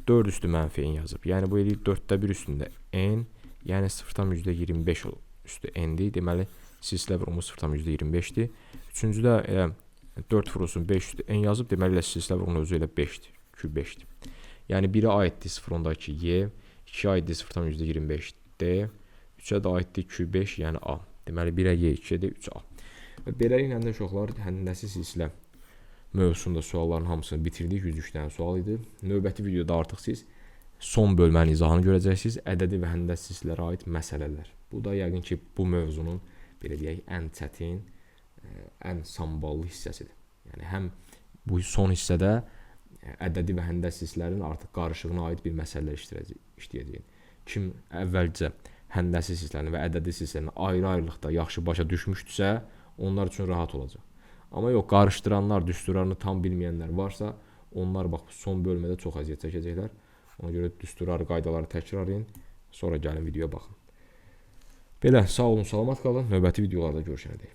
4 üstü mənfi N yazıb. Yəni, bu eləyir 4-də 1 üstündə N, yəni 0,25 üstü N-dir. Deməli, silsilə vurğumuz 0,25-dir. Üçüncüdə elə 4 vurulsun 5 üstü N yazıb. Deməli, elə silsilə vurğunun özü elə 5-dir. Q 5-dir. Yəni 1-ə aiddir 0.2 Y, 2-yə aiddir 0,25 D, 3-ə də aiddir Q5, yəni A. Deməli 1-ə Y, 2-yə də 3-ə A. Və beləliklə də uşaqlar həndəsi silsilə mövzusunda sualların hamısını bitirdik. 103 dənə sual idi. Növbəti videoda artıq siz son bölmənin izahını görəcəksiniz. Ədədi və həndəsi silsilələrə aid məsələlər. Bu da yəqin ki, bu mövzunun belə deyək, ən çətin, ən samballı hissəsidir. Yəni həm bu son hissədə ədədi və həndəsi silsilələrin artıq qarışığına aid bir məsələlər işləyəcəyik. Kim əvvəlcə həndəsi silsilələrini və ədədi silsilələrini ayrı-ayrılıqda yaxşı başa düşmüşdüsə, onlar üçün rahat olacaq. Amma yox, qarışdıranlar, düsturlarını tam bilməyənlər varsa, onlar bax son bölmədə çox əziyyət çəkəcəklər. Ona görə düsturları, qaydaları təkrarlayın, sonra gəlin videoya baxın. Belə, sağ olun, salamat qalın. Növbəti videolarda görüşənədək.